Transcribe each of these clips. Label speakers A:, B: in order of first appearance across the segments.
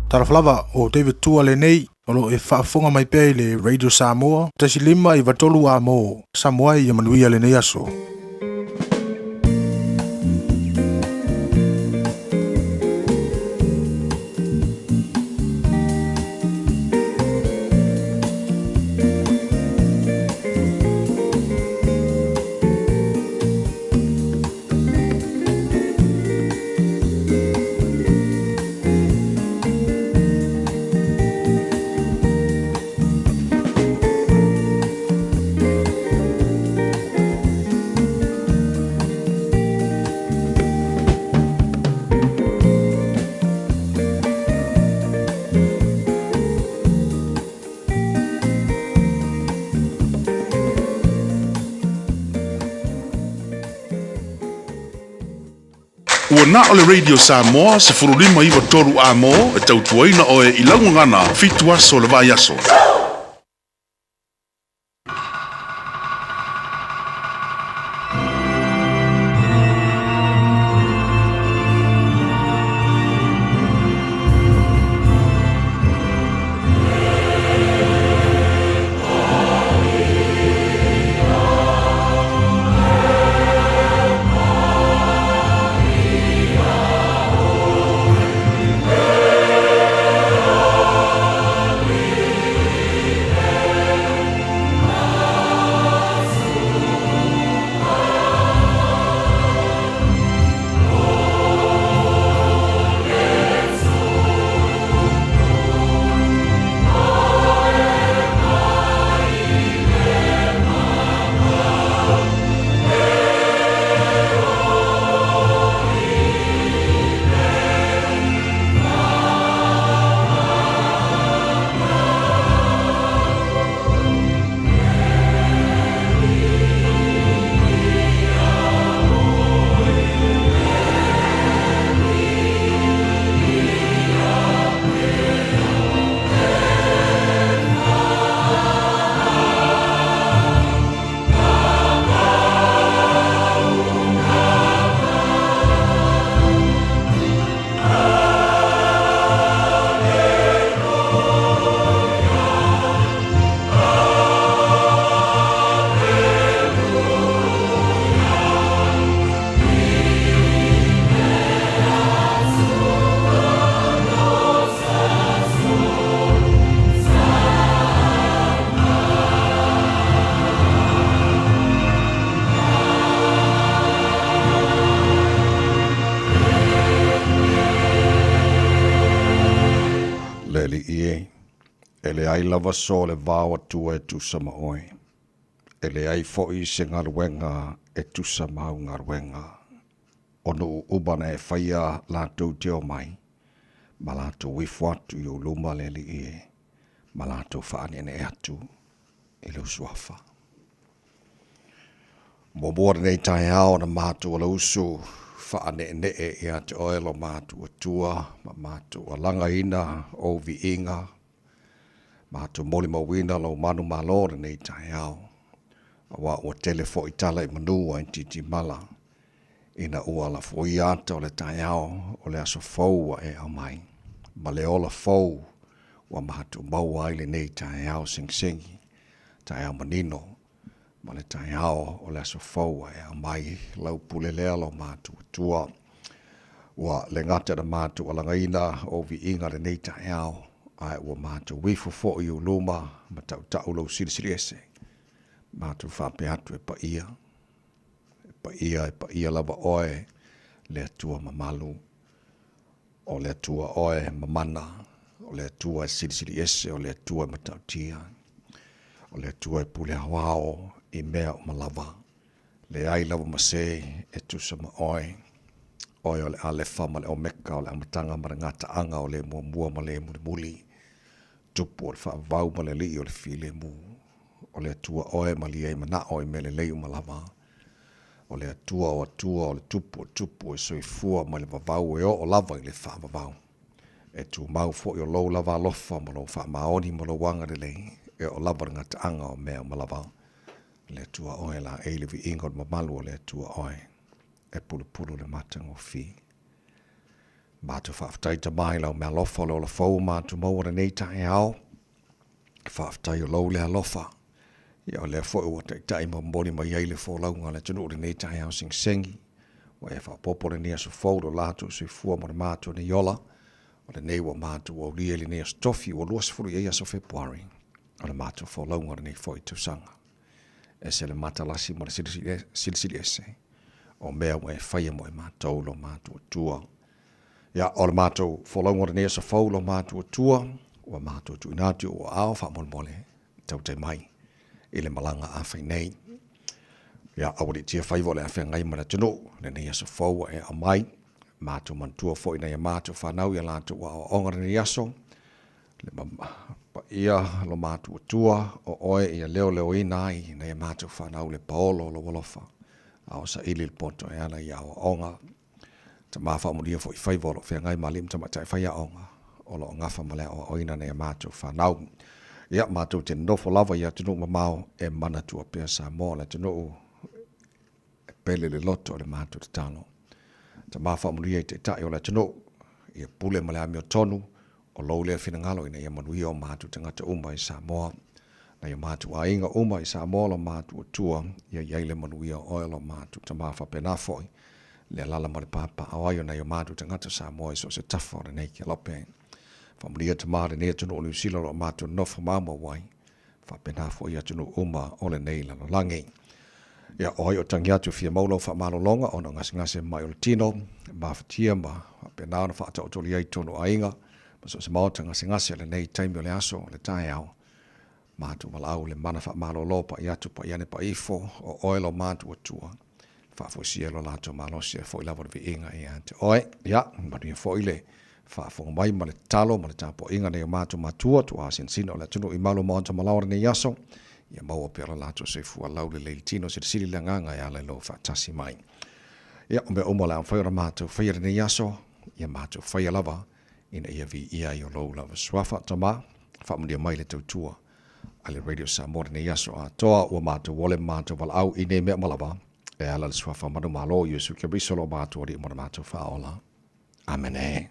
A: Talofa lava, o David Tua lenei, o lo o e faafofoga mai pea i le Radio Samoa 1.5 93 A mo Samoa ia manuia lenei aso.
B: Ua na o le Radio Samoa 15 93 A mo e tautuaina oe i lau gagana fitu aso o le vaiaso.
C: Le Alii e, e leai lava so le vao atua e tusa ma oe. E leai foi se galuega e tusa ma au galuega. O nuu uma na e faia latou te omai, ma latou ifo atu i ou luma le Alii e, ma latou faaneanee atu i lou suafa. Muamua lenei taeao na matou alausu faaneenee ia te oe lo matou Atua ma matou alagaina ou viiga, matou molimauina lou manumalo lenei taeao, aua ua tele foi tala i manu ai titimala ina ua lafoia ata o le taeao o le aso fou ua e aumai, ma le ola fou ua matou maua ai lenei taeao segisegi, taeao manino, ma le taeao o le aso fou ua e aumai lau pule lea lo matou Atua. Ua le gata na matou alagaina ou viiga lenei taeao, ae ua matou ifo foi i ou luma ma tautau lou silisili ese. Matou faapea atu e paia, e paia, e paia lava oe le Atua mamalu. O le Atua oe mamana, o le Atua e silisili ese, o le Atua e matautia, o le Atua e pule aoao i mea uma lava. Leai lava ma se e tusa ma oe. Oe o le Alefa ma le Omeka, o le amataga ma le gataaga, o le muamua ma le mulimuli, Tupu o le faavavau ma le Alii o le filemu. O le Atua oe malie ai manao i mea lelei uma lava. O le Atua o Atua, o le Tupu o Tupu, e soifua mai le vavau e oo lava i le faavavau. E tumau foi o lou lava alofa ma lou faamaoni ma lou agalelei, e oo lava i le gataaga o mea uma lava. Le Atua oe laei le viiga o le mamalu o le Atua oe, e pulupulu le matagofie. Matou faafetai Tama i lau mealofa o le ola fou o matou maua lenei taeao. Faafetai o lou le alofa. Ia o lea foi ua taitai ma momoli mai ai le folauga a le atunuu lenei taeao segisegi. Ua e faaopoopo lenei aso fou lo latou soifua ma le matou nei ola. O lenei ua matou aulia i lenei aso tofi ua 20 i ai aso Fepuari o le matou folauga o lenei foi tausaga. Ese le matalasi ma le silisili ese o mea ua e faia mo i matou lo matou Atua. Ia, o le matou folauga o lenei aso fou lo matou Atua, ua matou tuuina atu i ou aao faamolemole tautai mai i le malaga a fai nei. Ia, aua le tia faiva o le a feagai ma le atunuu, lenei aso fou ua e aumai, matou manatua foi nai a matou fanau i a latou aoaoga lenei aso, le paia lo matou Atua, o oe ia leoleoina ai nai a matou fanau le paolo o lou alofa, a o saili le poto e ala i aoaoga. Tama faamanuia foi faiva o lo o feagai ma alii ma tamaitai faiaoga o lo o gafa ma le aoaoina nai a matou fanau. Ia, matou te nofo lava i atunuu mamao e manatua pea Samoa o le atunuu e pele le loto i le matou tatalo. Tama faamanuia i taitai o le atunuu, ia pule ma le amiotonu o lou lea finagalo ina ia manuia o matou tagata uma i Samoa. Nai o matou aiga uma i Samoa lo matou Atua, ia i ai le manuia o oe lo matou Tama faapena foi le alala ma le papaaao ai o nai o matou tagata Samoa i so o se tafa o lenei kelope. Faamanuia Tama lenei atunuu o Niu Sila o lo o matou nofo maumau ai, faapena foi i atunuu uma o lenei lalolagi. Ia, o ai o tagi atu e fia mau lau faamalologa ona o gasegase mai o le tino, mafatia ma faapena ona faataotolia ai totonu o aiga, ma so o se maota gasegase o lenei taimi o le aso o le taeao. Matou valaau le mana faamalolo pai atu pai ane pai ifo, o oe lo matou Atua. Faafoisia lo latou malosi e foi lava le viiga ia te oe. Ia, manuia foi le faafofoga mai ma le tatalo ma le tapuaiga nei o matou matua, tuaa sinasina o le atunuu i malu maota malaoa lenei aso, ia maua pea lo latou soifua laulelei le tino silisili le agaga e ala i lou faatasi mai. Ia, o mea uma o le a mafai ona matou faia lenei aso, ia matou faia lava ina ia viia ai o lou lava suafa. Tama, faamanuia mai le tautua a le Radio Samoa lenei aso atoa, ua matou ole ma matou valaau i nei mea uma lava, e ala i le suafa manumalo o Iesu Keriso lo matou Alii ma lo matou Faaola. Amene.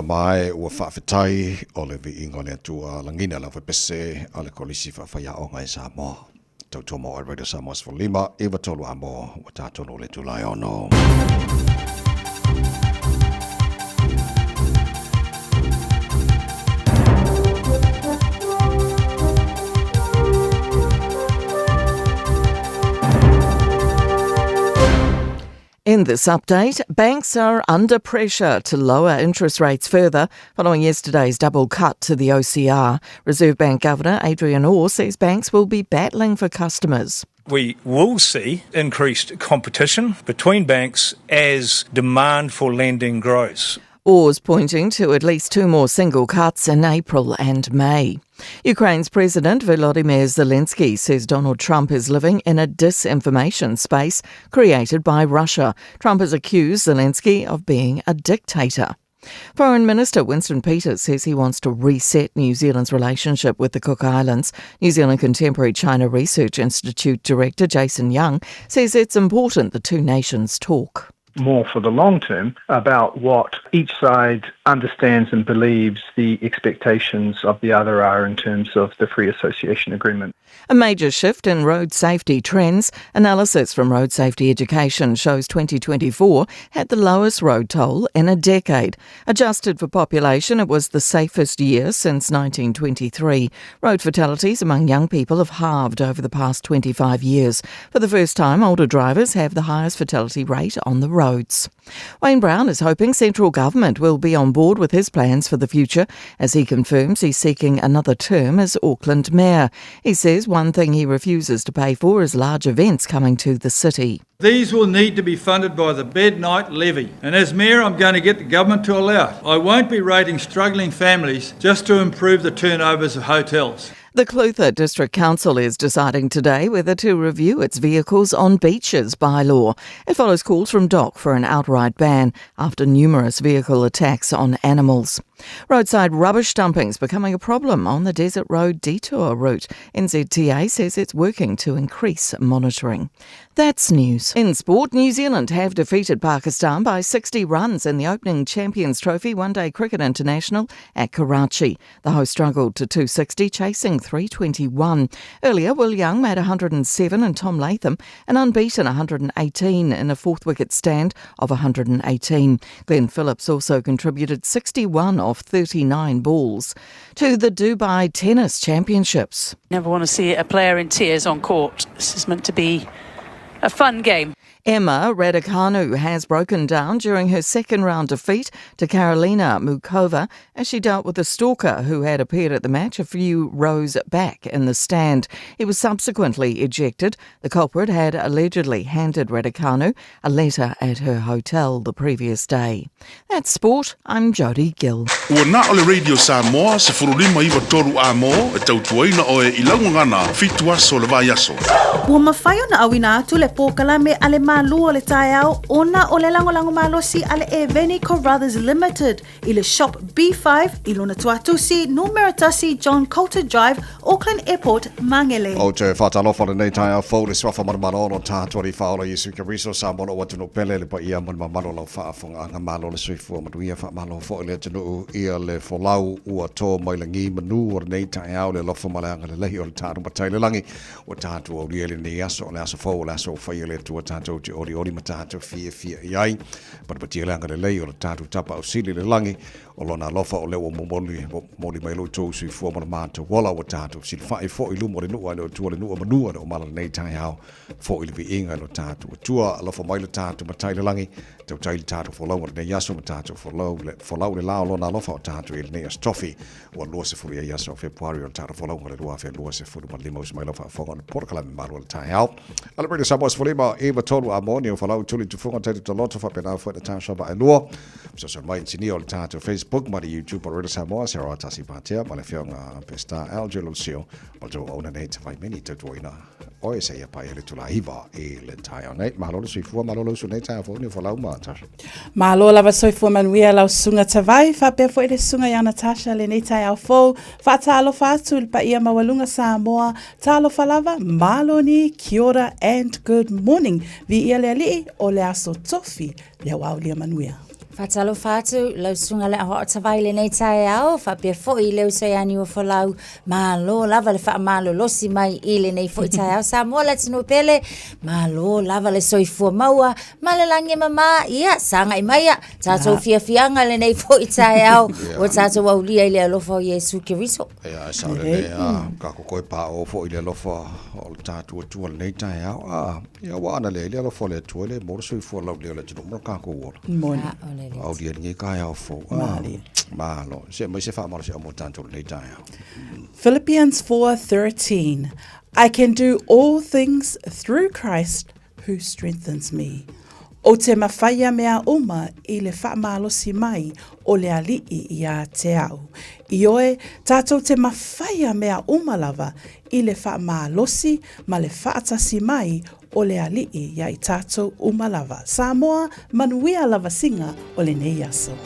C: tama e ua faafetai o le viiga o le Atua lagina lau fepese a le Kolisi Faafaiaoga i Samoa. Tautua mo Radio Samoa 15 93 a mo ua tatou le itula e 6.
D: In this update, banks are under pressure to lower interest rates further following yesterday's double cut to the OCR. Reserve Bank Governor Adrian Orr says banks will be battling for customers.
E: We will see increased competition between banks as demand for lending grows.
D: Orr's pointing to at least two more single cuts in April and May. Ukraine's President Volodymyr Zelensky says Donald Trump is living in a disinformation space created by Russia. Trump has accused Zelensky of being a dictator. Foreign Minister Winston Peters says he wants to reset New Zealand's relationship with the Cook Islands. New Zealand Contemporary China Research Institute Director Jason Young says it's important the two nations talk
F: more for the long term about what each side understands and believes the expectations of the other are in terms of the free association agreement.
D: A major shift in road safety trends. Analysis from Road Safety Education shows 2024 had the lowest road toll in a decade. Adjusted for population, it was the safest year since 1923. Road fatalities among young people have halved over the past 25 years. For the first time, older drivers have the highest fatality rate on the roads. Wayne Brown is hoping central government will be on board with his plans for the future as he confirms he's seeking another term as Auckland mayor. He says one thing he refuses to pay for is large events coming to the city.
G: These will need to be funded by the bed night levy. And as mayor, I'm going to get the government to allow it. I won't be rating struggling families just to improve the turnovers of hotels.
D: The Clutha District Council is deciding today whether to review its vehicles on beaches bylaw. It follows calls from DOC for an outright ban after numerous vehicle attacks on animals. Roadside rubbish dumping's becoming a problem on the Desert Road detour route. NZTA says it's working to increase monitoring. That's news. In sport, New Zealand have defeated Pakistan by 60 runs in the opening Champions Trophy One Day Cricket International at Karachi. The host struggled to 260, chasing 321. Earlier, Will Young made 107 and Tom Latham an unbeaten 118 in a fourth wicket stand of 118. Glenn Phillips also contributed 61 off 39 balls. To the Dubai Tennis Championships.
H: Never want to see a player in tears on court. This is meant to be a fun game.
D: Emma Raducanu has broken down during her second round defeat to Karolina Muchova as she dealt with a stalker who had appeared at the match a few rows back in the stand. He was subsequently ejected. The culprit had allegedly handed Raducanu a letter at her hotel the previous day. That's sport. I'm Jodie Gill.
B: Ua na o le Radio Samoa 1593 a mo e tautuaina oe i lau gagana fitu aso o le vaiaso.
I: Ua mafai ona auina atu le polokalame a le Malu o le Taeao ona o le lagolago malosi a le Eveni Carruthers Limited i le Shop B5 i lona tuatusi numera 1 John Coulter Drive, Auckland Airport, Mangere.
C: Ou te whātalofa lenei taeao fou le suafa manumalo ono tātua li whaola Iesu Keriso sa mono o atunuu pele le paia manumamalo lau faafogaaga malo le soifua manuia faamalo foi le atunuu ia le folau ua tō mai lagi manu o lenei taeao le alofa ma le agalelei o le tatou matai le lagi ua tatou aulia lenei aso o le aso fou o le aso ua faia le Atua tatou te olioli ma tatou fiafia i ai patipatia le agalelei o le tatou tapa ausili le lagi O lona alofa o lea ua momoli, momoli mai lo outou soifua ma le matou ola ua tatou silafai foi i luma o le nuu a le Atua le nuu manua le omala lenei taeao foi le viiga i lo tatou Atua. Alofa mai le tatou Matai i le lagi, tautai le tatou folauga lenei aso ma tatou folau le, folau le la o lona alofa o tatou i lenei aso tofi ua 20 ai aso o Fepuari o le tatou folauga le 2025 uso mai lau faafofoga o le polokalame malu o le taeao. A le British Samoa 15 iva tolu a moni o folau tuli tufunga tali toloto faapena foi na tausama ai lua. Fesoasoani mai inisinia o le tatou Facebook ma le YouTube o Radio Samoa, Sarah Tasi Patea ma le afioga Pesta Alger Lucio ma le tou auauna nei Tavaimeni tautuaina oe seia paia le itula 9 i le taeao nei. Malo le soifua, malo le usu nei taeao fou ni o folau ma Tasha.
J: Malo lava soifua manuia lau susuga Tavai, faapea foi le susuga ia Natasha lenei taeao fou. Faatalofa atu i le paia maualuga Samoa, talofa lava, malo ni, kia ora and good morning. Viia le Alii o le aso tofi, lea ua aulia manuia.
K: Faatalofa atu lau susuga le Aoao Tavai i lenei taeao, faapea foi i le uso ia Niuafolau, malo lava le faamalolosi mai i lenei foi taeao. Samoa le atunuu pele, malo lava le soifua maua ma le lagi e mama, ia sagai maia tatou fiafiaga i lenei foi taeao ua tatou aulia i le alofa o Iesu Keriso.
C: Ia, e sao lelei a, tatou toe paoo foi i le alofa o le tatou Atua i lenei taeao. A, ia ua ana leai le alofa o le Atua, e le maua le soifua laulelei o le atunuu ma le tatou ola.
J: Moni.
C: Aulia i lenei taeao fou. A, malo. Se aumai se faamalosiau mo tatou i lenei taeao.
J: Philippians 4:13 I can do all things through Christ who strengthens me. Ou te mawhaia mea uma i le whaamalosi mai o le Alii ia te au. Ioe, tātou te mawhaia mea uma lava i le whaamalosi ma le whaatasi mai o le Alii ia i tātou uma lava. Samoa, manuia lava siga o lenei aso.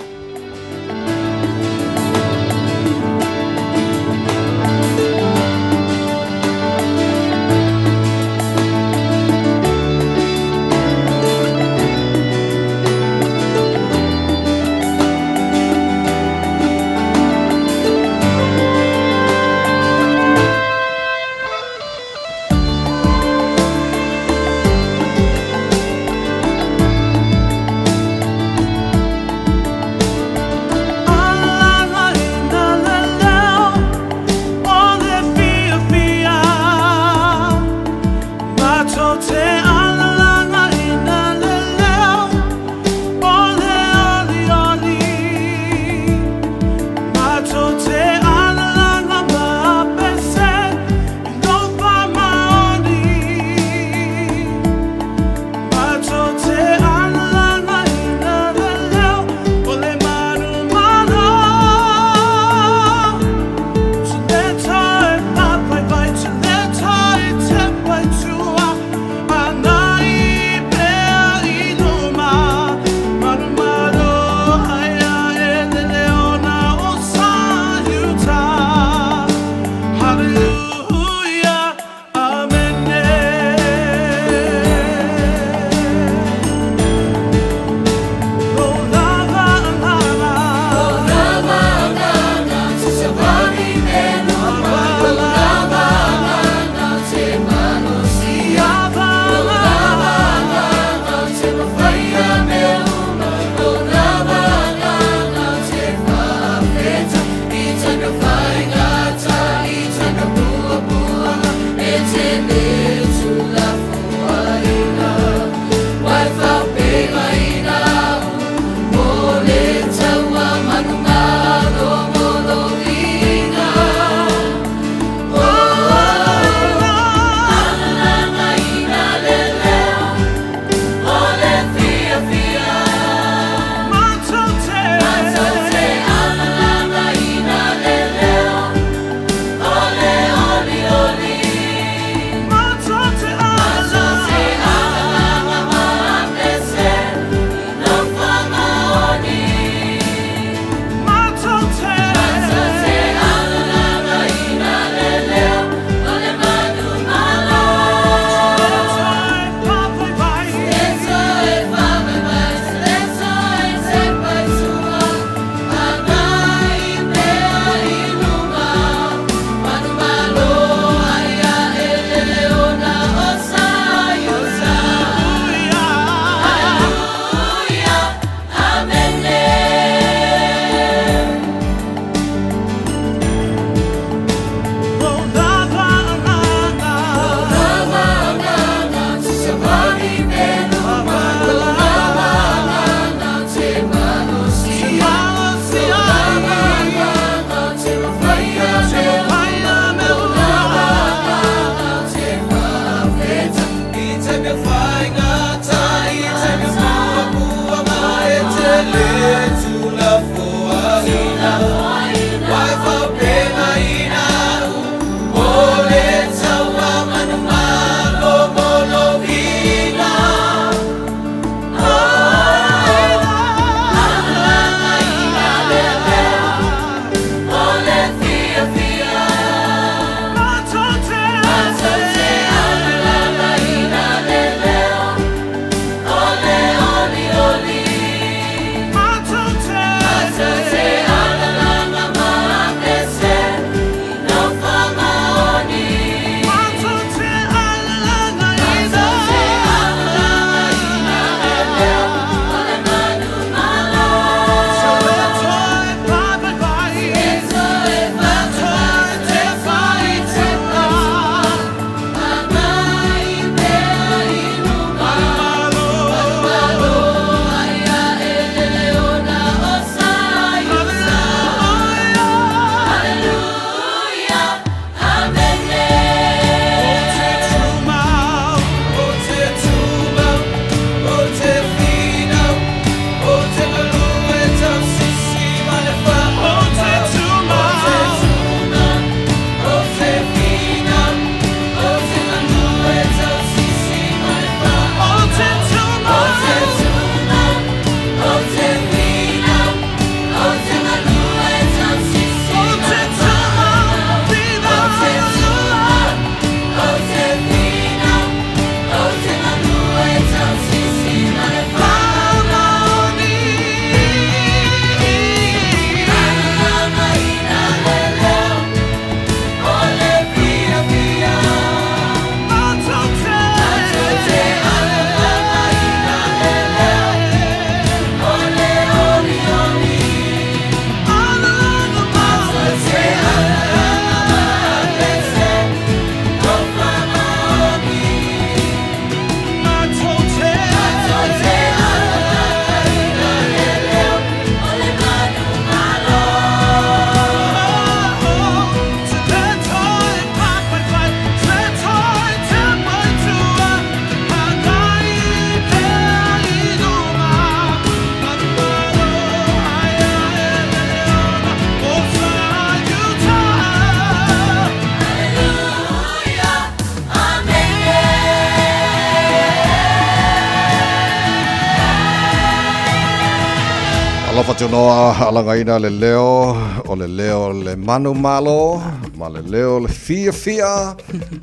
C: Fatunoa alagaina le leo o le leo le manu malo ma le leo le fiafia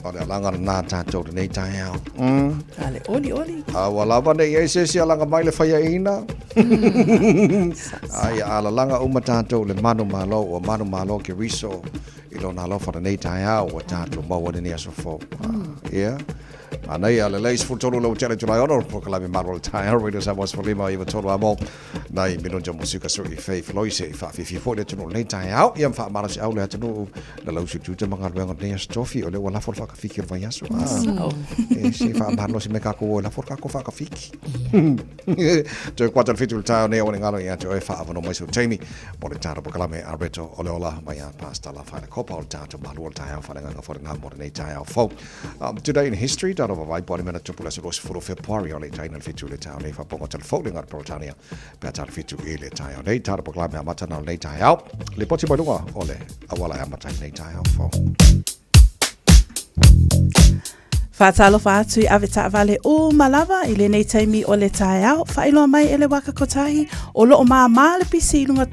C: o le alaga lena tatou lenei taeao.
J: A le olioli.
C: A ua lava ne i ai se isi alaga mai le faiaina. A ia alalaga uma tatou le manu malo ua manu malo Keriso i lona alofa lenei taeao ua tatou maua lenei aso fou. Ia. Manaia lelei 13 le ua tea le itula e 6 polokalame Malu o le Taeao Radio Samoa 15 iva tolu a mo nai minute o musika sui Faith Loise i faafiafia foi le atunuu lenei taeao ia ma faamalosiau le atunuu na lausu tiute ma galuega o lenei aso tofi o lea ua lafo le faakafiki o le vaiaso. Ah, e se faamalosi mai kākou o e lafo le kākou faakafiki. Toe kuata le 7 le taeao nei aua ne galo ia te oe faaavanoa mai sou taimi mo le tatou polokalame a Reto o le Ola mai a Pastor Lafaele Kopa o le tatou malu o le taeao faaleagaga foi lena mo lenei taeao fou. Today in history, tātou vavaai po o le mea na tupu le aso 20 Fepuari o le taina le 7 i le taeao nei faapoga telefoni le ngā Peretania pe a tā le 7 i le taeao nei tātou polokalame amata na o lenei taeao. Lipoti mai luga o le auala e amata i lenei taeao fou.
J: Faatalofa atu i ave taavale uma lava i lenei taimi o le taeao. Faailoa mai e le Waka Kotahi o loo māmā le pisi i lunga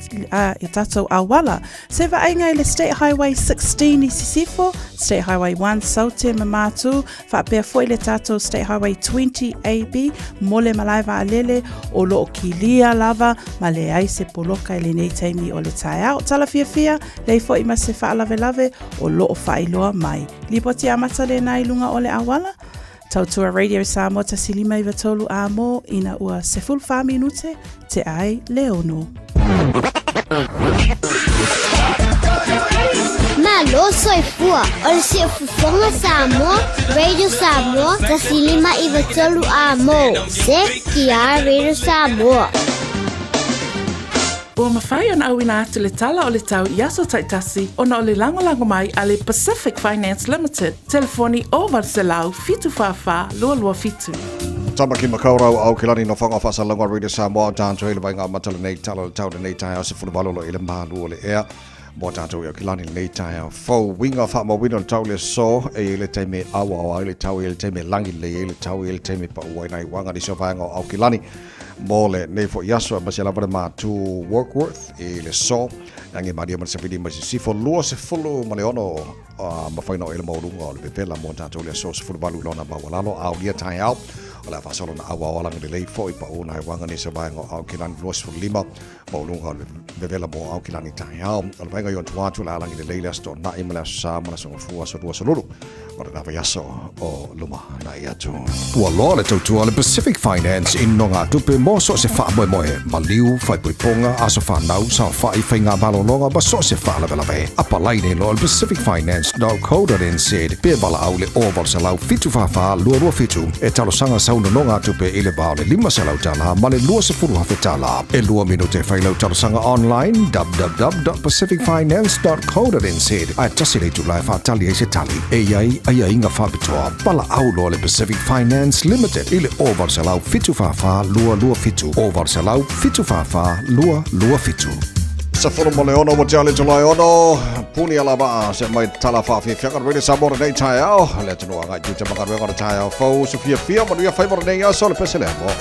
J: i tatou auala. Se vaaiga i le State Highway 16 i Sisifo, State Highway 1 Saute ma Mātū, faapea foi le tatou State Highway 20 AB mo le malae vaalele o loo kilia lava ma leai se poloka i lenei taimi o le taeao. Tala fiafia, leai foi ma se faalavelave o loo faailoa mai. Lipoti amata lena i luga o le auala. Tautua Radio Samoa 1593 a mo ina ua 14 minute te ai le ono.
L: Malo soifua o le siufofoga Samoa, Radio Samoa, 1593 a mo. Se ki a Radio Samoa.
J: Ua mafai ona auina atu le tala o le tau i aso taitasi ona o le lagolago mai a le Pacific Finance Limited, telefoni 0 800 744 227.
C: Tamaki Makaurau Aokelani no whanga whasalonga Radio Samoa tātou i le vainga amata lenei tala o le tau lenei taeao 18 lo i le malu o le ea mo tātou i Aokelani lenei taeao fou winga whaamauina o le tau le so e i le taimi awa o ai le tau i le taimi langi le i le tau i le taimi pa ua i nai wanga ni so vaenga o Aokelani mo lenei foi aso e masia lava le matu Warkworth i le so ange maria ma le savili mai sisifo 26 mafai na o ele maualuga o le vevela mo tatou le aso 18 lona maualalo a o ia taeao o le a faasolo na auao alagi lelei foi pa una e waga ni se vaega o Aokelani 25 maualuga o le vevela mo Aokelani taeao o le vaega i ona tua atu o le a alagi lelei le aso Toonai ma le aso Sa ma le aso Gafua aso 2 aso Lulu o lena vaiaso o luma agai atu.
M: Ua loa le tautua a le Pacific Finance i nonogatupe mo so o se faamoemoe, maliu, faaipoipoga, aso fanau, saofai, faiga malologa ma so o se faalavelave. Apalai nei loa i le pacificfinance.co.nz pe valaau i le 0800 744 227 e talosaga sau nonogatupe i le va o le $500 ma le $20,000. E lua minute e fai lau talosaga online www.pacificfinance.co.nz ae tasi le itula e faatali ai se tali. E i ai aiaiga faapitoa. Valaau loa le Pacific Finance Limited i le 0800 744 227, 0800 744 227.
C: 16 ua tea le itula e 6, puni ala vaa se mai tala faafiafiaga le Radio Samoa lenei taeao. Le atunuu agai tiute ma galuega o le taeao fou, se fiafia manuia faiva lenei aso le pese lea mo oe.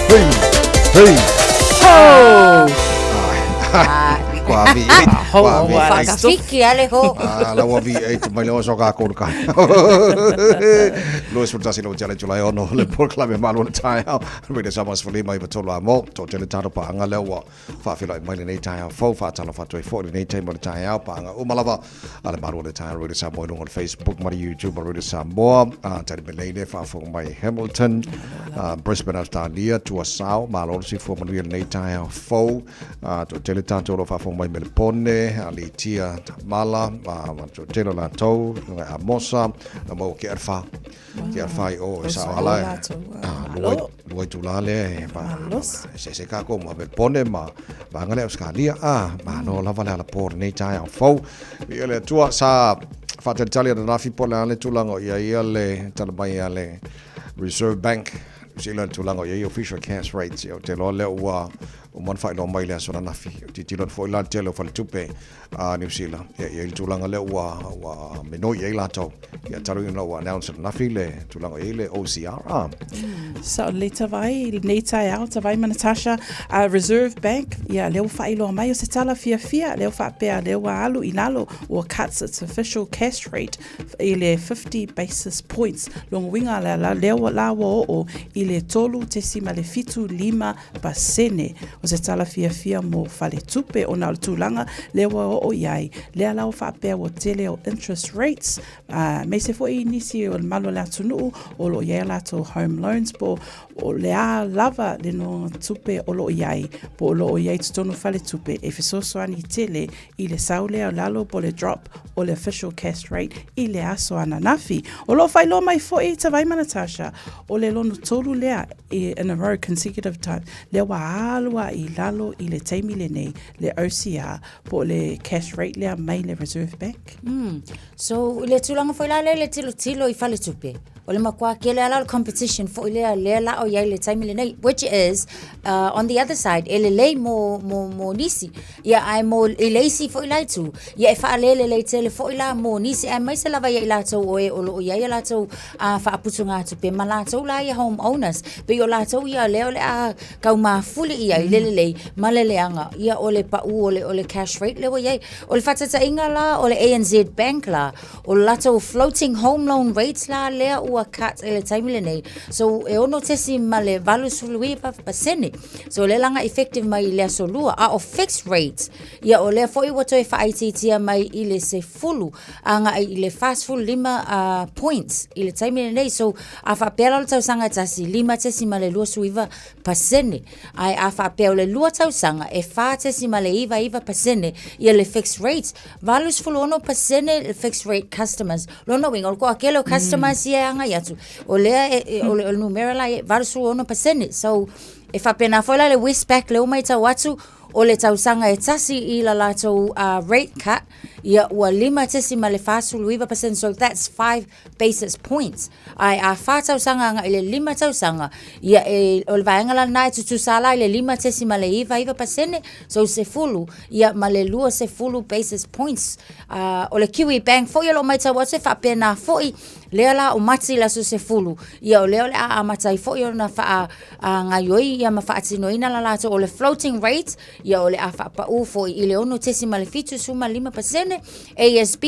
C: Hei! Hei!
J: Ho!
C: Kua V8. Kua V8.
K: Whakawhiki ale ho.
C: Ah, la ua V8 mai le oso ka kolu ka. Louis Fantasi lo tele tulai ono le polokalame Malu o le Taeao. Radio Samoa 15 i tolu a mo. Tō tele tātou paanga lea ua faafeiloai mai lenei taeao fou, faatalofa atu ai foi i lenei taimi o le taeao, paanga uma lava a le Malu o le Taeao Radio Samoa i luga o le Facebook ma le YouTube o Radio Samoa. Tali mai nei le faafofoga mai Hamilton, Brisbane, Australia, Tuasao, malo le soifua manuia lenei taeao fou. Toatele tātou o lo o faafofoga mai Melepone, Alitia, Tamala, ma toatele o latou, Ngai Amosa, na maua ke alfa. Ke alfa i o e sao ala e. Lua itula lea e pa. Se se kākou ma Melepone ma vaega lea Australia. Malo lava le alapō lenei taeao fou. Ia le Atua sa faatalitali ananafi po o le a le tulaga o i ai ia le tala mai a le Reserve Bank New Zealand tulaga o i ai official cash rates. Ia ou te iloa lea ua uma ona faailoa mai i le aso ananafi. Ou tilotilo atu foi la i le tele o faletupe a Niu Sila. Ia, i ai le tulaga lea ua, ua minoi i ai latou. Ia, talu ina ua announce ananafi le tulaga i ai le OCR. Ah.
J: So, le tavai, lenei taeao, tavai ma Natasha, Reserve Bank, ia, lea ua faailoa mai o se tala fiafia, lea ua faapea, lea ua alu i lalo, ua cuts its official cash rate i le 50 basis points. Lona uiga lea, la, lea ua, la ua oo i le 3.75 pasene. O se tala fiafia mo faletupe ona o le tulaga lea ua oo i ai, lea la ua faapea ua tele o interest rates, aemaise foi nisi o le malu o le atunuu o lo o i ai a latou home loans po o le a lava le nonogatupe o lo o i ai, po o lo o i ai i totonu o faletupe e fesoasoani tele i le sau lea o lalo po o le drop o le official cash rate i le aso ananafi. O lo o faailoa mai foi Tavai ma Natasha, o le lona tolu lea in a row consecutive time, lea ua alu a i lalo i le taimi lenei le OCR po o le cash rate lea mai le Reserve Bank.
K: So, i le tulaga foi la lea i le tilotilo i faletupe, o le matua tele lava la o le competition foi lea, lea la o i ai i le taimi lenei, which is on the other side, e lelei mo, mo, mo nisi. Ia, ae mo i le isi foi la itu, ia e faalelelei tele foi la mo nisi, aemaise lava ia i latou o e o lo o i ai a latou faaputugatupe ma latou la ia home owners. Pei o latou ia lea o le a taumafuli i ai le lelei ma le leaga, ia o le pau o le, o le cash rate lea ua i ai. O le faataitaiga la o le ANZ Bank la, o le latou floating home loan rates la lea ua cut i le taimi lenei, so e 6.89%. So o lea la na effective mai i le aso lua, a o fixed rates, ia o lea foi ua toe faaitiitia mai i le 10 agai i le 45 points i le taimi lenei. So a faapea la o le tausaga e tasi, 5.29%, ae a faapea o le lua tausaga, e 4.99% ia le fixed rates, 86% le fixed rate customers. Lona uiga, o le toatele o customers ia e agai atu, o lea e, o le numera la e 86%. So, e faapena foi la le Westpac lea ua matau atu, o le tausaga e tasi i la latou rate cut, ia ua 5.49%, so that's 5 basis points. Ae a 4 tausaga agai i le 5 tausaga, ia e, o le vaega la lena e tutusa la i le 5.99%, so 10, ia ma le 20 basis points. O le Kiwi Bank foi o lo o matau atu e faapena foi, lea la o Mati i le aso 10, ia o lea o le a amata ai foi ona faagaioi ia ma faatinoina la latou o le floating rate, ia o le a faapau foi i le 6.75%, ASB,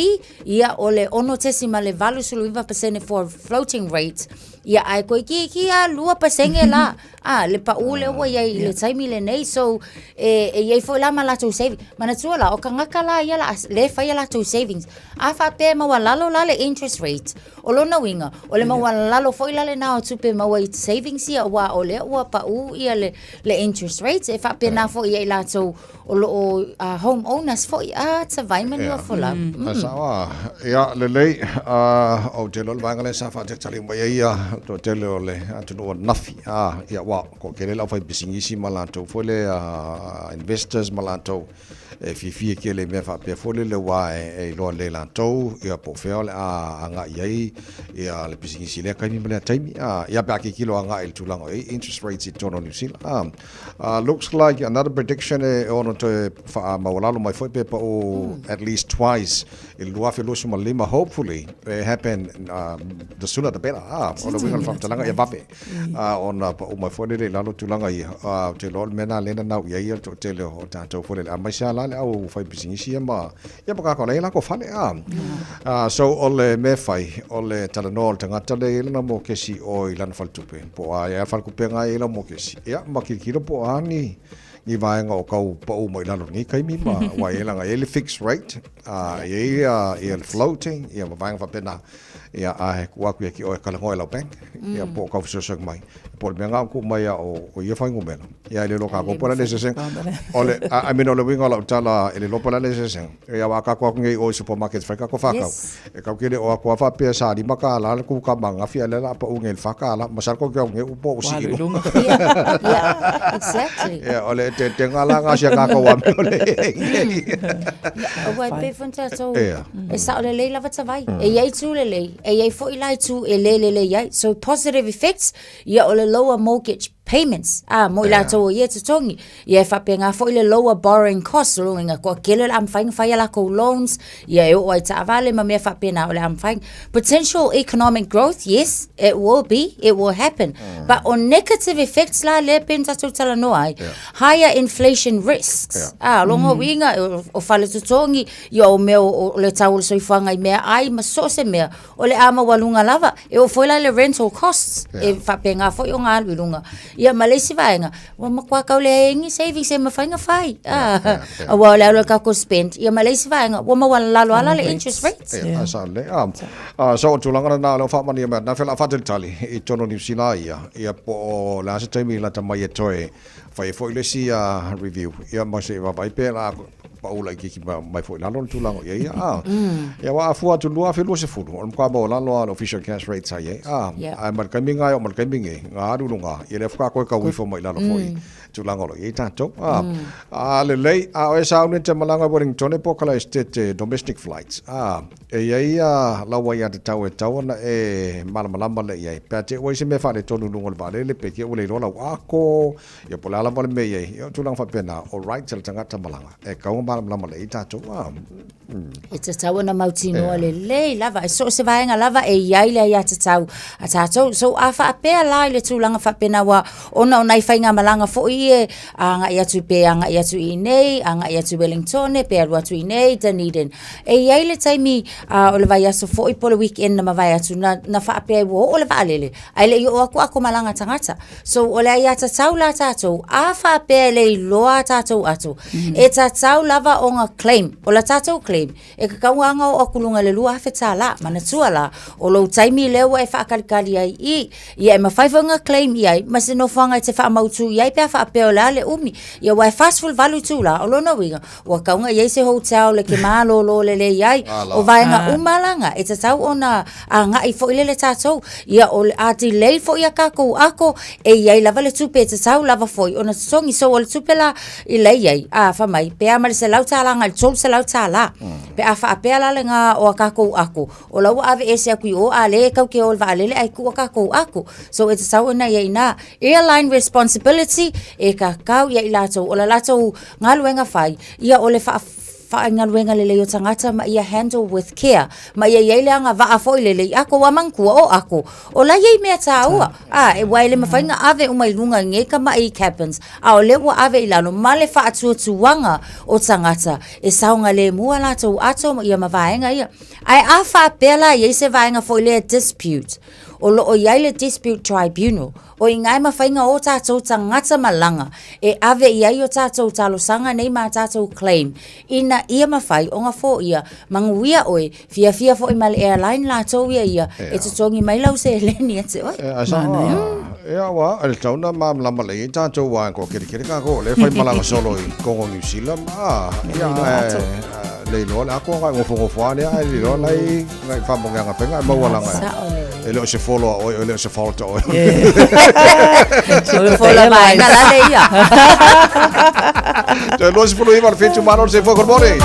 K: ia o le 6.89% for floating rate, ia ae toeitiiti lava 2% la, a, le pau lea ua i ai i le taimi lenei, so e i ai foi la ma latou savings. Manatua la, o tagata la ia la, lea e fai a latou savings, a faapea e maualalo la le interest rate, o lona uiga, o le maualalo foi la lena o tupe maua i savings ia, aua o lea ua pau ia le interest rate, e faapena foi ia i latou o lo o home owners foi, a tavai ma niuafolau.
C: A sao a, ia lelei, ou te iloa le vaega lea sa faatalitali mai ai ia le toatele o le atunuu ananafi, ia ua toatele le aufaipisinisi ma latou foi lea investors ma latou. E fiafia tele i mea faapea foi lele aua e iloa lelei latou ia po o fea o le a agai i ai ia le pisinisi i lea taimi ma lea taimi. Ia pe a tilotilo agai i le tulaga o i ai interest rates i totonu o Niu Sila. Looks like another prediction e ono toe faamaualalo mai foi pe pau at least twice i le 2025, hopefully it happen the sooner the better. O le uiga o le faamatalaga ia vave. Ona pau mai foi lele i lalo tulaga ia. Ou te iloa o le mea lena lea e nanau i ai le toatele o tatou foi lele, aemaise lava la le au faipisinisi ia ma ia ma kākou la e i ai lakou fale. So o le mea e fai, o le talanoa o le tagata lea e i ai lana mokesi o i lana faletupe, po o a ea faletupe na e i ai lau mokesi, ia ma tilotilo po o a ni ni vaega o tau pau mai i lalo i lenei taimi ma aua e i ai lana e i ai le fixed rate, e i ai ia le floating, ia ma vaega faapena. Ia, a e tuu atu ia te oe e talanoa i lau bank, ia po o tau fesoasoani mai. Po o le mea lena ua tuu mai au o ia fuainumera. Ia e le iloa tatou po o le a le eseesega. O le, I mean o le uiga o lau tala, e le iloa po o le a le eseesega. Ia aua a tatou o atu nei i o i supermarket e fai tatou faatau, e tatou te le o atu lava faapea sa $5 le kukama ananafi a o lea o le a pau nei i le $4. Masalo tatou te o atu nei po ua sii i luga.
K: Yeah, exactly.
C: Ia, o le eteetega la lena o si a tatou amio lea e i ai nei.
K: Ia, aua e pei foi ona tatou E sao lelei lava tavai. E i ai itu lelei, e i ai foi la itu e le lelei ai. So positive effects, ia o le lower mortgage payments, a, mo i latou o ia totogi. Ia e faapena foi le lower borrowing costs, o lona uiga toatele o le a mafai ona fai a latou loans, ia e oo ai i taavale ma mea faapena o le a mafai. Potential economic growth, yes, it will be, it will happen. But o negative effects la lea pei ona tatou talanoa ai, higher inflation risks, a, o lona uiga o fale totogi, Ia o mea o le tau o le soifuaga i meaai ma so o se mea, o le a maualuga lava. E oo foi la i le rental costs, e faapena foi ona alu i luga. Ia ma le isi vaega, ua matua tau leai ai ni savings e mafai ona fai. Aua o le alu o le tatou spend, ia ma le isi vaega, ua maualalalo lava la le interest rates.
C: Ia, sa lelei. So o le tulaga lena o lea ua faamanuia mai atu, na o le a faatalitali i totonu o Niu Sila ia, ia po o le a se taimi lata mai e toe fai ai foi le isi review, ia ma se i vaavaai pe o le a pau laitiiti mai foi i lalo le tulaga o i ai ia. A, ia aua a fua atu i le 2020, o le matua maualalo lava o le official cash rate sa i ai. A, ae ma le taimi lena e oo mai le taimi lenei, na alu i luga, ia lea faatoa toe tau ifo mai i lalo foi i tulaga o lo o i ai tatou. A, a lelei, a o e sauni e te malaga i Wellington po o Kalaesetete domestic flights, a, E i ai a lau aiatatau e tatau ona e malamalama lea i ai. Pe a te i ua i ai se mea faaletonu i luga o le vaalele, pe te i ua le iloa lau ako, ia po o le a lava le mea i ai, ia o tulaga faapena, o rights a le tagata malaga, e tatau ona malamalama lelei tatou. A, mm.
K: E tatau ona mautinoa lelei lava, e so o se vaega lava e i ai le aiatatau a tatou. So a faapea la i le tulaga faapena aua ona o nai faigamalaga foi ia e agai atu pe agai atu i inei, agai atu i Wellingtone, pe alu atu i inei, Dunedin. E i ai le taimi o le vaiaso foi po o le weekend na mavae atu na, na faapea ai ua oo le vaalele ae le i oo atu ako malaga tagata. So o le aiatatau la tatou, a faapea e le iloa a tatou ato, e tatau lava ona claim. O la tatou claim, e tatau lava ona oo atu i luga i le $2,000. Manatua la, o lou taimi lea ua e faatalitali ai i, ia e mafai foi ona claim i ai ma se nofoaga e te faamautu i ai pe a faapea o le a le umi. Ia aua e 48 itula, o lona uiga, Ua tatau ona i ai se hotel e te malolo lelei ai. O vaega uma la na, e tatau ona agai foi lele tatou. Ia o le a delay foi a tatou ako, e i ai lava le tupe e tatau lava foi ona totogi. So o le tupe la i la i ai, a fai mai, pe a ma le $100 agai i le $300. Pe a faapea la lena o a tatou ako, o la ua ave ese atu i o, a lea e tau te o i le vaalele ae tuu a tatou ako. So e tatau ona i ai i ina. Airline responsibility, e tatau ia i latou, o le latou Galuega fai, ia o le faafaigaluega lelei o tagata ma ia handle with care, ma ia i ai le agavaa foi lele i ako ua manatua o ako, o la i ai mea tāua, a, aua e le mafai ona ave uma i luga i nei tama'i cabins, a o lea ua ave i lalo ma le faatuatuaga o tagata e saogalemu a latou ato ia ma vaega ia. Ae a faapea la e i ai se vaega foi lea dispute, o lo o i ai le dispute tribunal, O i ina e mafai ona o tatou tagata malaga e ave i ai o tatou talosaga nei ma tatou claim ina ia mafai ona foia manuia oe, fiafia foi ma le airline latou ia ia e totogi mai lau seleni ia te oe.
C: E sao Ia ua, e le tatau ona malamalama lelei ai tatou aua e toateletele tatou o lea e fai malaga solo i totonu o Niu Sila ma ia e le iloa le ato ona e nofonofo lava lea ae le iloa la e nai faamanuiaga faiga e maua laga e le o se folo a oe, e le o se fault a oe.
K: O le fola vaega la le ia.
C: Toe 29 o le 7 malo le soifua. Good morning.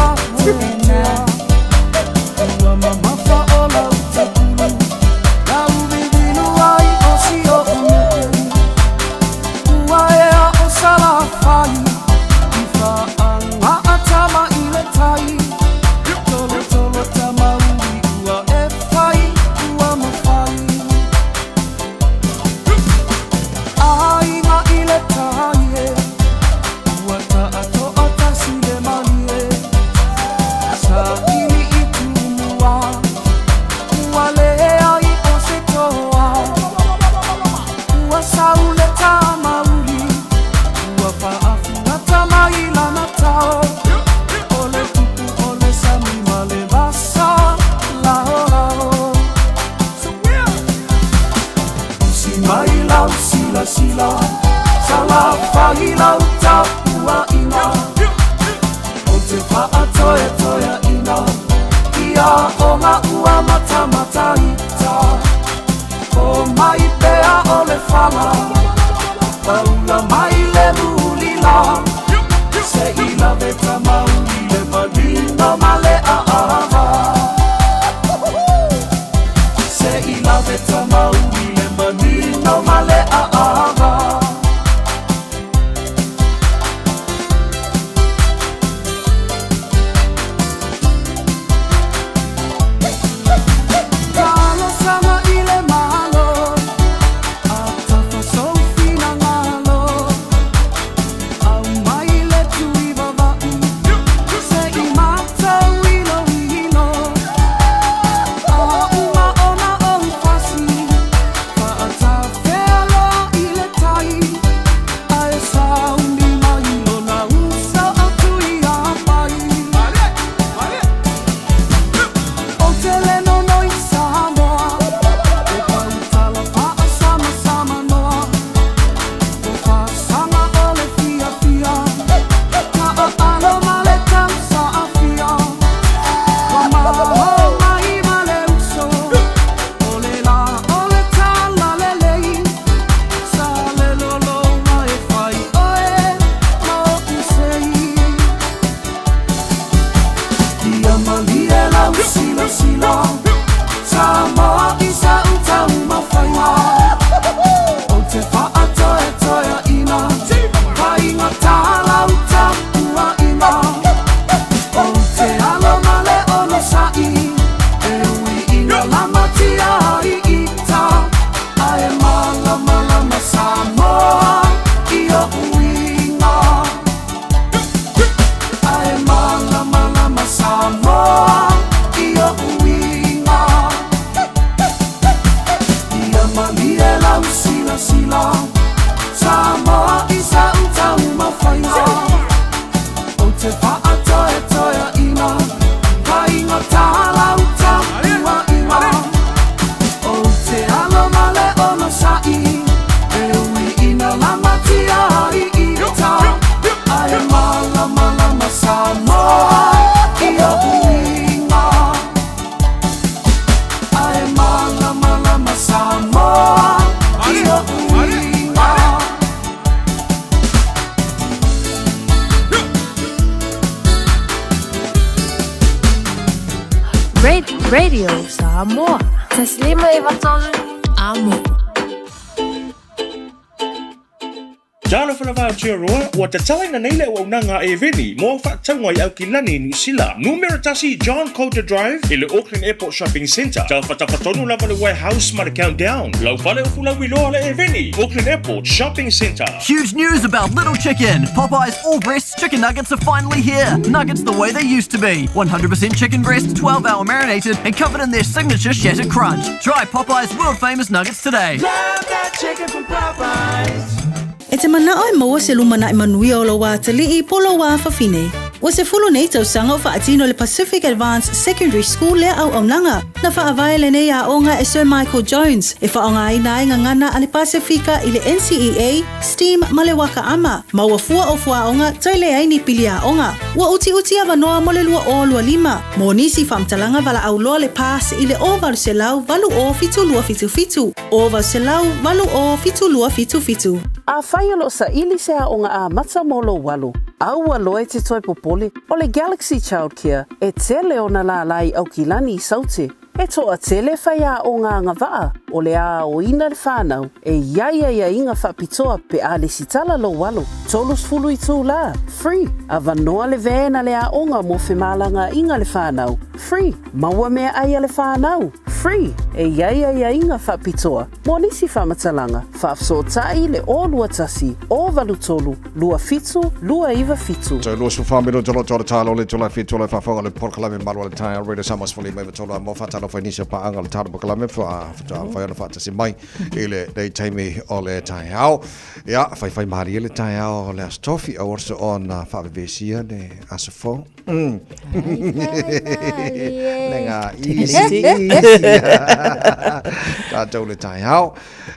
N: Radio Samoa. Taslima Ivatolu Amo.
O: Talofa lava Aotearoa, ua tatalaina nei le auaunaga a Eveni mo au faatauga i Aukilani, Niu Sila. Numera tasi John Coulter Drive i le Auckland Airport Shopping Centre. Taufatafatono lava le warehouse ma le Countdown. Lau fale o Fulauiloa le Eveni, Auckland Airport Shopping Centre.
P: Huge news about Little Chicken! Popeye's all breast chicken nuggets are finally here! Nuggets the way they used to be. 100% chicken breast, 12 hour marinated, and covered in their signature shattered crunch. Try Popeye's world famous nuggets today.
Q: Love that chicken from Popeyes.
I: E te mana'o e maua se lumana'i manuia o lou atalii po lou afafine. Ua sefulu nei tausaga o fa'atino le Pacific Advanced Secondary School lea auaunaga. Na fa'avae lenei aoga e Sir Michael Jones, e fa'aogaina ai gagana a le Pasefika i le NCEA, STEAM ma le Waka Ama, ma ua fua o fuaoga toe leai ni pili aoga. Ua utiuti avanoa mo le 2025. Mo nisi faamatalaga valaau loa le PASS i le 0800 80 7277, 0800 80 7277.
J: Afai o lo o saili se aoga amata mo lou alo,
I: Aua loa e te toe popole, o le Galaxy Childcare e tele ona lālā i Aukilani i Saute. E toatele faiaoga agavaa o le aoina le whanau e i ai aiaiga faapitoa pe a lesitala lou alo. 30 itulā, free, avanoa le van a le aoga mo femalagaaiga le whanau, free, maua meaai a le whanau, free, e i ai aiaiga faapitoa mo nisi faamatalaga, faafesootai le 021 083 27 297.
C: Toe 24 minute o lo talo le tula fitu le faafofoga le polokalame malu o le taeao Radio Samoa sefulu lima iva tolu a mo faatalofa i nisi o paaga o le talo polokalame faatoa mafai ona faatasi mai i lenei taimi o le taeao. Ia, faifai malie le taeao o le Aso Tofi aua le soona faavevesia le aso fou. Le ngā easy, easy. Tātou le taeao.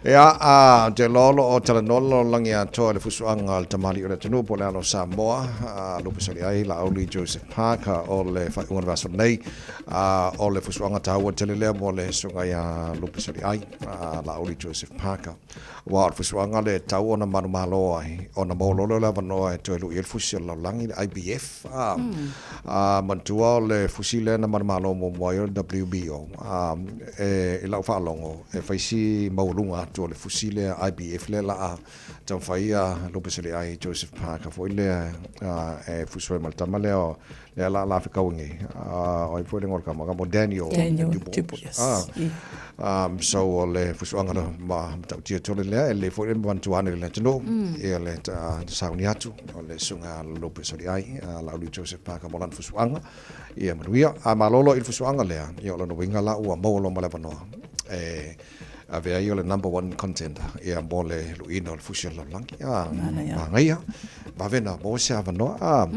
C: Ia, a, te lolo o talanoa lalolagi atoa i le fusuaga a le tamalii o le atunuu po o le alo o Samoa, a, Lupe Soliai, Laauli Joseph Parker o le faaiuga o le vaiaso nei, a, o le fusuaga taua tele lea mo le susuga ia Lupe Soliai, a, Laauli Joseph Parker. Aua o le fusuaga lea e tatau ona manumalo ai, ona maua loa lea o le avanoa e toe lui ai le fusi o le lalolagi, le IBF. A, a manatua o le fusi lea na manumalo muamua ai o le WBO. A, e, i lau faalogo, e fai si maualuga atu o le fusi lea IBF lea la a taumafai ia Lupesoliai Joseph Parker foi lea a, e fusu ai ma le tama lea o lea la la fekau nei o ai foi le igoa o le tama mo Daniel
J: Daniel Dubois yes.
C: So o le fusuaga na ma matautia tole lea e lelei foi le manatua ane i le atunuu ia le sauni atu o le susuga Lupesoliai Laauli Joseph Parker mo lana fusuaga ia manuia a malolo i le fusuaga lea ia o lona uiga la ua maua loa ma le avanoa e Avea ai o le number one contender ia mo le luiina o le fusi o le lalolagi. Ah, manaia. Vave na maua se avanoa. Ah,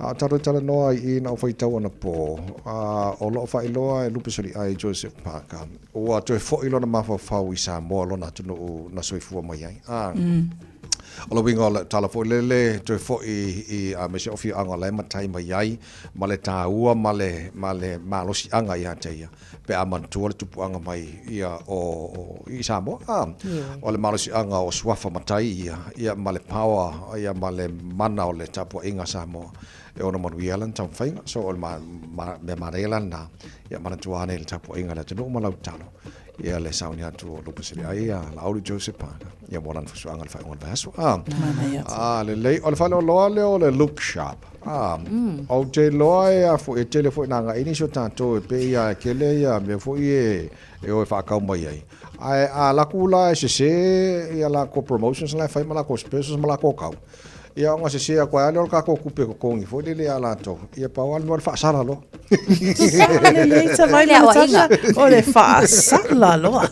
C: a o tatou talanoa ai i na o faitau anapo, ah, o loo faailoa e Lupe Soliai Joseph Parker, ua toe foi lona mafaufau i Samoa lona atunuu na soifua mai ai. Ah, O le uiga o le tala foi lele toe foi i aemaise o afioaga o la e matai mai ai ma le taua ma le ma le malosiaga ia te ia. pe a manatua le tupuaga mai ia o, o i Samoa. A, o le malosiaga o suafa matai ia, ia ma le power ia ma le mana o le tapuaiga a Samoa e ono manuia lana taumafaiga. So o le ma, ma, mea manaia la lena, ia manatua ane i le tapuaiga a le atunuu ma lau tatalo ia le sauni atu o Lupesiliai ia Laauli Joseph Parker ia mo lana fusuaga i le faaiuga o le vaiaso. A, a lelei, o le faleoloa lea o le Look Sharp. A, ou te iloa e a foi, e tele foi ina agai nisi o tatou e pei lava e tele ia mea foi e, e o e faatau mai ai. Ae a alu atu la e sese ia latou promotions la e fai ma latou specials ma latou tau, ia ona sese atu ai lava lea o le tatou tupe totogi foi lele ia latou, ia pau lava le mea o le faasala loa.
J: Lelei ta vai ma Natasha, o le faasala loa.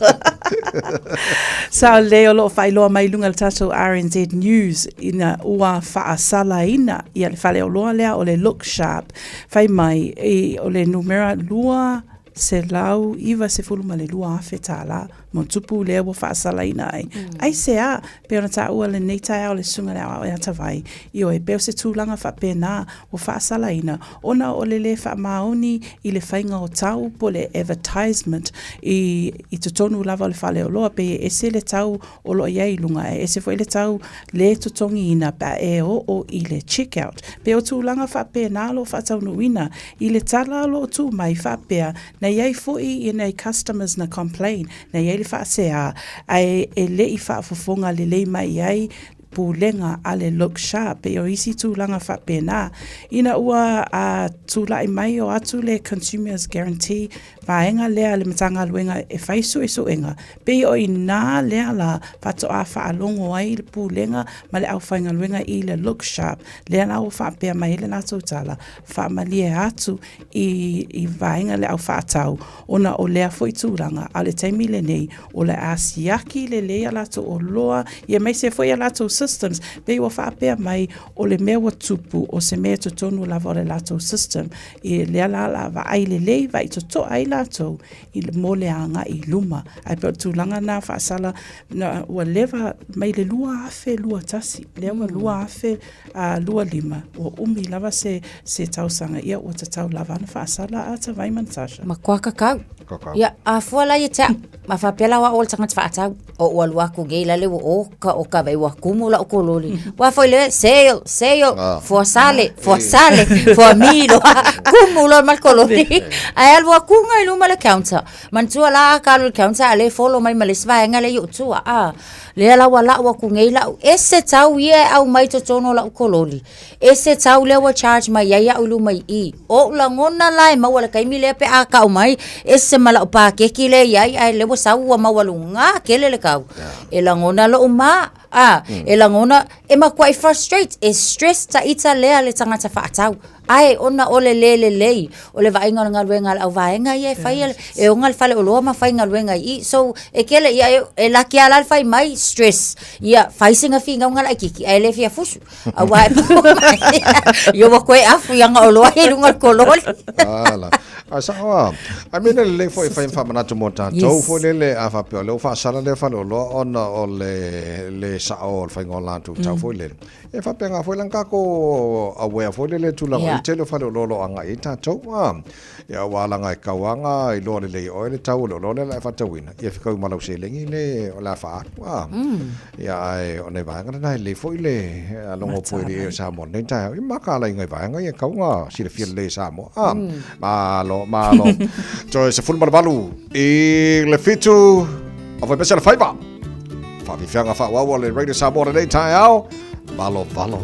J: Sa lelei o loo faailoa mai i luga o le tatou RNZ News ina ua faasalaina ia le faleoloa lea o le Look Sharp fai mai i o le numera 292,000 tala ma tupu lea ua faasalaina ai. Aisea? Pei ona taua lenei taeao le Susuga i le Aoao ia Tavai, ioe, pei o se tulaga faapena ua faasalaina ona o le lē faamaoni i le faiga o tau po o le advertisement i i totonu lava o le faleoloa, pei e ese le tau o lo o i ai i luga ae ese foi le tau lē totogiina pe a e oo i le checkout. Pei o tulaga faapena o lo o faataunuuina i le tala o lo o tuu mai faapea na i ai foi nai customers na complain, na i ai le faasea ae e le i faafofoga lelei mai i ai pulega a le Look Sharp, pei o isi tulaga faapena. Ina ua a tulai mai o atu le Consumers Guarantee vaega lea a le Matagaluega e fai suesuega, pei o i ina lea la faatoa faalogo ai le pulega ma le aufaigaluega i le Look Sharp, lea la ua faapea mai ai le latou tala, faamalie atu i, i vaega le au faatau, ona o lea foi tulaga, a o le taimi lenei, o le a siaki lelei a latou oloa, ia aemaise foi a latou systems, pei ua faapea mai, o le mea ua tupu, o se mea i totonu lava o le latou system, i lea la o le a vaai lelei, vaai totoa ai latou i le, mo le agai i luma. Ae pei o le tulaga lena faasala, na, ua leva mai le 2021, lea ua 2025, ua umi lava se, se tausaga, ia ua tatau lava ona faasala a Tavai ma Natasha.
K: Matua kakau. Kakau. Ia, a fua la ia te au. Ma faapea la o au o le tagata faatau. O ua alu atu nei la le ua o ka o ka vai ua kumu. tumu la'u kololi ua foi le sale sale fuasale fuasale fuamilo tumu loa ma le kololi ae alu atuga i luma le counter manatua la a ka alu i le counter a le follow mai ma le isi vaega lea i o'u tua a lea la ua la'u atu nei la'u ese tau ia e aumai i totonu o la'u kololi ese tau lea ua charge mai ai a'u i luma i i o'u lagona la e maua i le taimi lea pe a ka'u mai ese ma la'u pakeki lea e i ai ae lea ua sau ua maualugā tele le tau e lagona lo'u ma a e lagona e matua'i frustrate e stress ta'ita lea le tagata fa'atau ae ona o le lē lelei o le vaaiga o le galuega a le auvaega ia e fai e oga le faleoloa ma faigaluega i i so e kele ia e, e laki a la le fai mai stress ia fai sina finauga laitiiti ae le fia fusu auā e pau mai ia ua toe afu i ana oloa ia i luga o le kololi.
C: Ala. A sao a. A mea lea lelei foi e fai ma faamanatu mo tatou foi lele a faapea o lea ua faasala lea faleoloa ona o le le sao o le faiga o latou tau foi lele. E faapena foi la ona tatou aware foi lele i tulaga i le tele o faleoloa o lo o agai ai tatou a. Ia aua leaga e tatau lava ona iloa lelei e oe le tau o le oloa lea o le a e faatauina, ia fetaui ma lau seleni le o le a faaalu a. Ia ae o nai vaega lena e lelei foi le logo pua i le o Samoa i lenei taeao. Ia mataala i nai vaega ia e tatau ona silafia lelei e Samoa. A, malo, malo. Toe 18 i le 7, a foi pese le faiva. Faafiafiaga faaauau a le Radio Samoa i lenei taeao. Valo, valo.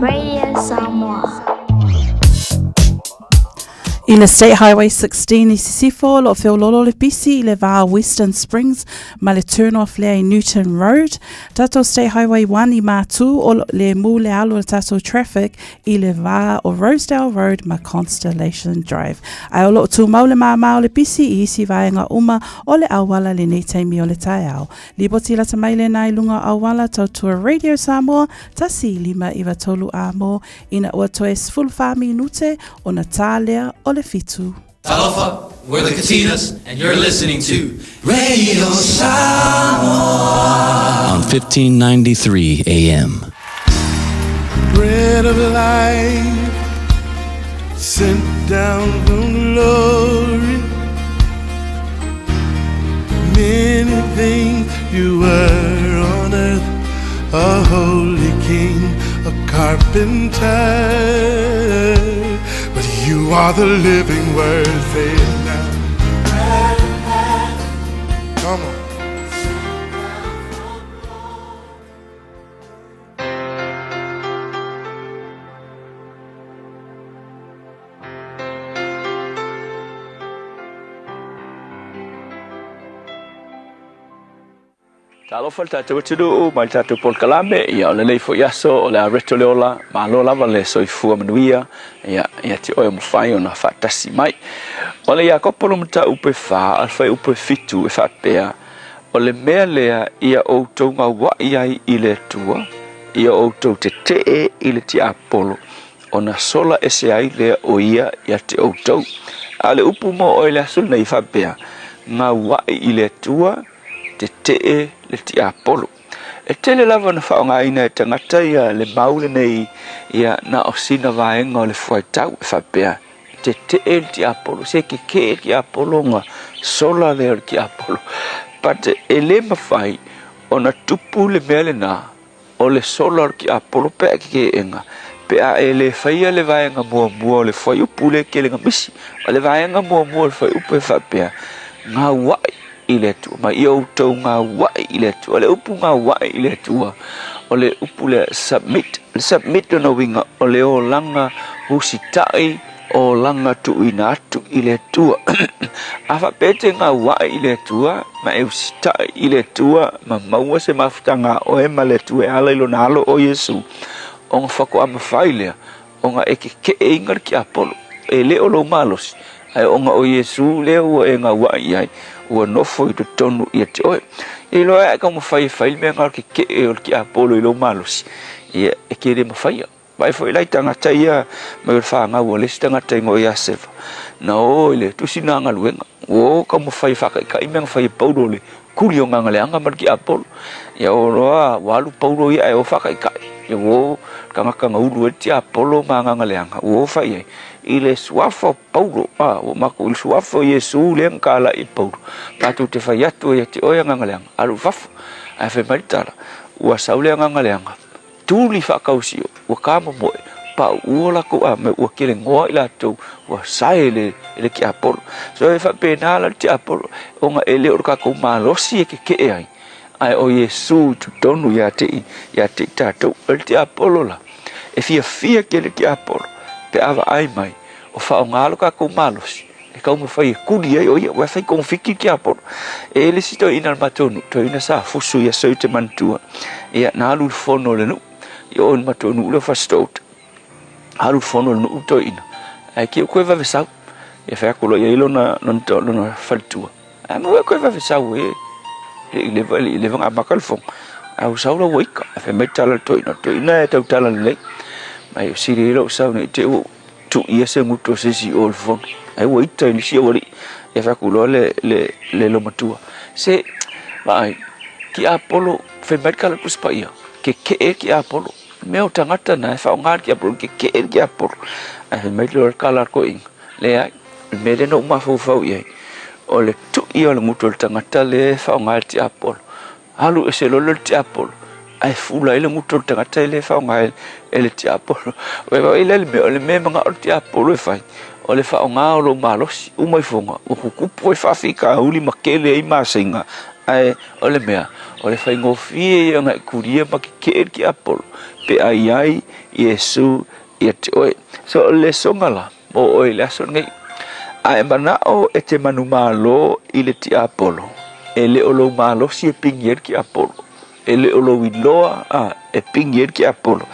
L: Radio Samoa.
J: I le State Highway 16 i Sisifo, o lo o feololo le pisi i le va o Western Springs ma le turn-off lea i Newton Road. Tatou State Highway 1 i Mātū, o lo le mū le alu o le tatou traffic i le va o Rosedale Road ma Constellation Drive. Ae o lo o tumau le māmā o le pisi i isi vaega uma o le auala lenei taimi o le taeao. Lipoti lata mai lena i luga o auala tautua Radio Samoa 1593 amo ina ua toe 14 minute ona tā lea o le fitu.
R: Talofa, we're the Katinas, and you're listening to Radio Samoa
S: on 1593 AM.
Q: Bread of life sent down from glory. Many things you were on earth, a holy king, a carpenter. But you are the living word, say it now. Come on.
T: Talofa le tatou atunuu mai le tatou polokalame, ia o lenei foi aso o le a reto le ola, malo lava le soifua manuia, ia ia te oe o mafai ona faatasi mai. O le Iakopo le mataupu e 4, a le fuaiupu e 7 e faapea, O le mea lea ia outou gauaʻi ai i le Atua, ia outou tetee i le tiapolo, ona sola ese ai lea o ia ia te outou. A o le upu mo oe i le aso lenei e faapea, Gauaʻi i le Atua, tetee le tiapolo. E tele lava ona faaaogaina e tagata ia le mau lenei ia na o sina vaega o le fuaitau e faapea, Tetee le tiapolo, se kekee le tiapolo ona sola lea o le tiapolo. But e le mafai ona tupu le mea lena o le sola o le tiapolo pe a kekeega pe a e le faia le vaega muamua o le fuaiupu lea kelega misi. O le vaega muamua o le fuaiupu e faapea, gauaʻi i le Atua, ma ia outou gauaʻi i le Atua. O le upu gauaʻi i le Atua, o le upu lea submit. Le submit lona uiga o le olaga usitai, olaga tuuina atu i le Atua. A faapea e te gauaʻi i le Atua ma e usitai i le Atua ma maua se mafutaga a oe ma le Atua e ala i lona alo o Iesu, ona faatoa mafai lea ona e kekeʻe ina le tiapolo, e le o lou malosi, ae ona o Iesu lea ua e gauaʻi i ai, ua nofo i totonu ia te oe. E iloa ai a e taumafai e fai le mea na o le kekeʻe o le tiapolo i lou malosi, ia, e te le mafaia. Vaai foi la i tagata ia mai o le fanau a le isi tagata i igoa ia Seva, na o i le tusi na galuega, ua o taumafai e faataitai mea na fai e Paulo i le kuli o Gagaleaga ma le tiapolo. Ia o loa ua alu Paulo ia ae o faataitai, ia ua o tagata na ulu ai le tiapolo ma Gagaleaga, ua o fai ai i le suafa o Paulo, a, ua matou i le suafa o Iesu lea na talai e Paulo, matou te fai atu ai ia te oe Gagaleaga, alu i fafo. Ae fai mai le tala, ua sau le Gagaleaga, tuli faakausio, ua kamomoe, paʻu lakou a me ua kelegoa i latou, ua sae le, le tiapolo. So e faapena la le tiapolo, ona e le o le kakou malosi e kekeʻe ai, ae o Iesu i totonu ia te i, ia te i tatou. O le tiapolo la, e fiafia tele tiapolo, pe a vaai mai, o faaaoga lo kakou malosi, e taumafai e kuli ai o ia, ua fai konfiki tiapolo. E le isi toeaina o le matou nuu, toeaina sa fusu ia seu te manatua, ia na alu i le fono o le nuu, i o i le matou nuu lea o Fasitouta, alu i le fono o le nuu toeaina, ae ke koe vave sau. Ia fai atu loa i ai lona, lona, lona faletua, ae maua e koe vave sau e, le i leva, le i leva ona amata le fono. Ae ua sau la ua ika, ae fai mai le tala a le toeaina, le toeaina e tautala lelei. Mai o sili ai lou sau nei te i ua tuu ia se gutu o se isi i o i le fono. Ai ua ita i nisi aualii, ia fai atu loa le, le, le loomatua, Se, vaai, tiapolo, fai mai le tala a le Tusi Paia, kekeʻe le tiapolo. Mea o tagata na e faaaoga le tiapolo, kekeʻe le tiapolo. Ae fai mai loa le tala a le toeaina, leai, o le mea lea na ou mafaufau i ai, o le tui o le gutu o le tagata lea e faaaoga e le tiapolo. Alu ese loa lea o le tiapolo, ae fula ai le gutu o le tagata e le faaaoga e le tiapolo. Ua i le mea, o le mea e manao le tiapolo e fai, o le faaaoga o lou malosi. Uma ifoga, ua tutupu ai faafitauli ma tele ai masega Ae o le mea, o le faigofie ia ona e kulia ma kekeʻe le tiapolo pe a i ai Iesu ia te oe. So o le lesoga la mo oe i le aso lenei. A e manao e te manumalo i le tiapolo, e le o lou malosi e pigi ai le tiapolo, e le o lou iloa a e pigi ai le tiapolo,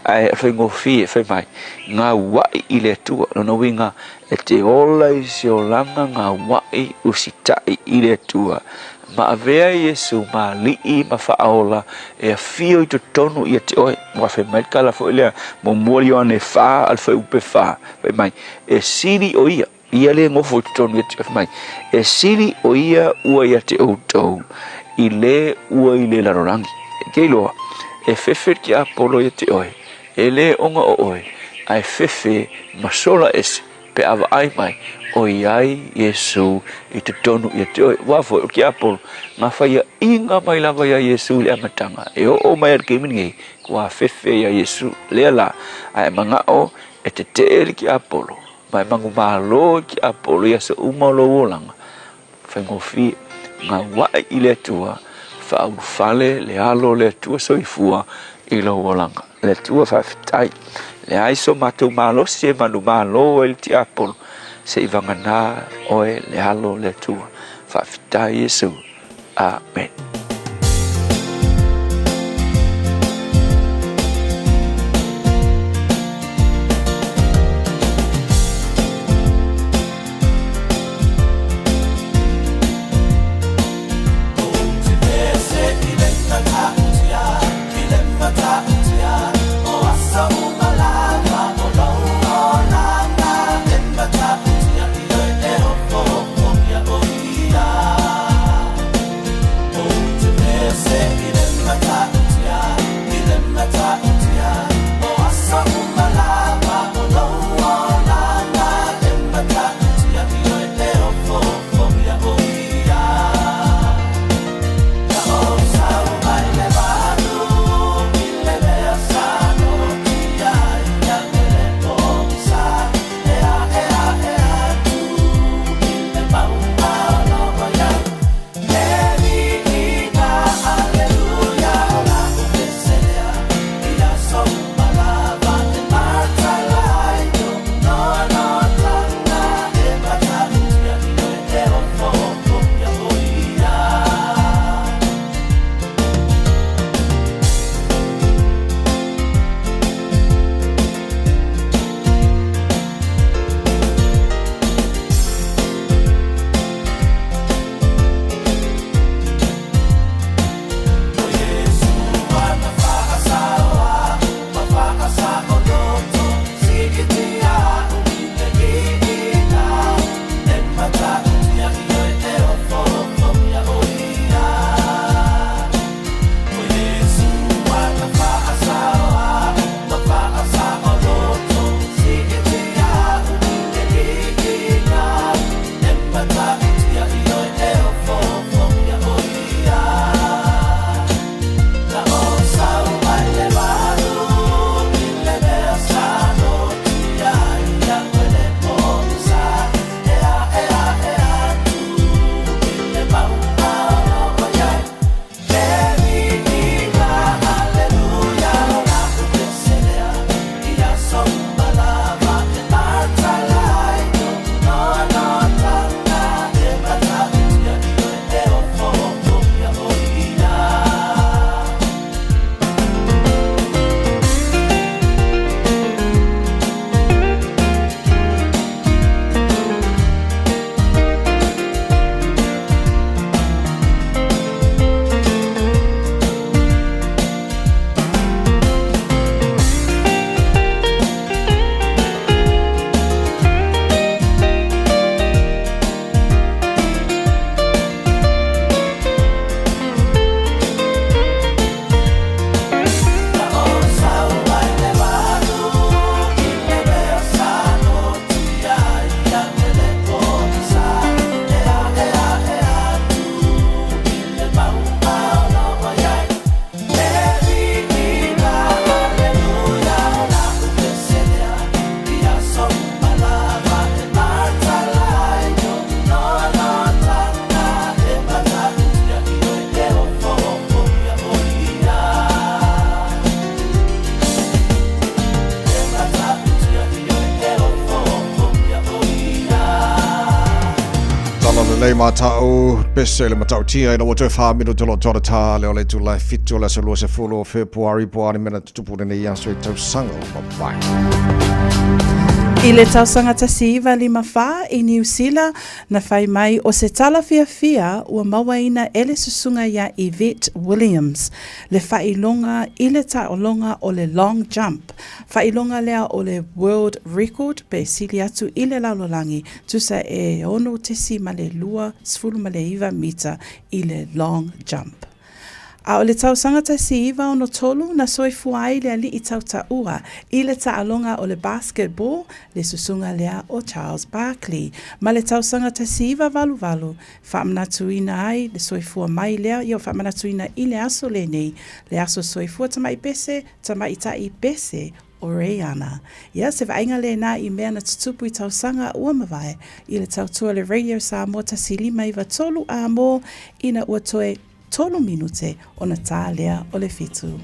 T: ae o le faigofie fai mai, gauaʻi i le Atua. Lona uiga, e te ola i se olaga gauaʻi usitaʻi i le Atua, ma avea Iesu ma Alii ma Faaola e afio i totonu ia te oe. Ua fai mai le tala foi lea, muamua le Ioane 4 a le fuaiupe 4, fai mai, e sili o ia, ia lea e nofo i totonu ia te oe, fai mai, e sili o ia ua ia te outou i le ua i le lalolagi. E te iloa, e fefe le tiapolo ia te oe, e le ona o oe, ae fefe ma sola ese pe a vaai mai o i ai Iesu i totonu ia te oe. Aua foi o le tiapolo, na faiaʻiga mai lava iā Iesu i le amataga, e oo mai a le taimi lenei, ua afefe iā Iesu. Lea la, a e manao e tetee le tiapolo, ma e manumalo i le tiapolo i aso uma o lou olaga, faigofie, gauaʻe i le Atua, faaulufale le alo o le Atua soifua i lou olaga. Le Atua faafetai, leai so matou malosi e manumalo ai le tiapolo, se i vagana oe le alo o le Atua. Faafetai Iesu. Amen.
C: lelei matau pese le matautia ina ua toe 4 minuta lo toa tā le o le itula e 7 o le aso 20 o Fepuari po a ni mea na tutupu lenei aso i tausaga ua mavae.
J: I le tausaga 1954 i Niu Sila, na fai mai o se tala fiafia ua mauaina e le susuga iā Yvette Williams le faailoga i le taologa o le long jump, faailoga lea o le world record pe sili atu i le lalolagi, tusa e 6.29 mita i le long jump. A o le tausaga 1963 na soifua ai le alii tautaua i le taaloga o le basketball, le susuga lea o Charles Barkley. Ma le tausaga 1988, faamanatuina ai le soifua mai lea, ia faamanatuina i le aso lenei, le aso soifua tamai pese, tamaitai pese o Rihanna. Ia, se vaaiga lena i mea na tutupu i tausaga ua mavae i le tautua le Radio Samoa 1593 amo ina ua toe 3 minute ona tā lea o le 7.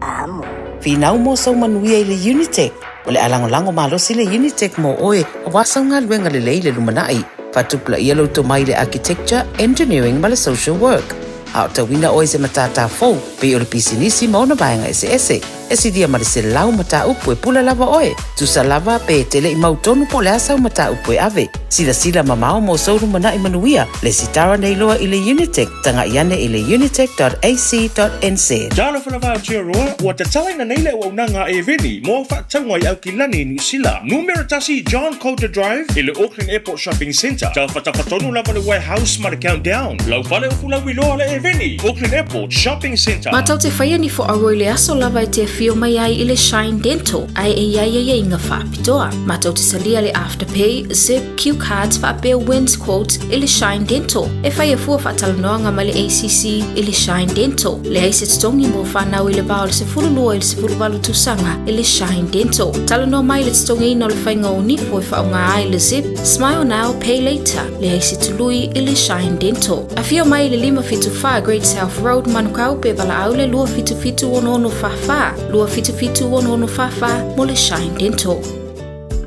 U: Amo.
V: Finau mo sau manuia i le Unitec. O le alagolago malosi le Unitec mo oe, auā sau galuega lelei le lumanai. Faatupulaia lou tomai i le architecture, engineering ma le social work. A o tauina oe se matatā fou, pei o le pisinisi ma ona vaega eseese. E silia ma le 100 mataupu e pule lava oe. Tusa lava pe te le'i mautonu po o le a sau mataupu e ave. Silasila mamao mo sou lumanai manuia. Lesitala nei loa i le Unitec. Taga'i ane i le unitec.ac.nz.
O: Talofa lava Aotearoa, ua tatalaina nei le auaunaga a Airveni mo faatauga i Aukilani, Niu Sila. Numera 1 John Coulter Drive i le Auckland Airport Shopping Centre. Taufatafatono lava le warehouse ma le Countdown. Lau fale o fulauiloa le Airveni, Auckland Airport Shopping Centre.
W: Matou te faia ni fo-auau i le aso lava e te afio mai ai i le Shine Dental, ae e i ai aiaiga faapitoa. Matou te talia le Afterpay, Zip, Q Cards faapea Wins Quotes i le Shine Dental. E faia fua faatalanoaga ma le ACC i le Shine Dental. Leai se totogi mo fanau i le va o le 12 i le 18 tausaga i le Shine Dental. Talanoa mai le totogiina o le faiga o nifo e faaaoga ai le Zip, Smile Now, Pay Later. Leai se tului i le Shine Dental. Afio mai i le 574 Great South Road, Manukau pe valaau le 277 6644 277 6644 mo le Shine Dental.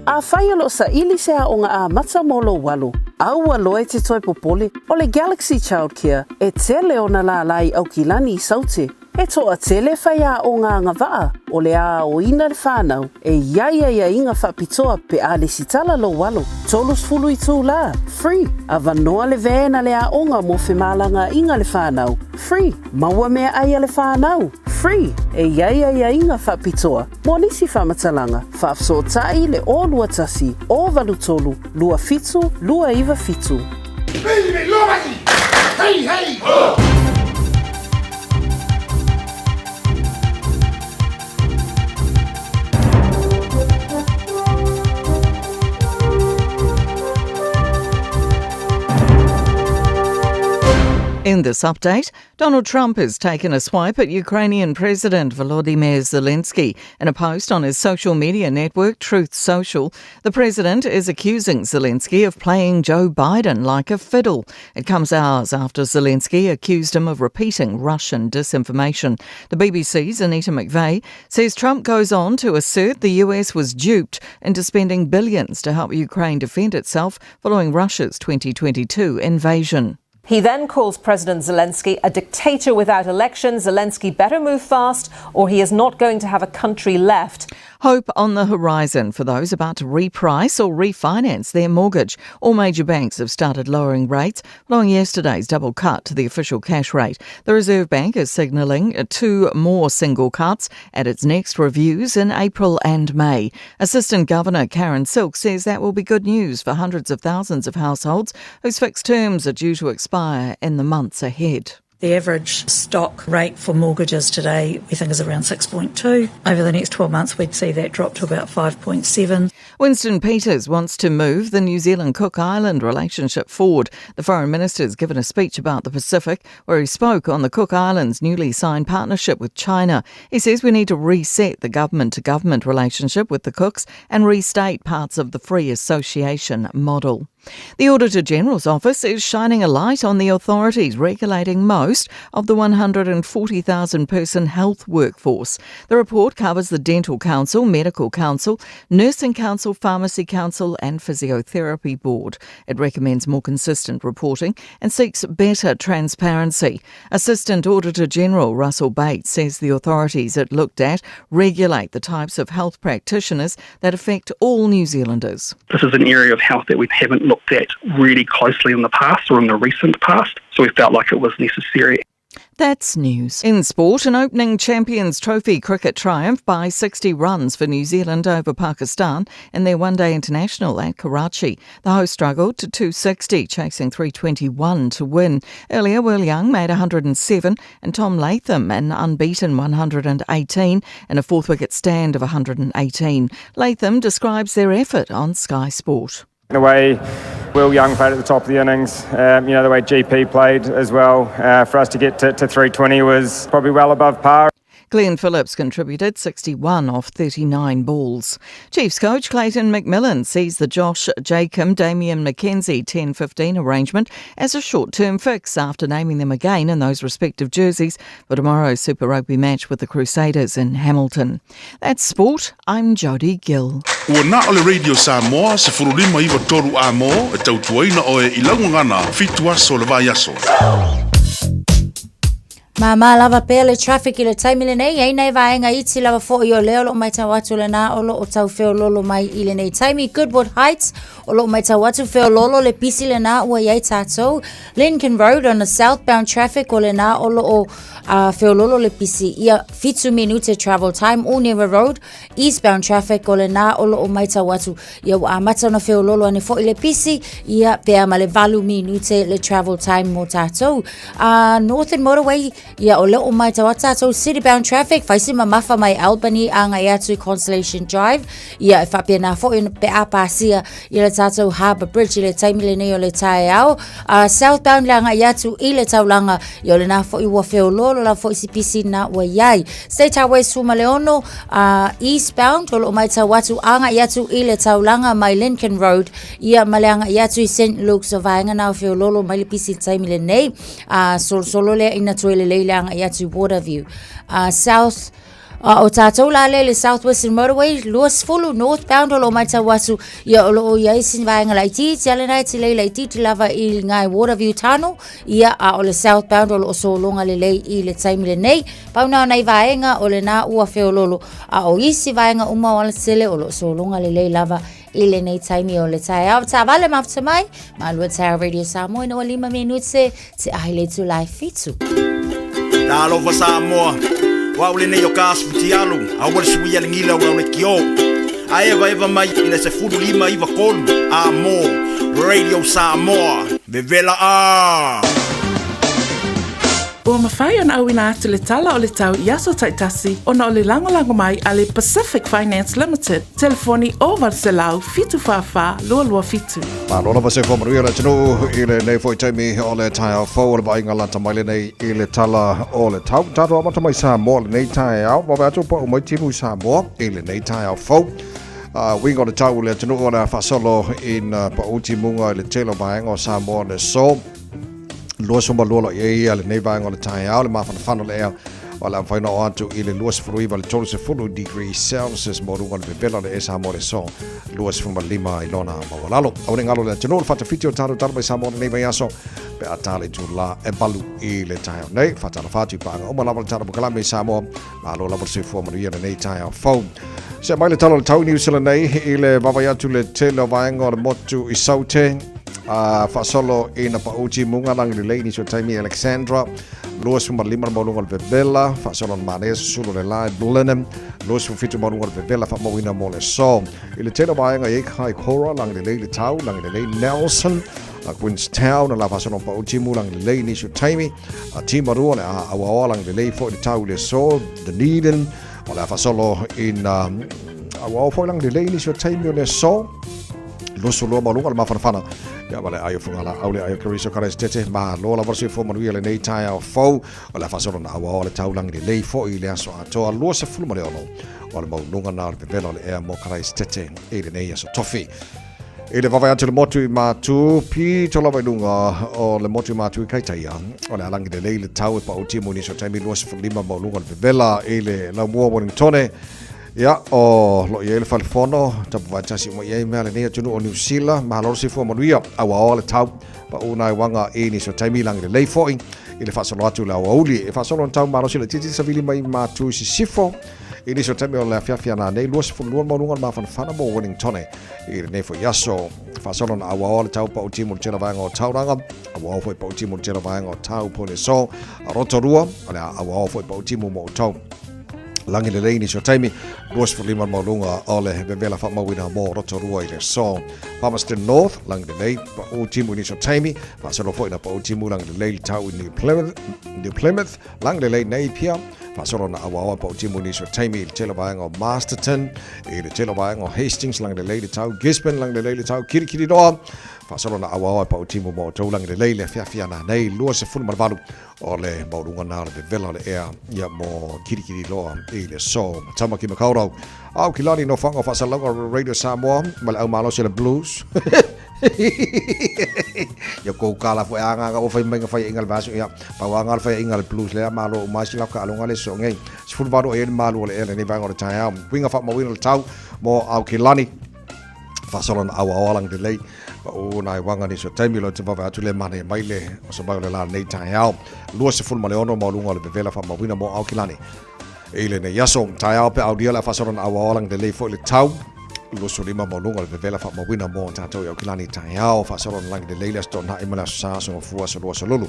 X: Afai o loo saili se aoga amata mo lou alo, aua loa e te toe popole, o le Galaxy Childcare e tele ona lālā i Aukilani i Saute. E toatele faiaoga agavaa o le a aoina le fanau e i ai aiaiga faapitoa pe a lesitala lou alo. 30 itulā, free. Avanoa le van a le aoga mo femalagaaiga a le fanau, free. Maua meaai a le fanau, free. E i ai aiaiga faapitoa mo nisi faamatalaga, faafesootai le 021 083 27 297.
Q: Hey, hey! Oh!
D: In this update, Donald Trump has taken a swipe at Ukrainian President Volodymyr Zelensky in a post on his social media network, Truth Social. The president is accusing Zelensky of playing Joe Biden like a fiddle. It comes hours after Zelensky accused him of repeating Russian disinformation. The BBC's Anita McVeigh says Trump goes on to assert the US was duped into spending billions to help Ukraine defend itself following Russia's 2022 invasion.
A: He then calls President Zelensky a dictator without elections. Zelensky better move fast or he is not going to have a country left.
D: Hope on the horizon for those about to reprice or refinance their mortgage. All major banks have started lowering rates following yesterday's double cut to the official cash rate. The Reserve Bank is signalling two more single cuts at its next reviews in April and May. Assistant Governor Karen Silk says that will be good news for hundreds of thousands of households whose fixed terms are due to expire in the months ahead.
E: The average stock rate for mortgages today we think is around 6.2. Over the next 12 months we'd see that drop to about 5.7.
D: Winston Peters wants to move the New Zealand Cook Island relationship forward. The Foreign Minister's given a speech about the Pacific where he spoke on the Cook Islands' newly signed partnership with China. He says we need to reset the government to government relationship with the Cooks and restate parts of the free association model. The Auditor General's office is shining a light on the authorities regulating most of the 140,000 person health workforce. The report covers the Dental Council, Medical Council, Nursing Council, Pharmacy Council, and Physiotherapy Board. It recommends more consistent reporting and seeks better transparency. Assistant Auditor General Russell Bates says the authorities it looked at regulate the types of health practitioners that affect all New Zealanders.
F: This is an area of health that we haven't looked at really closely in the past or in the recent past, so we felt like it was necessary.
D: That's news. In sport, an opening Champions Trophy cricket triumph by 60 runs for New Zealand over Pakistan in their one day international at Karachi. The hosts struggled to 260, chasing 321 to win. Earlier, Will Young made 107 and Tom Latham an unbeaten 118 and a fourth wicket stand of 118. Latham describes their effort on Sky Sport.
U: The way Will Young played at the top of the innings, um, you know, the way GP played as well, uh, for us to get to, to 320 was probably well above par.
D: Glenn Phillips contributed 61 off 39 balls. Chiefs coach Clayton McMillan sees the Josh Jacomb Damian McKenzie 10-15 arrangement as a short-term fix after naming them again in those respective jerseys for tomorrow's Super Rugby match with the Crusaders in Hamilton. That's sport. I'm Jodie Gill.
B: Ua na o le Radio Samoa, 1593 a mō, e tautuaina oe i laugagana, fitu aso le vai aso.
K: Māmā lava pea le traffic i le taimi lenei, ai nei vaenga iti lava fo'i o lea o loo maitau atu lena o loo tau feololo mai i lenei taimi. Goodwood Heights o loo maitau atu feololo le pisi lena ua iai tātou. Lincoln Road on the southbound traffic o lena o loo uh, feololo le pisi ia fitu minute travel time. Onewa Road eastbound traffic o lena o loo maitau atu ia ua amata ona feololo ane fo'i le pisi ia pea ma le valu minute le travel time mo tātou. Uh, Northern Motorway ia o leo maitau atu tātou citybound traffic whaisi mamafa mai Albany a ngai atu Constellation Drive ia e whapena fo'i pe a pasia i le tātou Harbour Bridge i le taimi lenei o le taeao. Uh, southbound le agai atu i le taulaga ia o lena fo'i ua feololo la fo'i si pisi na ua iai. State Highway suma le ono uh, eastbound o loo maitau atu agai atu i le taulaga mai Lincoln Road ia ma le agai atu i St Luke's o vaega na o feololo mai le pisi i le taimi lenei. Uh, solosolo lea ina toe lelei le agai atu i Waterview. Uh, south A o tātou la le le South Western Motorway, 20 northbound o lo maitau atu, ia o lo o iai sin vaenga laitiiti, ale nai te lei laitiiti lava i ngai Waterview Tunnel, ia a o le southbound o lo o solonga le lei i le taimi lenei. Pau nā o nei vaenga o le nā ua feololo, a o isi vaenga uma o alatele o lo o solonga le lei lava i lenei taimi o le taeao. Tāvale mafuta mai, malua taeao Radio Samoa ina ua lima minute te ahi le tū lai fitu.
Y: Talofa Samoa, o au lenei o ka asu futialu, aua le suia le gila o le kio. A eva eva mai i le 1593 a mō Radio Samoa, vevela a!
J: Ua mafai ona auina atu le tala o le tau i aso taitasi ona o le lagolago mai a le Pacific Finance Limited, telefoni 0800 744 227.
C: Malo lava se manuia le atunuu i lenei foi taimi o le taeao fou o le vaaiga lata mai lenei i le tala o le tau. Tatou amata mai Samoa lenei taeao, vave atu pau mai timu i Samoa i lenei taeao fou. Uiga o le tau i le atunuu o le a faasolo ina pau timuga i le tele o vaega o Samoa le aso. 22 lo i ai ia lenei vaega o le taeao, le mafanafana o le ea o le a mafai ona oo atu i le 29 i le 30 degree Celsius mo luga o le vevela o le ea Samoa le aso 25 i lona maualalo. Aua ne i galo le atunuu le faatafiti o tatou tala mai Samoa lenei vaiaso pe a ta le itula e 8 i le taeao nei. Faatalofa atu i paaga uma lava le tatou polokalame i Samoa. Malo lava le soifua manuia lenei taeao fou. Se mai le tala o le tau i Niu Sila nei i le vaavaai atu le tele o vaega o le motu i Saute, a faasolo ina pau timuga lagi lelei nisi o taimi Alexandra, 25 le maualuga o le vevela, faasolo na manaia susulu o le lae Blenheim, 27 maualuga o le vevela faamauina mo le aso. I le tele o vaega i ai Kaikoura, lagi lelei le tau, lagi lelei Nelson, a Queenstown, la faasolo na pau timu lagi lelei nisi o taimi, a Timarua le a auaoa lagi lelei foi le tau i le aso Dunedin, O le a faasolo ina auao foi lagi lelei nisi o taimi o le aso. 22 maualuga le mafanafana. Ia ma le ai o Fugala au le ai o Kariso Karaisitete. Malo lava le soifua manuia lenei taeao fou. O le a faasolo na auao le tau lagi lelei foi i le aso atoa 26 o le maualuga na o le vevela o le ea mo Karaisitete i lenei aso tofi. I le vavae atu le motu i Mātū, pito lava i luga o le motu i Mātū i Kaitaia, o le alangi lelei le tau e pau timu i nisi o taimi 25 maualuga o le vevela i le laumua Wellingtone. Ia, o lo o i ai le falefono, tapuvae tasi uma i ai mea lenei atunuu o Niu Sila, malo le soifua manuia, auaoa le tau, pau nai uaga i nisi o taimi lagi lelei foi i le faasolo atu i le aoauli. E faasolo na tau malosi laitiiti le savili mai Mātū i Sisifo, i nisi o taimi o le afiafi a nanei, 22 maualuga o le mafanafana mo Wellingtone. I lenei foi aso, faasolo na auaoa le tau pau timu le tele vaega o Tauranga, auaoa foi pau timu le tele vaega o Taupo le aso, a Rotorua, o le a auaoa foi pau timu mo outou. Lagi lelei nisi o taimi, 25 maualuga o le vevela faamauina mo Rotorua i le aso. Palmerston North, lagi lelei pau timu i nisi o taimi, faasolo foi na pau timu lagi lelei le tau i New Plymouth, New Plymouth, Lagi lelei Napier, faasolo na auaoa pau timu i nisi o taimi i le tele vaega o Masterton, i le tele vaega o Hastings, lagi lelei le tau Gisborne, lagi lelei le tau Kirikiriroa, faasolo na auaoa pau timu mo outou lagi lelei le afiafi a nanei 28 o le maualuga na o le vevela o le ea ia mo Kirikiriroa i le aso. Tamaki Makaurau, Aukilani no whanga whaasalauga Radio Samoa, ma le au malosi o le blues. Ia kou kala fo anga anga o fai mai fai inga le vaso ia pau anga le fai inga le blues le malo o mai sila ka alonga le so ngai sefulu valu e le malu o le ele nei vaega o le taeao winga fa mawina le tau mo au ki lani faasolo na aua awa lang lelei pa o nai wanga ni so taimi lo te vave atu le mane mai le o sa mai o le la nei taeao 26 maualuga o le vevela faamauina mo au ki lani I lenei aso, taeao pe aulia le faasolo na auaoa lagi lelei foi le tau. 25 maualuga o le vevela faamauina mo tatou i Aukilani taeao faasolo na lagi lelei le Aso Toonai ma le Aso Sa, Aso Gafua, Aso Lua, Aso Lulu.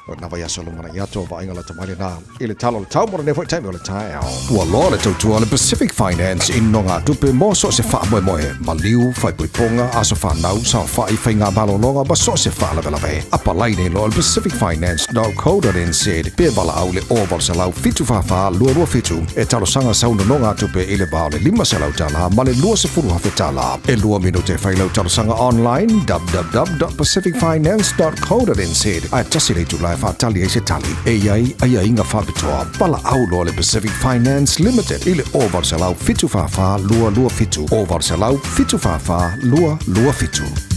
C: O lena vaiaso lumanai atu o vaaiga lata mai lena i le tala o le tau mo lenei foi taimi o le taeao. Ua loa le tautua a le Pacific Finance i nogatupe mo so o se faamoemoe, maliu, faaipoipoga, aso fanau, saofai, faigamalologa ma so o se faalavelave. Apalai nei loa i le pacificfinance.co.nz pe valaau i le 0800 744 227 e talosaga sau nonogatupe i le va o le $500 ma le $20,000. E lua minute e fai lau talosaga online www.pacificfinance.co.nz ae tasi le itula e faatali ai se tali. E i ai aiaiga faapitoa. Valaau loa le Pacific Finance Limited i le 0800 744 227, 0800 744 227.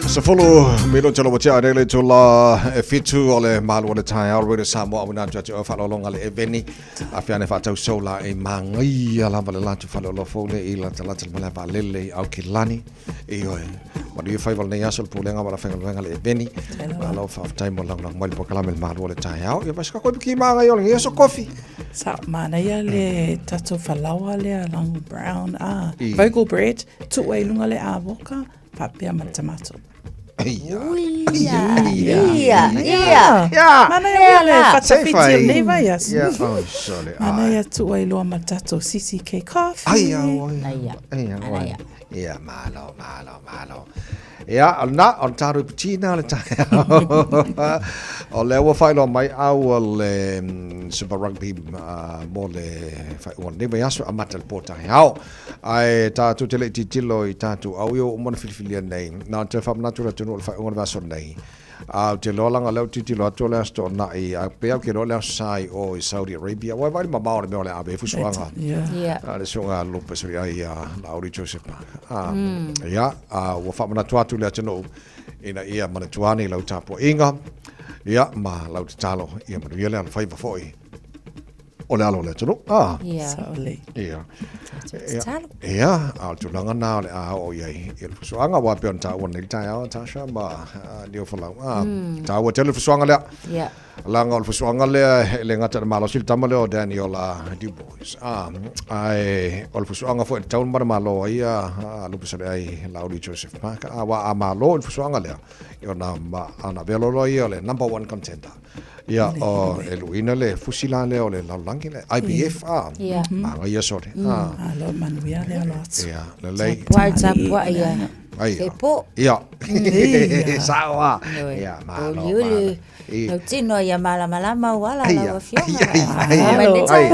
C: 10 minute lo tia nei le itula e 7 o le malu o le taeao Radio Samoa auina atu ia te oe faaaloaloga le eveni a whiane whaatau sola e mangaia lava le latu faleolo le i latalata le malae vaalele i Aukilani i oe. Manuia faiva o lenei aso le pulega ma le faigaluega le eveni. Malo faafetai mo le lagolago mai le polokalame le malu o le taeao. Ia vaisika koe ki māngai o lenei aso kofi.
J: Sa manaia le tatou falaoa lea long brown ah vocal bread tuua i lunga le avoka faapea ma le tomato.
C: Ia.
K: Ia. Ia. Ia.
J: Manaia le whatawhiti o lenei vaiaso.
C: Ia, oh, sole.
J: Manaia tuua i loa ma le tatou CCK coffee.
C: Ai, ai, ai. Ai, ai. Ia, malo, malo, malo. Ia, o lena, o le tātou iputina le taeao. O lea ua faailoa mai au o le Super Rugby mo le faaiuga o lenei vaiaso e amata i le po taeao. Ae tatou te le i tilotilo i tatou au ia ua uma ona filifilia nei, na ona toe faamanatu i le atunuu o le faaiuga o le vaiaso nei. A ou te iloa leaga o lea ou te tilotilo atu o le Aso Toonai, a pei lava ou te iloa o le Aso Sa i o i Saudi Arabia. Ua e vaai i le mamao o le mea o le a ave ai fusuaga a le susuga a Lupe Soliai ia Laauli Joseph. Ia, a ua faamanatu atu le atunuu ina ia manatua ane i lau tapuaiga, ia, ma lau tatalo ia manuia le alofaiva foi o le alo o le atunuu. Ah.
K: Ia.
J: Saole.
C: Ia.
K: Tatalo.
C: Ia, a o le tulaga na o le a oo i ai i le fusuaga, aua e pei ona taua nei le taeao, Tasha ma Niofolau. Ah, taua tele le fusuaga lea.
K: Ia.
C: Leaga o le fusuaga lea e le gata i le malosi le tama lea o Daniel Dubois. Ah, ae o le fusuaga foi e tatau ona manumalo ai a Lupesaleai Laauli Joseph Parker. Ah, aua a malo i le fusuaga lea, ia ona ma ona avea loa ia o le number one contender. Ia, o, e luina le fusi la lea o le lalolagi le IBF, a.
K: Ia.
C: Magaia sole. A.
J: Alo manuia le alo atu.
C: Ia, lelei.
K: Tapuai, tapuai ia.
C: Ai.
K: Fepo.
C: Ia. Sao a. Ia, malo.
K: Uliuli.
C: I.
K: Lau tino ia malamalama o ala
C: Ia.
K: lau afioga.
C: Ai,
K: Ai,
C: ai.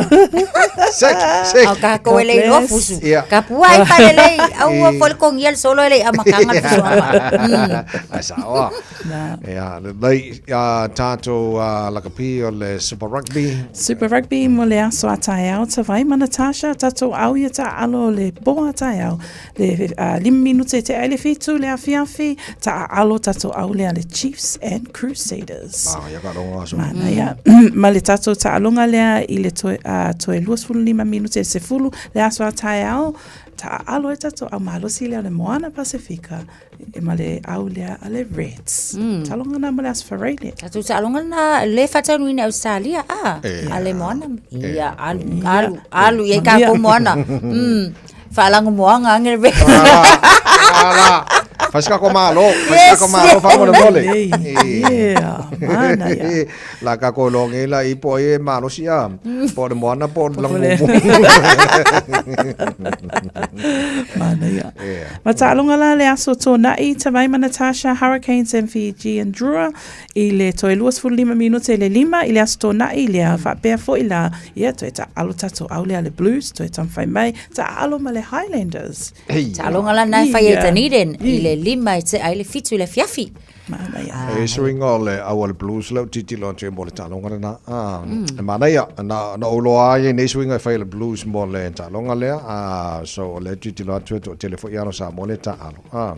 C: Sek, sek.
K: Au ka ko ele
J: God
K: lo
J: bless.
K: fusu.
C: Ia.
K: Ka puai pa le lei. Au ua
C: I.
K: fo le kongi ele solo ele amakanga le fusu ama.
C: Ai, sao a.
J: Na.
C: Ia, lelei, ia, tātou lakapi o le Super Rugby.
J: Super Rugby mo le aso a taeao, Tavai ma Natasha, tatou au ia taaalo le po a taeao, le 5 minute te ai le 7 le afiafi, taaalo tatou au lea le Chiefs and Crusaders.
C: Manaia ka rongo aso.
J: Manaia. Ma le tatou taaloga lea i le toe, toe 25 minute le 10 le aso a taeao, taaalo e tatou au malosi lea o le Moana Pasifika. E ma le au lea a le Reds. Taaloga na mo le Aso Faraile.
K: Tatou taaloga na le faataunuina e Australia a
C: Ia.
K: a le Moana. Ia
C: Ia.
K: alu alu alu i ai
J: Manuia.
K: tatou Moana. Faalago moaga age le Reds.
C: Ala, ala. Fai se kako malo, fai se kako malo faamolemole.
J: Lelei. Yeah, manaia.
C: La kako loge la i po e malosi a. Po le moana po le langumu.
J: Manaia.
C: Yeah.
J: Ma taaloga la le aso Tona'i, Tavai ma Natasha, Hurricanes and Fijian Drua i le toe 25 minute le lima i le aso Tona'i lea faapea fo'i la ia toe taaalo tatou au lea le Blues toe taumafai mai taaalo ma le Highlanders.
K: Taaloga la na e fai e
J: Ia.
K: Dunedin i le 5 e tea ai le 7 i le afiafi.
J: Manaia.
C: E suiga o le au a le Blues lea ou tilotilo atu ai mo le taaloga lena. Ah, e manaia, na, na ou iloa ai nei suiga e fai e le Blues mo le taaloga lea. Ah, so o lea tilotilo atu e toatele foi alo Samoa lea taalo. Ah,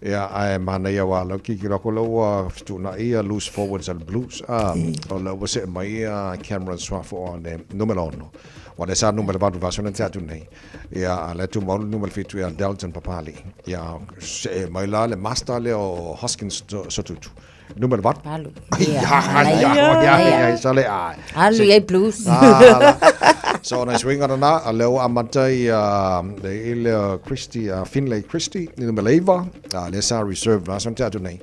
C: ia, ae manaia aua o lea ou tilotilo atu o lea ua fetuunai ia loose forwards a le Blues. Ah, o lea ua see mai ia Cameron Suafoa le numera 6. Ua lea sa numera 8 i le vaiaso na tea atu nei. Ia, a lea tumau le numera 7 ia Dalton Papali. Ia, see mai la le master lea o Hoskins Sotutu. Numera 8.
K: Alu.
C: Ia, ia, ia, ia, sale, ai.
K: Alu i ai Blues.
C: Ah, so nai suiga lena, a lea ua amata i le i le Christie, Finlay Christie, i numera 9, lea sa reserve la vaiaso na tea atu nei.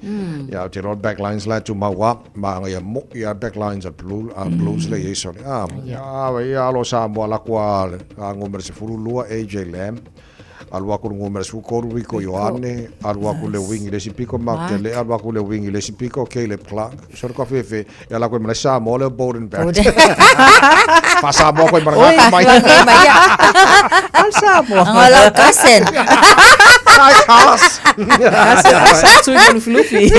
C: Ia, ou te iloa le back lines la e tumau lava, ma agaia moi lava back lines a Blue, a Blues lea e i ai sole. Ah, ia, alo Samoa la kua a numera 12 AJ Lam. Alu aku le numera 13 Rico Ioane, alu aku le wing i le isi piko Mark Tele, alu aku le wing i le isi piko Caleb Clark. Sole kofi e fe, ia la koe ma le Samoa lea o Beauden Barrett. Faa-Samoa koe ma le ngata mai.
J: Al Samoa.
K: Anga lau cousin.
C: Hi, Carlos.
J: Asa tui mo lufilufi.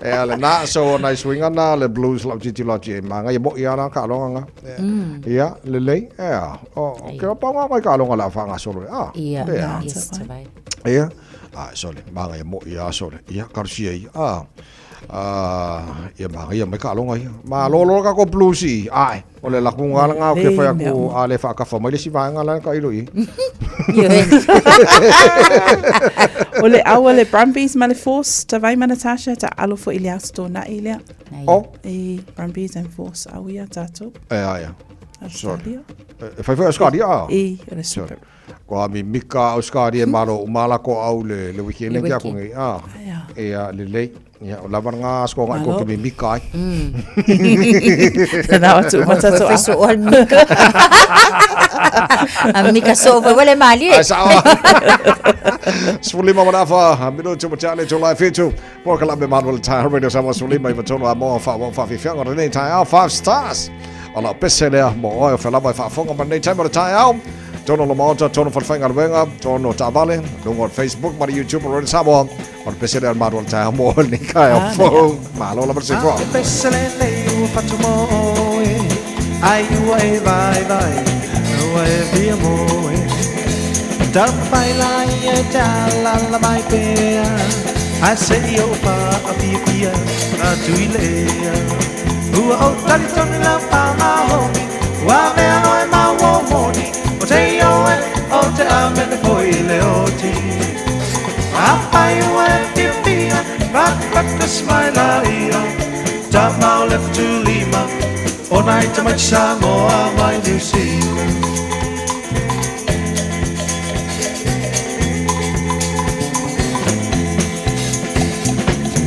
C: Ea lena, so nai suiga na le Blues lau tilotilo atu i ai magaia moi lava la taaloga na. Ia, lelei, ea, o, ke o paoga mai taaloga o le a faagasolo le, a,
K: Ia,
C: ea.
K: yes, tavai.
C: Ia, a, sole, magaia moi lava sole, ia, talosia ia, a, a, ia magaia mai taaloga ia. Malolo le tatou Blues i i, ae, o le lakuga lena ou te fai atu, a le faatafa mai le isi vaega la e tailo i ai.
J: O le au a le Brumbies ma le Force, Tavai ma Natasha, taaalo fo'i i le Aso Tona'i lea.
C: O?
J: I Brumbies and Force au ia tatou.
C: Ea, ea.
J: Australia.
C: E fai foi Australia a?
J: I, o le Super.
C: Kua mimika Australia e malo uma la ko au le le weekend
K: Le
C: le aku
K: weekend.
C: ngai. A. Ea, lelei. Ia, o lava ngā asko ngai ko
J: Malo.
C: te mimika ai.
J: Tēnā atu uma tatou
K: Foi so o mika. A mika so foi wale malie.
C: Ai sao. 15 ma le afa minuti ua tea le itula e fitu. Polokalame Malu o le Taeao Radio Samoa 15 93 a moa wha whawhiwhianga o lenei taeao 5 stars. O lau pese lea mo oe o whelama e whaafonga ma lenei taimi o le taeao. Tono lo maota, tono whalewhaingaluega, tono taavale, luga o le Facebook ma le YouTube o Radio Samoa. O le pese lea o le Malu o le Taeao mo oe lenei taeao fou. Malo lava le soifua. Le pese lenei ua fatu mo oe, ai ua e vaivai, ua e fia moe. Taumafai laia e te alaala mai pea, ae se i ou faafiafia atu i le ea. Ua ou talitonu lau pāmahoni, ua avea oe ma ua moni, o te ioe, o te amene foi i le oti. Afai ua e fiafia, fatafata mai laia, tama o le fetulima, o nai tamaiti Samoa mai Niu Sila.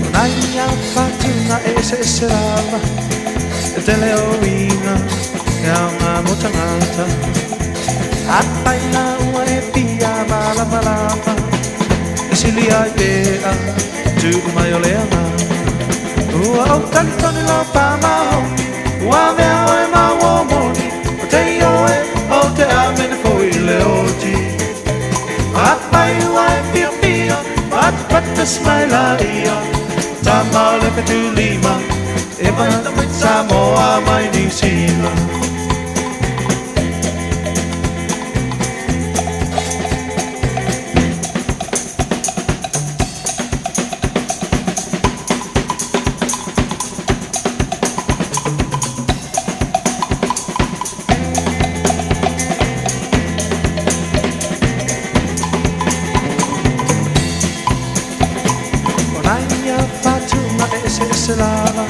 C: O nai whatunga e eseese lava, E tele o uiga, e aoga mo tagata. Afai la ua e fia malamalama, E sili ai pea, tuu mai o le agaga. Ua ou talitonu lau faamaoni, Ua avea oe ma ua moni, O te ioe, o te amene foi i le oti. Afai ua e fiafia, Fatafata mai laia, Tama o le fetulima, E mai Samoa mai Niu Sila. O nai whatunga e eseese lava,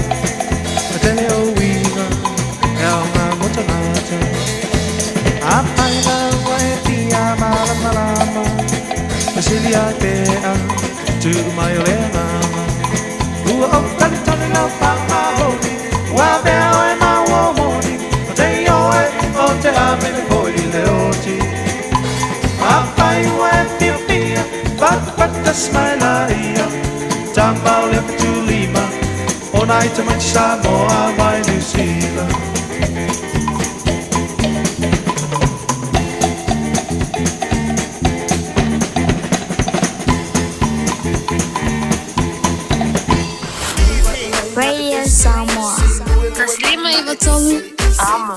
C: E tele o uiga, e aoga mo tagata. Afai la ua e fia malamalama, E sili ai pea, tuu mai o le agaga. Ua ou talitonu lau faamaoni, Ua avea oe ma ua moni, O te ioe, o te amene foi i le oti. Afai ua e fiafia, Fatafata mai laia, Tama o le fetulima, O nai tamaiti Samoa mai Niu Sila.
L: Radio Samoa. 1593 Amo.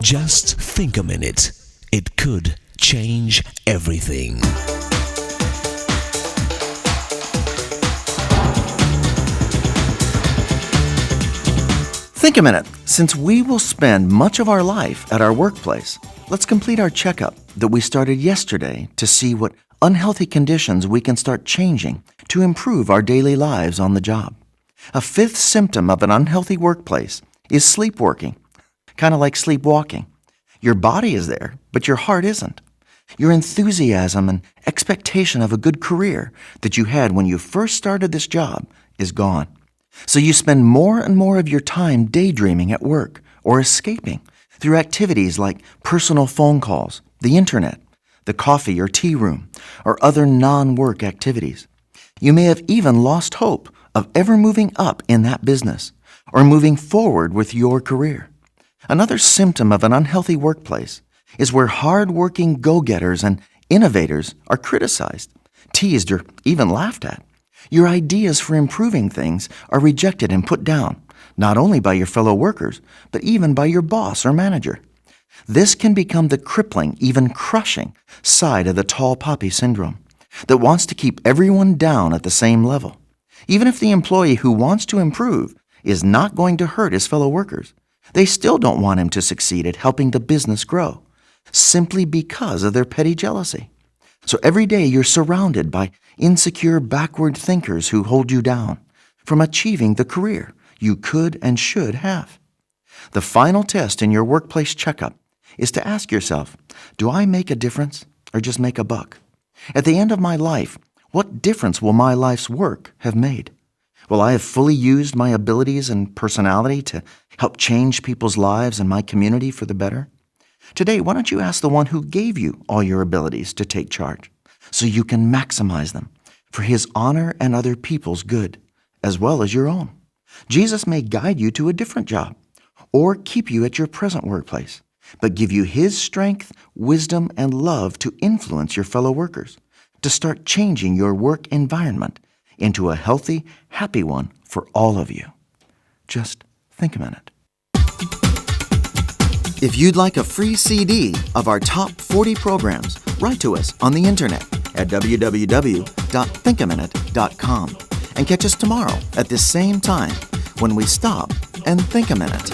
S: Just think a minute. It could change everything.
G: Think a minute. Since we will spend much of our life at our workplace, let's complete our checkup that we started yesterday to see what unhealthy conditions we can start changing to improve our daily lives on the job. A fifth symptom of an unhealthy workplace is sleepworking, kind of like sleepwalking. Your body is there, but your heart isn't. Your enthusiasm and expectation of a good career that you had when you first started this job is gone. So you spend more and more of your time daydreaming at work or escaping through activities like personal phone calls, the internet, the coffee or tea room, or other non work activities. You may have even lost hope of ever moving up in that business or moving forward with your career. Another symptom of an unhealthy workplace is where hard-working go-getters and innovators are criticized, teased, or even laughed at. Your ideas for improving things are rejected and put down, not only by your fellow workers, but even by your boss or manager. This can become the crippling, even crushing, side of the tall poppy syndrome that wants to keep everyone down at the same level. Even if the employee who wants to improve is not going to hurt his fellow workers, they still don't want him to succeed at helping the business grow, simply because of their petty jealousy. So every day you're surrounded by insecure, backward thinkers who hold you down from achieving the career you could and should have. The final test in your workplace checkup is to ask yourself Do I make a difference or just make a buck? At the end of my life, what difference will my life's work have made? Will I have fully used my abilities and personality to help change people's lives and my community for the better? Today, why don't you ask the one who gave you all your abilities to take charge so you can maximize them for his honor and other people's good, as well as your own? Jesus may guide you to a different job or keep you at your present workplace, but give you his strength, wisdom, and love to influence your fellow workers, to start changing your work environment into a healthy, happy one for all of you. Just think a minute. If you'd like a free CD of our top 40 programs, write to us on the internet at www.thinkaminute.com and catch us tomorrow at this same time when we stop and think a minute.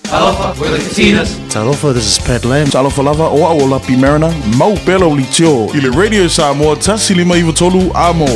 R: Talofa, we're the Katinas.
H: Talofa, this is Pat Lam.
B: Talofa lava, o au o Lapi Mariner, mau pea lau litio i le Radio Samoa 1593 Amo.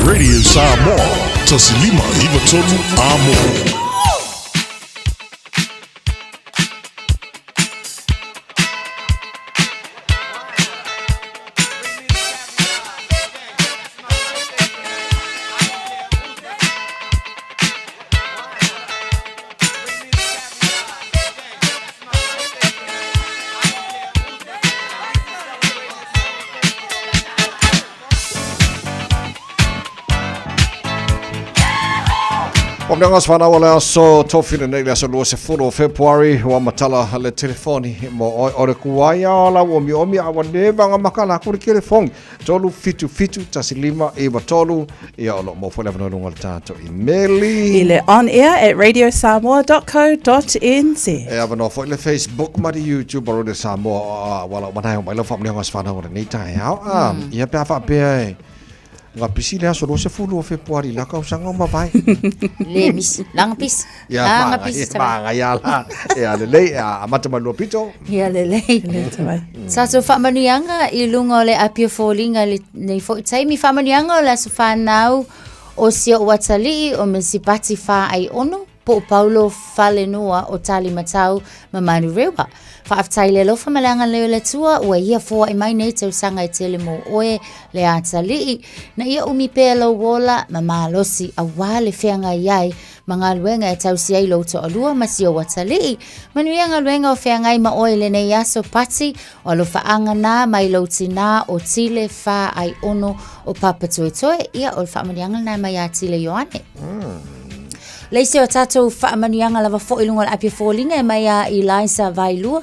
B: Radio Samoa, 1593 Amo.
C: O mea ngā whanau o le aso tōwhina nei le aso 20 o February ua matala le telefoni mo oi o le kuaia o la ua mi omi a ua neva ngā makala aku le telefongi 3 7 7 1 5 9 3 ia o lo mo fo le avanoa lunga o le tātou imeli.
J: I le on air at radiosamoa.co.nz.
C: E avanoa foi le Facebook ma le YouTube o Radio Samoa a wala o manae o mai lau whaamnianga o se whanau o lenei taeao. A, ia pe a whaapea e ngā pisi le aso 20 o Fepuari la kausaga o mavae.
K: Le misi, langa pisi.
C: Ia,
K: Langa
C: maanga,
K: pisi
C: ia,
K: tava.
C: maanga ia la. Ia lelei, a amata mai lua pito.
K: Ia lelei.
J: Lelei tavai.
K: Sa tou faamanuiaga i luga o le apia foliga i lenei foi taimi. Faamanuiaga o le aso fanau o si o'u atalii o Mesipati Faai'ono po o Paulo Falenoa o Talimatau ma Manurewa. Faafetai i le alofa ma le agalelei o le Atua ua ia foa'i mai nei tausaga e tele mo oe le atalii. Na ia umi pea lou ola ma malosi auā le feagai ai ma galuega e tausi ai lou toalua ma si ou atalii. Manuia galuega o feagai ma oe i lenei aso Pati, o alofaaga na mai lou tinā o Tile Faai'ono o Papatoetoe, ia o le faamanuiaga lena mai ia Tile Ioane. Le isi o tatou faamanuiaga lava foi i luga o le api o foliga e mai a Eliza Vailua.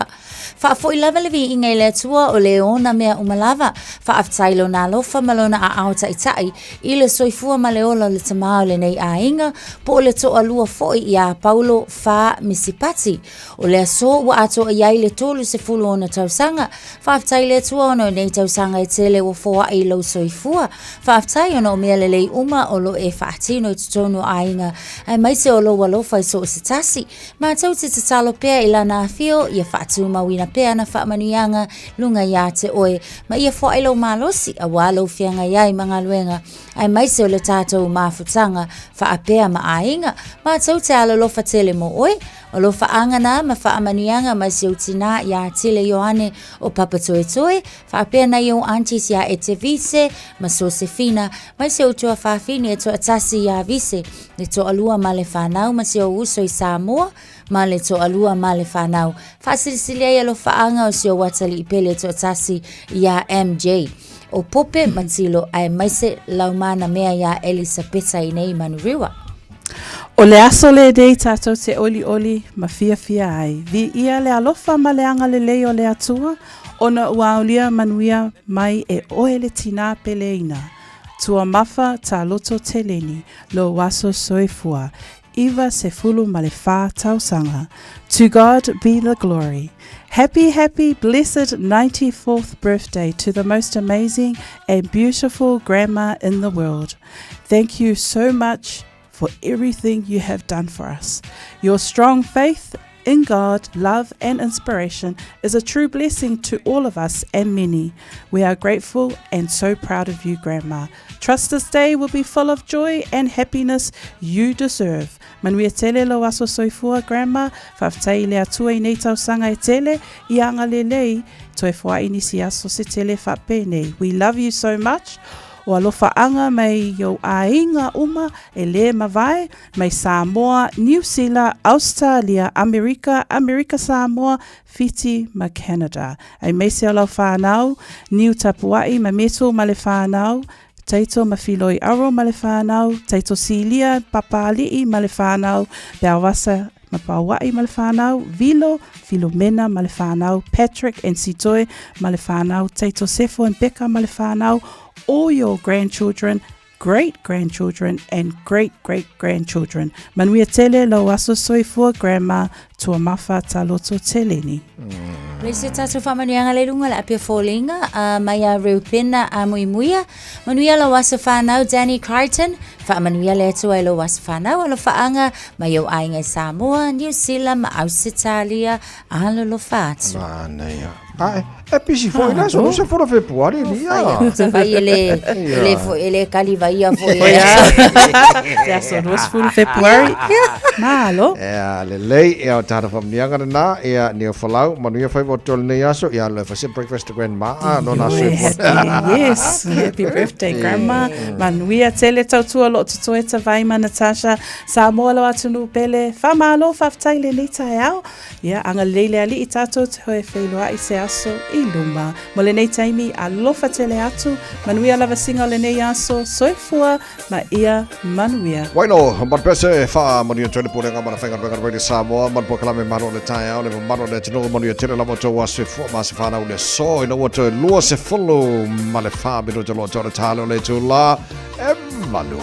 K: Faafoi lava le viiga i le Atua o le ona mea uma lava. Faafetai lona alofa ma lona aao taitai i le soifua ma le ola o le tamā o lenei aiga, po o le toalua foi iā Paulo Fa Misipati. O le aso ua atoa i ai le 30 ona tausaga. Faafetai i le Atua ona o nei tausaga e tele ua foai i lou soifua. Faafetai ona o mea lelei uma o lo e faatino i totonu o aiga, aemaise o lou alofa i so o se tasi. Matou te tatalo pea i Lana afio ia faatumauina pea ana faamanuiaga luga iā te oe, ma ia foai lou malosi auā lou feagai ai ma galuega, aemaise o le tatou mafutaga faapea ma aiga. Matou te alolofa tele mo oe. O lou faaagana ma faamanuiaga mai si ou tinā iā Tile Ioane o Papatoetoe, faapea nai ou aunties iā Ete Vise ma Sosefina, mai si ou tuafafine e toatasi iā Vise, le toalua ma le fanau ma si ou uso i Samoa, ma le toalua ma le fanau. Faasilisili ai alofaaga o si ou atalii pele toatasi iā MJ. O Pope ma Tilo aemaise laumana mea iā Elisapeta i nei Manurewa.
J: O le aso lenei tatou te olioli ma fiafia ai. Viia le alofa ma le agalelei o le Atua, ona ua aulia manuia mai e oe le tinā peleina. Tuamafa ta loto teleni, lou aso soifua, 94 tausaga. To God be the glory. Happy, happy, blessed 94th birthday to the most amazing and beautiful grandma in the world. Thank you so much for everything you have done for us. Your strong faith in God, love, and inspiration is a true blessing to all of us and many. We are grateful and so proud of you, Grandma. Trust this day will be full of joy and happiness you deserve. Manuia tele lou aso soifua, Grandma. Faafetai i le Atua i nei tausaga e tele, i agalelei, toe foai nisi aso se tele faapenei. We love you so much. O alofaaga mai i ou aiga uma e lē mavae, mai Samoa, Niu Sila, Ausetalia, Amerika, Amerika Samoa, Fiti ma Canada. Aemaise o lau whanau, Niu Tapua'i ma Meto ma le whanau, Taito ma Filoi Aro ma le whanau, Taito Silia Papali'i ma le whanau, Beauasa ma Paua'i ma le whanau, Vilo, Filomena ma le whanau, Patrick and Sitoe ma le whanau, Taito Sefo and Becca ma le whanau, all your grandchildren, great grandchildren and great great grandchildren. Manuia tele lou aso soifua grandma Tuamafa Taloto Teleni.
K: Le se tatou faamanuiaga le luga le api o foliga uh, mai a Reupena a Muimuia. Manuia lou aso whanau Danny Crichton. Faamanuia le Atua i lou aso whanau alofaaga mai ou aiga i Samoa, Niu Sila ma Ausetalia. Alolofa atu.
C: Manaia. A, e pisi foi le aso, se fora Fepuari lia.
K: Sa fai e le, e le foi, e le kali vaia foi.
J: Te aso 20 Fepuari. Malo.
C: Ea, lelei, ea o tāna whamnianga na, ea neo whalau, manuia whai o tōle nei aso, ea le whase breakfast to grandma, a no nā sui
J: Happy, yes, happy birthday grandma. Manuia tele tautua lo tutoe ta vai ma Natasha. Samoa lo atunu pele. Whamalo, whaftai le nei taeao. Ia, agalelei le Alii tatou te hoe feiloai se aso i luma. Mo lenei taimi, alofa tele atu, manuia lava singa o lenei aso, soifua ma ia manuia.
C: Waino, Marupese, wha manuia tōne pōrenga mana whainga whainga Radio Samoa, mana pō kalame maro le taeao, le maro le tino manuia tele lava tō aso e fua ma se whanau le so, ina ua tō lua se fulu ma le wha mino te loa tō le tāle o le tū la, e malu.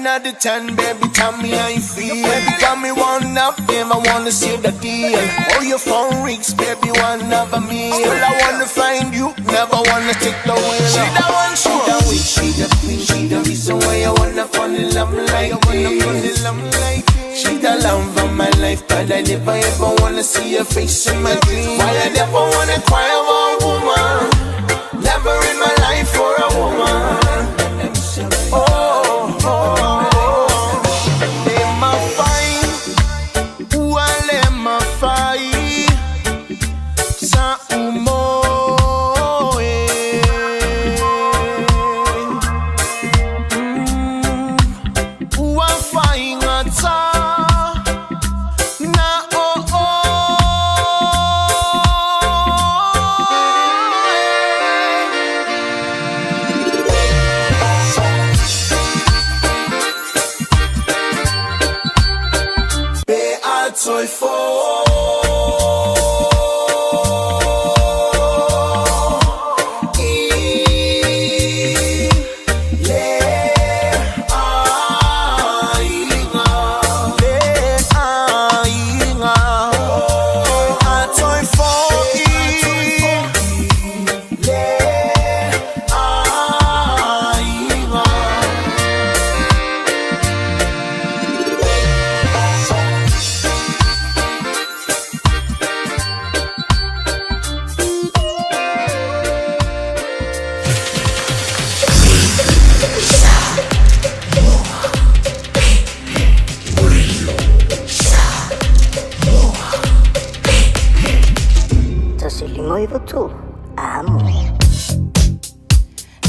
H: out of 10, baby, tell me how you feel. Baby, call me one up, if I wanna see the deal. Oh, your phone rings, baby, one of a meal. Still, I wanna find you, never wanna take the wheel. She the one, she the witch, she the queen, she the reason why I wanna fall in love like this. She the love of my life, but I never ever wanna see her face in my dreams. Why I never wanna cry over a woman? Never in my life for a woman. Oh, oh, oh. Le mafai, ua le mafai, sa umo e. Ua faigata na o oe. Pe a toi fo. I le aiga, le aiga, a toi fo i le aiga.
I: Tasi lima iwa tolu. Amo.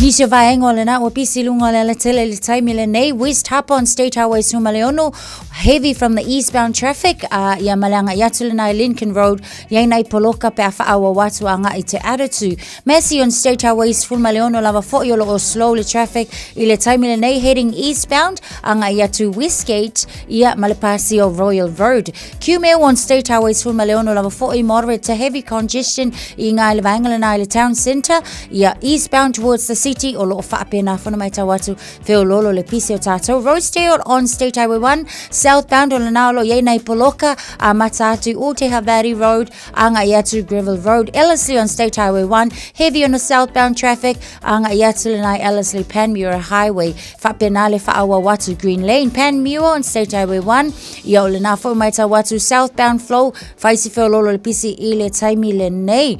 K: Nisi o vaega o lena ua pisi i luga o le alatele i le taimi lenei, West Harbour on State Highway 16, heavy from the eastbound traffic, a ia ma le agaʻi atu lena i Lincoln Road, iai nai poloka pe a faaauau atu agaʻi te Atatu. Massey on State Highway 16 lava foʻi o loo slow le traffic i le taimi lenei heading eastbound agaʻi atu Westgate ia ma le pasi o Royal Road. Kumeu on State Highway 16 lava foʻi moderate to heavy congestion i ngā i le vaega lena i le town centre ia eastbound towards the city o loo faapena fono maitau atu feololo le pisi o tātou. Rosedale on State Highway 1 southbound o lena o loo iai nai poloka a mata atu Oteha Valley Road agaʻi atu Greville Road. Ellerslie on State Highway 1 heavy on the southbound traffic agaʻi atu lena i Ellerslie Panmure Highway. Faapena le faaauau atu Green Lane Panmure on State Highway 1 ia o lena foi maitau atu southbound flow fai si feololo le pisi i le taimi lenei.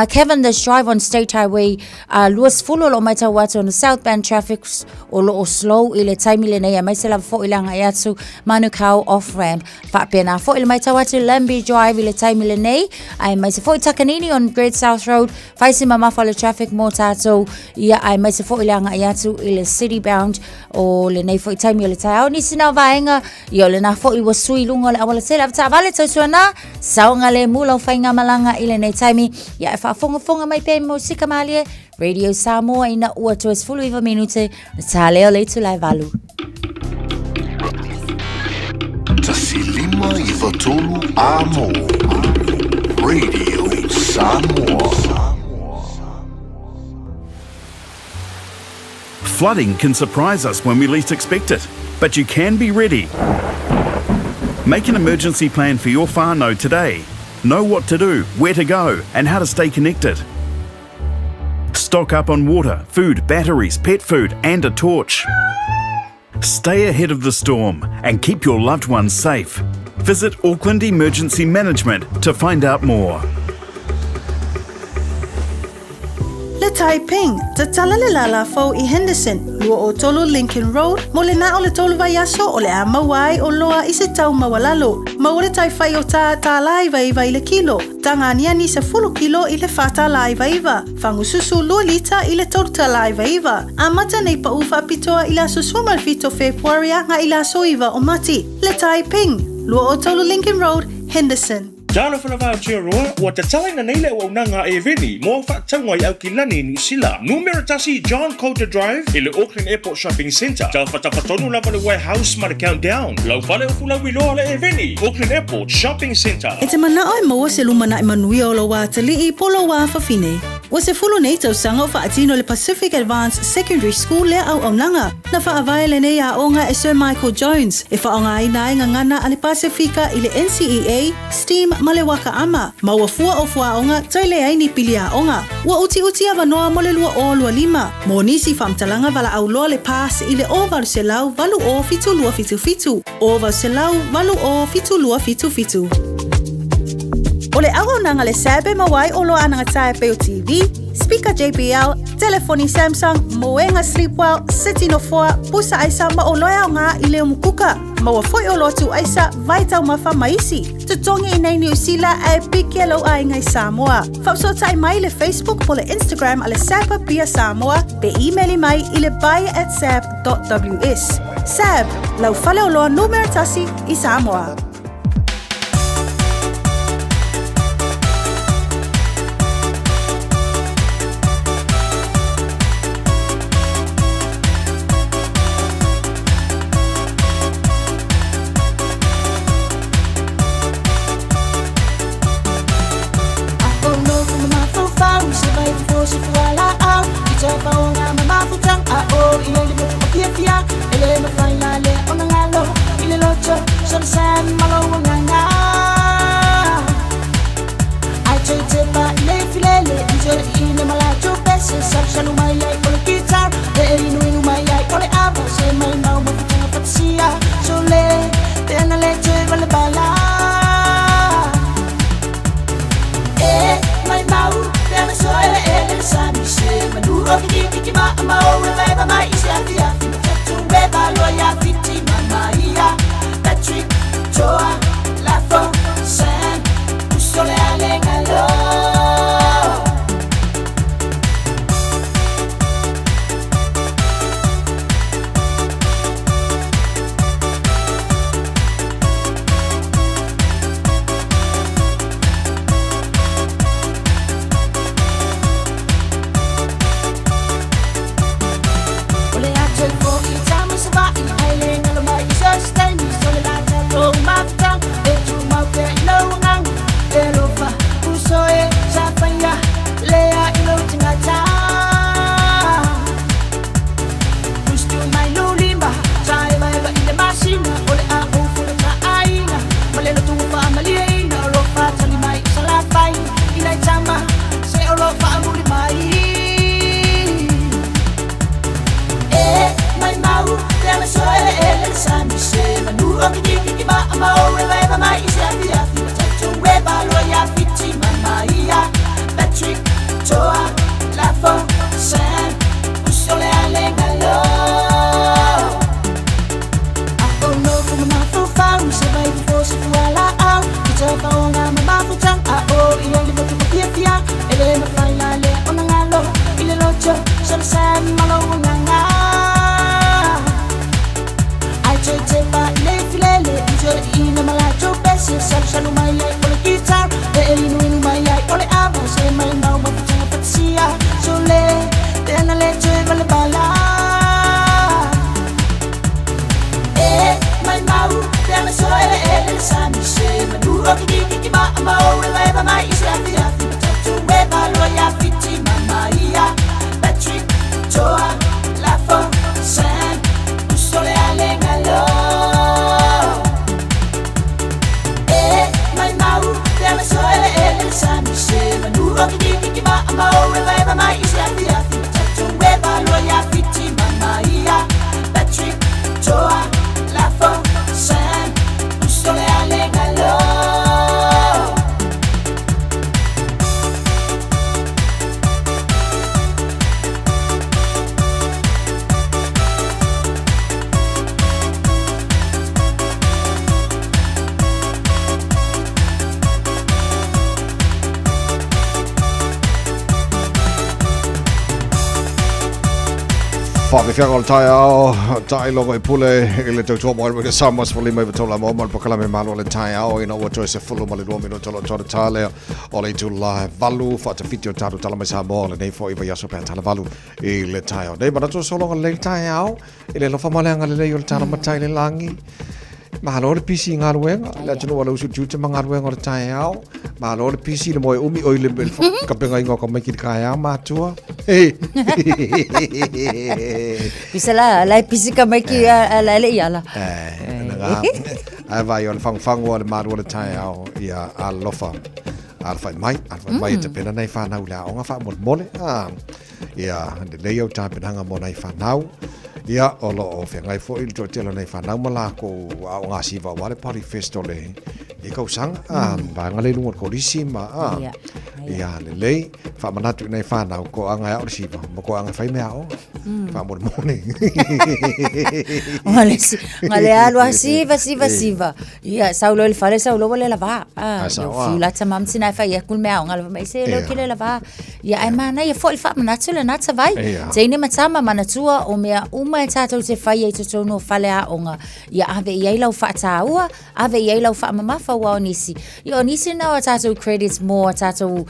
K: Cavendish Drive on State Highway 20 o loo maitau atu on the southbound traffic o loo slow i le taimi lenei aemaise lava foi le agaʻi atu Manukau off ramp. Faapena foi le maitau atu Lambie Drive i le taimi lenei aemaise foi Takanini on Great South Road fai si mamafa le traffic mo tātou ia aemaise foi le agaʻi atu i le city bound o lenei foi taimi o le taeao. Nisi na o vaega ia o lena foi ua sui luga o le auala tele avetaavale tautuana saogalemu lau faigamalaga i lenei taimi ia e faafogafoga mai pea i musika malie Radio Samoa ina ua toe 19 minute na tā lea o le itula e valu.
B: 153 Amo Radio Samoa.
M: Flooding can surprise us when we least expect it, but you can be ready. Make an emergency plan for your whānau today. Know what to do, where to go, and how to stay connected. Stock up on water, food, batteries, pet food, and a torch. Stay ahead of the storm and keep your loved ones safe. Visit Auckland Emergency Management to find out more.
N: Le Taiping, tatala le lala fou i Henderson, 23 Lincoln Road, mo le na o le tolu vaiaso o le a maua ai o loa i se tau maualalo. Maua le tai whai o tā tālā iwa iwa i le kilo, taga aniani 10 kilo i le 4 tālā iwa iwa, fagususu 2 lita i le 3 tālā iwa iwa. Amata nei paʻu faapitoa i le aso 17 o Fepuari agaʻi i le aso 9 o Mati. Le Taiping, 23 Lincoln Road, Henderson.
O: Talofa lava Aotearoa, ua tatalaina nei le auaunaga a Eveni mo au faatauga i Aukilani i Niu Sila. Numera tasi John Coulter Drive i le Auckland Airport Shopping Centre. Tafatafa tonu lava le warehouse ma le Countdown. Lau fale o fulauiloa le Eveni, Auckland Airport Shopping Centre.
N: E te manao e maua se lumanai manuia o lou atalii po o lou afafine. Ua 10 nei tausaga o faatino le Pacific Advanced Secondary School lea auaunaga. Na faavae lenei aoga e Sir Michael Jones, e faaaogaina ai gagana a le Pasefika i le NCEA, STEAM ma le Waka Ama, ma ua fua o fuaoga toe leai ni pili aoga. Ua utiuti avanoa mo le 2025. Mo nisi faamatalaga valaau loa le PASS i le 0800 80 7277, 0800 80 7277. O le auaunaga le SAB e maua ai oloa anagatāe pei o TV, speaker JBL, telefoni Samsung, moega Sleepwell, seti nofoa, pusa aisa ma oloa e aoga i le umukuka. Maua foi oloa tuuaisa, vai taumafa ma isi. Totogi i nei Niu Sila ae piki lou aiga i Samoa. Faafesootai mai i le Facebook po le Instagram a le SAB Apia Samoa pe imeli mai i le buy at sab.ws. SAB, lau faleoloa numera tasi i Samoa.
C: Faafiafiaga o le taeao, taailoga i pule i le tautua mo le Samoa sefululima iva tolu amo ma le polokalame Malo o le Taeao ina ua toe 12 minuta o lo o toa ta lea o le itula e valu faatafiti o tatou tala mai Samoa o lenei foi vaiaso pe a tala valu i le taeao nei. Manatu o sologa lelei le taeao i le alofa ma le agalelei o le tala matai i le lagi. Malo le pisi i galuega, le atunuu a le usu tiute ma galuega o le taeao. Malo le pisi i le moe umi oi le kapegaina o ka maiki i le taeao matua.
K: Pisa la, la e pisi ka maiki a la le iala.
C: Ae vai o le fangufangu o le malu o le taeao ia alofa. Alafai mai, alafai mai e tapena nei whanau le aoga faamolemole. Ah, ia, lelei au tapenaga mo nai whanau. Ia, o lo o feagai foi le toatele o nai whanau ma lakou aoga siva aua le Party Fest o le i kausaga. Ah, vaega le i luga o le kolisi ma, ah,
K: Ia,
C: ia, lelei, faamanatu i nai whanau, ko anga e ao le siva, ma ko anga e whai mea aoga. Faamolemole.
K: Nga le si- nga le alu a siva siva siva. Ia, sau loa i le fale, sau loa ua le lavā. Ah,
C: Ai, sao,
K: ia, fiu
C: ah.
K: la tama ma tina e fai atu le mea aoga lava mai se leo
C: Ia.
K: ke le lavā. Ia, ae manaia foi le faamanatu lena tavai.
C: Ia.
K: Teine ma tama manatua o mea uma e tatou te faia i totonu o fale aoga. Ia ave i ai lau faataua, ave i ai lau faamamafa aua o nisi. Ia, o nisi na o a tatou credits mo a tatou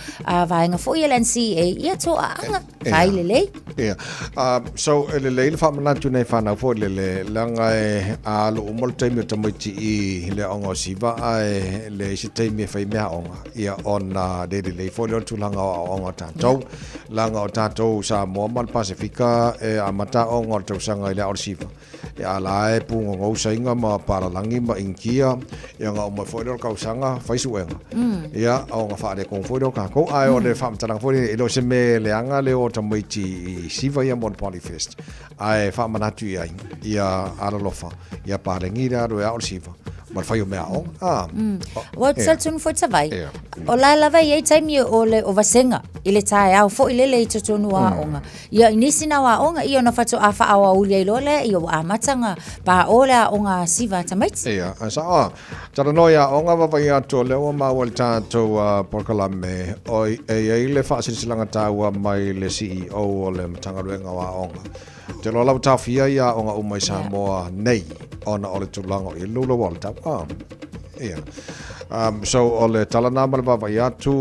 K: vaega foi e le NCEA, ia toaaga. Fai lelei.
C: Ia. So, e lelei le faamanatu nei whanau foi lele, leaga e alu uma le taimi o tamaiti i le aoga o Siva, ae leai se taimi e fai mea aoga. Ia, ona le lelei foi lea o le tulaga o aoaoga o tatou. Leaga o tatou Samoa ma le Pasefika e amata aoga o le tausaga i le ao o le Siva. Ia la e pūgogou Saina ma Palalagi ma Initia, ia ona uma foi lea o le kausaga fai suega. Ia ona faaletonu foi lea o tatou. Ae o le faamatalaga foi lea, e le o se mea leaga le o tamaiti i Siva ia mo le Poly Fest. Ae faamanatu i ai, ia alolofa, ia paleni le alu e ao le Siva ma le fai o mea aoga. Ah.
K: Ua ou talitonu foi Tavai, o la e lava e i ai taimi o le o vasega i le taeao foi lele i totonu o aoga. Ia, i nisi na o aoga, ia ona faatoa faaoauli ai loa lea, ia ua amata ona paʻō le aoga a Siva a tamaiti.
C: Ia, ae sao a. Talanoa i aoga vaavaai atu o lea ua maua i le tatou polokalame, oi, e i ai le faasilasilaga taua mai le CEO o le Matagaluega o Aoga. Ou te iloa la ua taofia ia aoga uma i Samoa nei ona o le tulaga o i ai le louloua o le tau. Ah. Ia. So, o le tala nā ma le vaavaai atu,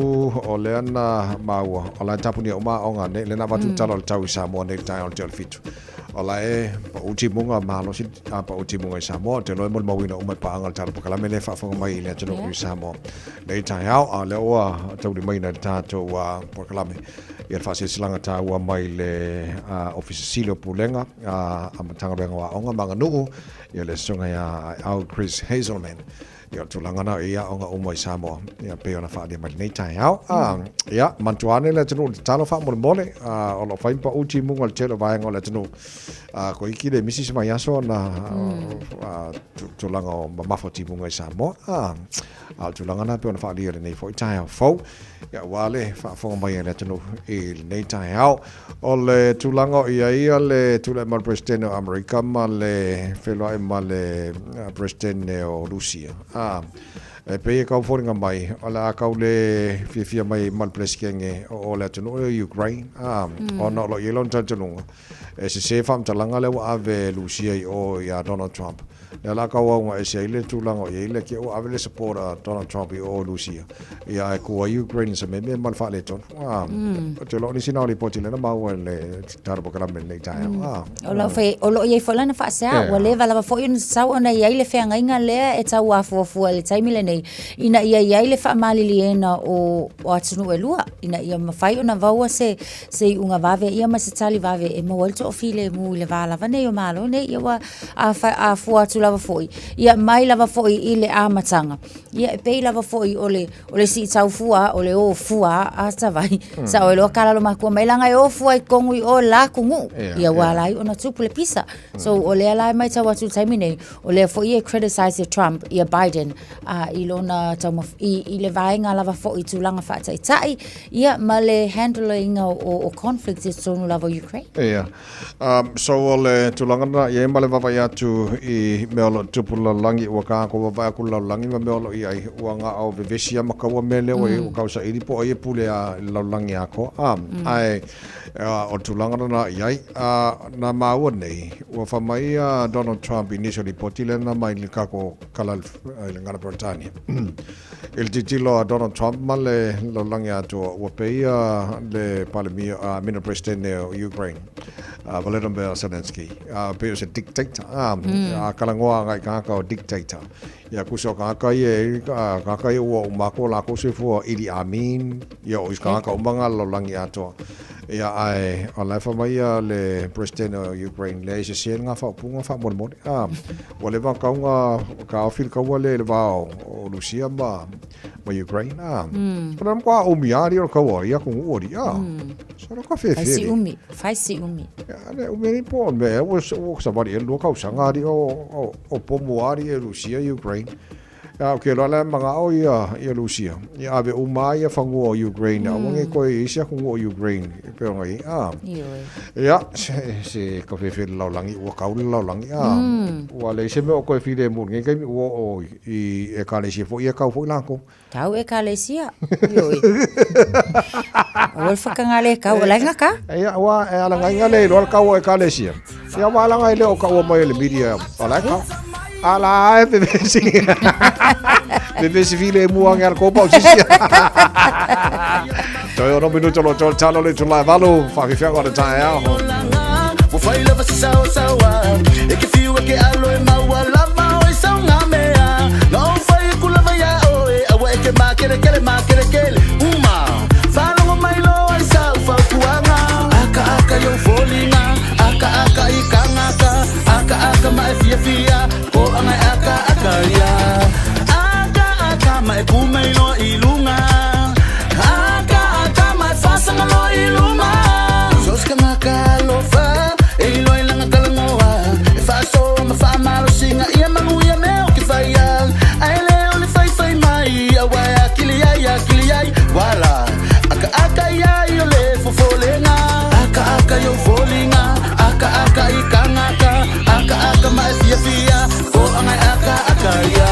C: o lea na maua, o la e tapunia uma aoga nei, lea na avatu le tala o le tau i Samoa nei i le taeao i le 6:45. O la e pau timuga malosi, a pau timuga i Samoa, ou te iloa e molimauina uma e paaga le tala polokalame lea e faafofoga mai i le atunuu i Samoa nei i taeao, a o lea ua taulimaina i le tatou polokalame ia le faasilasilaga taua mai le Ofisa Sili o Pulega a Matagaluega o Aoga ma Aganuu, Ia le susuga ia Aeau Chris Hazelman. Ia o le tulaga na i aoga uma i Samoa. Ia pei ona faaalia mai lenei taeao. Ah, ia, manatua ane le atunuu i le tatalo faamolemole. Ah, o lo o fai ma pau timuga i le tele o vaega o le atunuu. Ah, ko iki le misi se vaiaso ona ah, tulaga o mamafa o timuga i Samoa. Ah, a o le tulaga na pei ona faaalia i lenei foi taeao fou. Ia, aua le faafofoga mai a le atunuu i lenei taeao. O le tulaga o i ai le tulai mai o le Peresetene o Amerika ma le feiloai ma le Peresetene o Rusia, ā, e pei e tau foliga mai o le a tau le fiafia mai ma le Peresetene o le atunuu o Ukraine, ā, ona o lo o i ai lona talitonuga e sese faamatalaga lea ua ave e Rusia i o iā Donald Trump. Lea la tau auga ese ai le tulaga o i ai le kia ua ave le support a Donald Trump i o i Rusia. Ia ae ku ai Ukraine se mea ma le faaletonu. Ah, o te loa nisi na o lipoti lena maua i le tala polokalame lenei taeao. Ah.
K: O lau fai, o loo i ai foi lana faasea, ua leva lava foi ona tatau ona i ai le feagaiga lea e tau afuafua i le taimi lenei, ina ia i ai le faamaliliena o, o atunuu e lua, ina ia mafai ona maua se, se iuga vave ia ma se tali vave e maua ai le toafilemu i le va lava nei o Malo nei, ia ua a, fa, a fua atu lava foi, ia mai lava foi i le amataga, ia e pei lava foi o le, o le siitau fua, o le o fua a tavai, sa o e loa kalalo makua mai langa e o fua i kongu i o la kungu, ia ua ala ai ona tupu le pisa. So o lea la e matau atu i le taimi nei, o lea foi e criticize e Trump ia Biden a, i lona taumaf, i, i le vaega lava foi i tulaga faataitai, ia ma le handle-ina o, o conflict i totonu lava o Ukraine.
C: Ia. So o le tulaga lena i ai ma le vaavaai atu i mea o lo o tupu i le lalolagi, ua tatou vaavaai atu i le lalolagi ma mea o lo o i ai, ua na o vevesi lava ma taua mea lea ua i ai, ua tausaili po o ai e pule i le lalolagi atoa. Ae o le tulaga lena i ai. Na maua nei, ua fai mai a Donald Trump i nisi o lipoti lea na aumai i le tatou kala i le Gana Peretania. I le tilotilo a Donald Trump ma le lalolagi atoa, ua pei le Palemia, I mean le Peresetene o Ukraine, Volodymyr Zelensky, pei o se dictator. A talanoa igoa agai i tagata o dictator. Ia tusa o tagata ia e tagata ia ua uma atu o latou soifua Idi Amin, ia o isi tagata uma na o le lalolagi atoa. Ia ae o la e fai mai ia le President o Ukraine, leai e sese lena faaupuga faamolemole. A, ua leva ona tatau ona taofi le taua lea i le va o Rusia ma ma Ukraine. A, o le matua umi lava alii o le taua i atunuu alii. A, solo ka
K: Fai
C: fefe
K: si
C: alii.
K: umi, fai si umi.
C: Ia, le umi alii po o le mea ea ua savali ai le 2 tausaga alii o pomu lava alii e Rusia Ukraine. Ia, ou te iloa la e manao ia Rusia ia ave uma lava ia fanua o Ukraine, aua ne i toe i ai se atunuu o Ukraine e pei ona i ai. A,
K: Ioe.
C: ia, se ka fefe i le lalolagi, ua kau le lalolagi. A, ua leai se mea o toe filemu i lenei taimi, ua oo i ekalesia foi ia, kau foi latou.
K: Tau ekalesia. Ioe. Aua le whakangale kau, o lainga ka?
C: Ia, ua e alagaina le iloa le kau o ekalesia. Ia, ua alaga e le o kaua mai e le media, o lae kau. Ala e pepesi. Pepesi filemu ange ala koupa o sisi. Toe ono minuto lo tolo talo le tulai valu, whawhiwhianga o le taeao.
H: Ua fai lava se saosaoa E ke fiu e ke alo e maua lava o i sau ngā mea Na ou fai aku lava iā oe Aua e ke makerekere makerekele Uma Faalogo mai loa i sau fautuaga Aka aka i ou foliga Aka aka i kagaka Aka aka ma e fiafia Ko anga e aka aka ia Aka aka ma e ku mai loa i luga Aka aka ma e fasaga loa i luma So se kanaka alofa E iloa i lana talanoa E faasoa ma faamalosiga Ia manuia mea o ke faia Ae le o le faifai mai Aua e akili ai akili ai Wala Akaaka ia i o le fofolega Akaaka i ou foliga Akaaka i kagaka Akaaka ma e fiafia Ko anga e akaaka ia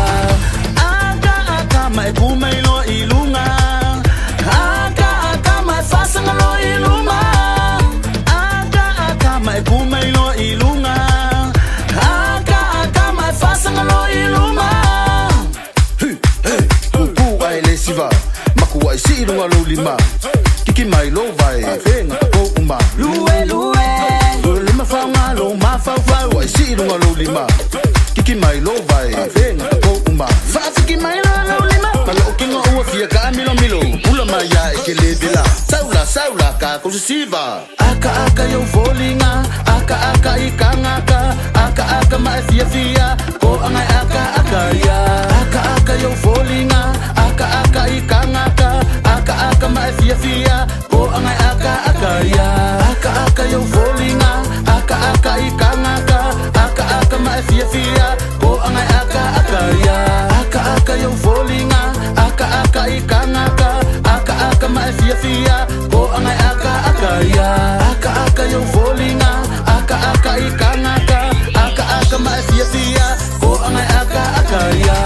H: Akaaka ma e ku mai loa i luga Akaaka ma e fasaga loa i luma Akaaka ma e ku mai loa i luga Akaaka ma e fasaga loa i luma Hu, he, pupū ae le siva Makuaʻi sii luga lou lima Kiki mai lou vae Fega takou uma Lue, lue Lue lima faoga lou mafaufau Kuaʻi sii luga lou lima Kiki mai lou vae Fega takou uma Faafiki mai loa lou lima Ma loo kino ua fia kaamilomilo Pula mai ia e ke le vela Saula, saula kakou sisiva Akaaka i ou foliga Akaaka i kagaka Akaaka ma e fiafia Ko anga e akaaka ia Akaaka i ou foliga Akaaka i kagaka Akaaka ma e fiafia Ko anga e akaaka ia Akaaka i ou foliga Akaaka i kagaka Akaaka ma e fiafia Ko anga e akaaka ia Akaaka i ou foliga Akaaka i kagaka Akaaka ma e fiafia Ko anga e akaaka ia Akaaka i ou foliga Akaaka i kagaka Akaaka ma e fiafia Ko anga e akaaka ia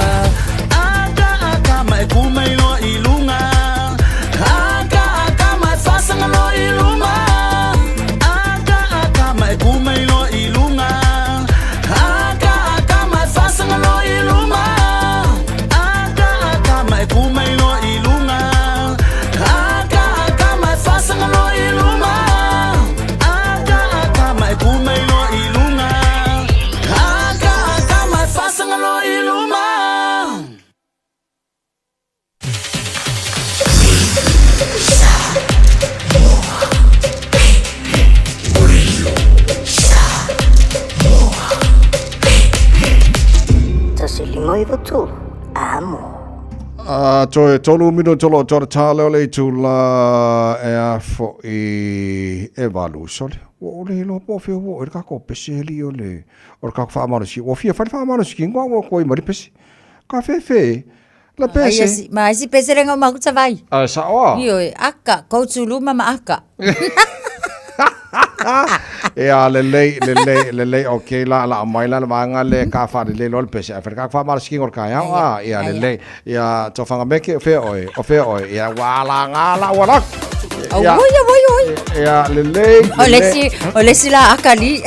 H: Akaaka ma e ku mai loa i luga Akaaka ma e fasaga loa i luma Akaaka ma e ku mai loa i luga Akaaka ma e fasaga loa i luma Akaaka ma e ku mai loa i luga Akaaka ma e fasaga loa i luma Akaaka ma e ku mai loa i luga Akaaka ma e fasaga loa i luma.
I: 1 5 9 3 Amo.
C: A toe tolu minuto lo tōra tāle o le itula e a fo'i e valu sole. Ua ʻole iloa po o fea ua oo i le kākou pese alii o le o le kākou faamalosi. Ua fia fai le faamalosi ki ngoa ua koe ma le pese. Ka fefe le pese.
K: Ma isi pese lenga o maku tawai.
C: A saoa.
K: Ioe, aka, koutu luma ma aka.
C: Ia, lelei, lelei, lelei, okay la, la aumai la le vaega le ka faalelei loa le pese ae fai le kākou faamalosikiga o le taeao, a, ia, lelei. Ia, Tofaga Meke, o fea oe, o fea oe, ia, ua alaga la ua la. Ia,
K: Oi, oi, oi.
C: ia, lelei,
K: O le
C: lelei.
K: isi, o le isi la aka li.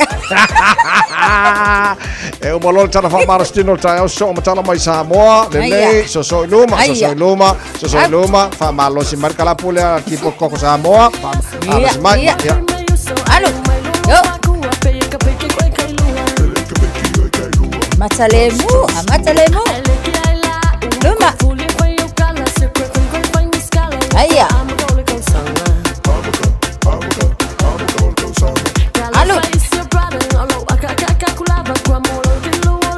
C: E uma loa le tala faamalositino o le taeao, sosoo matala mai Samoa, lelei,
K: Aia.
C: sosoo i luma,
K: Aia.
C: sosoo i luma, sosoo i luma, faamalosi mai le kalapu lea a le Kipo Koko Samoa, faamalosi mai,
K: Ia,
C: ia.
K: Alo. Yo. Amata lemu, amata lemu. Luma. Aia. Alu.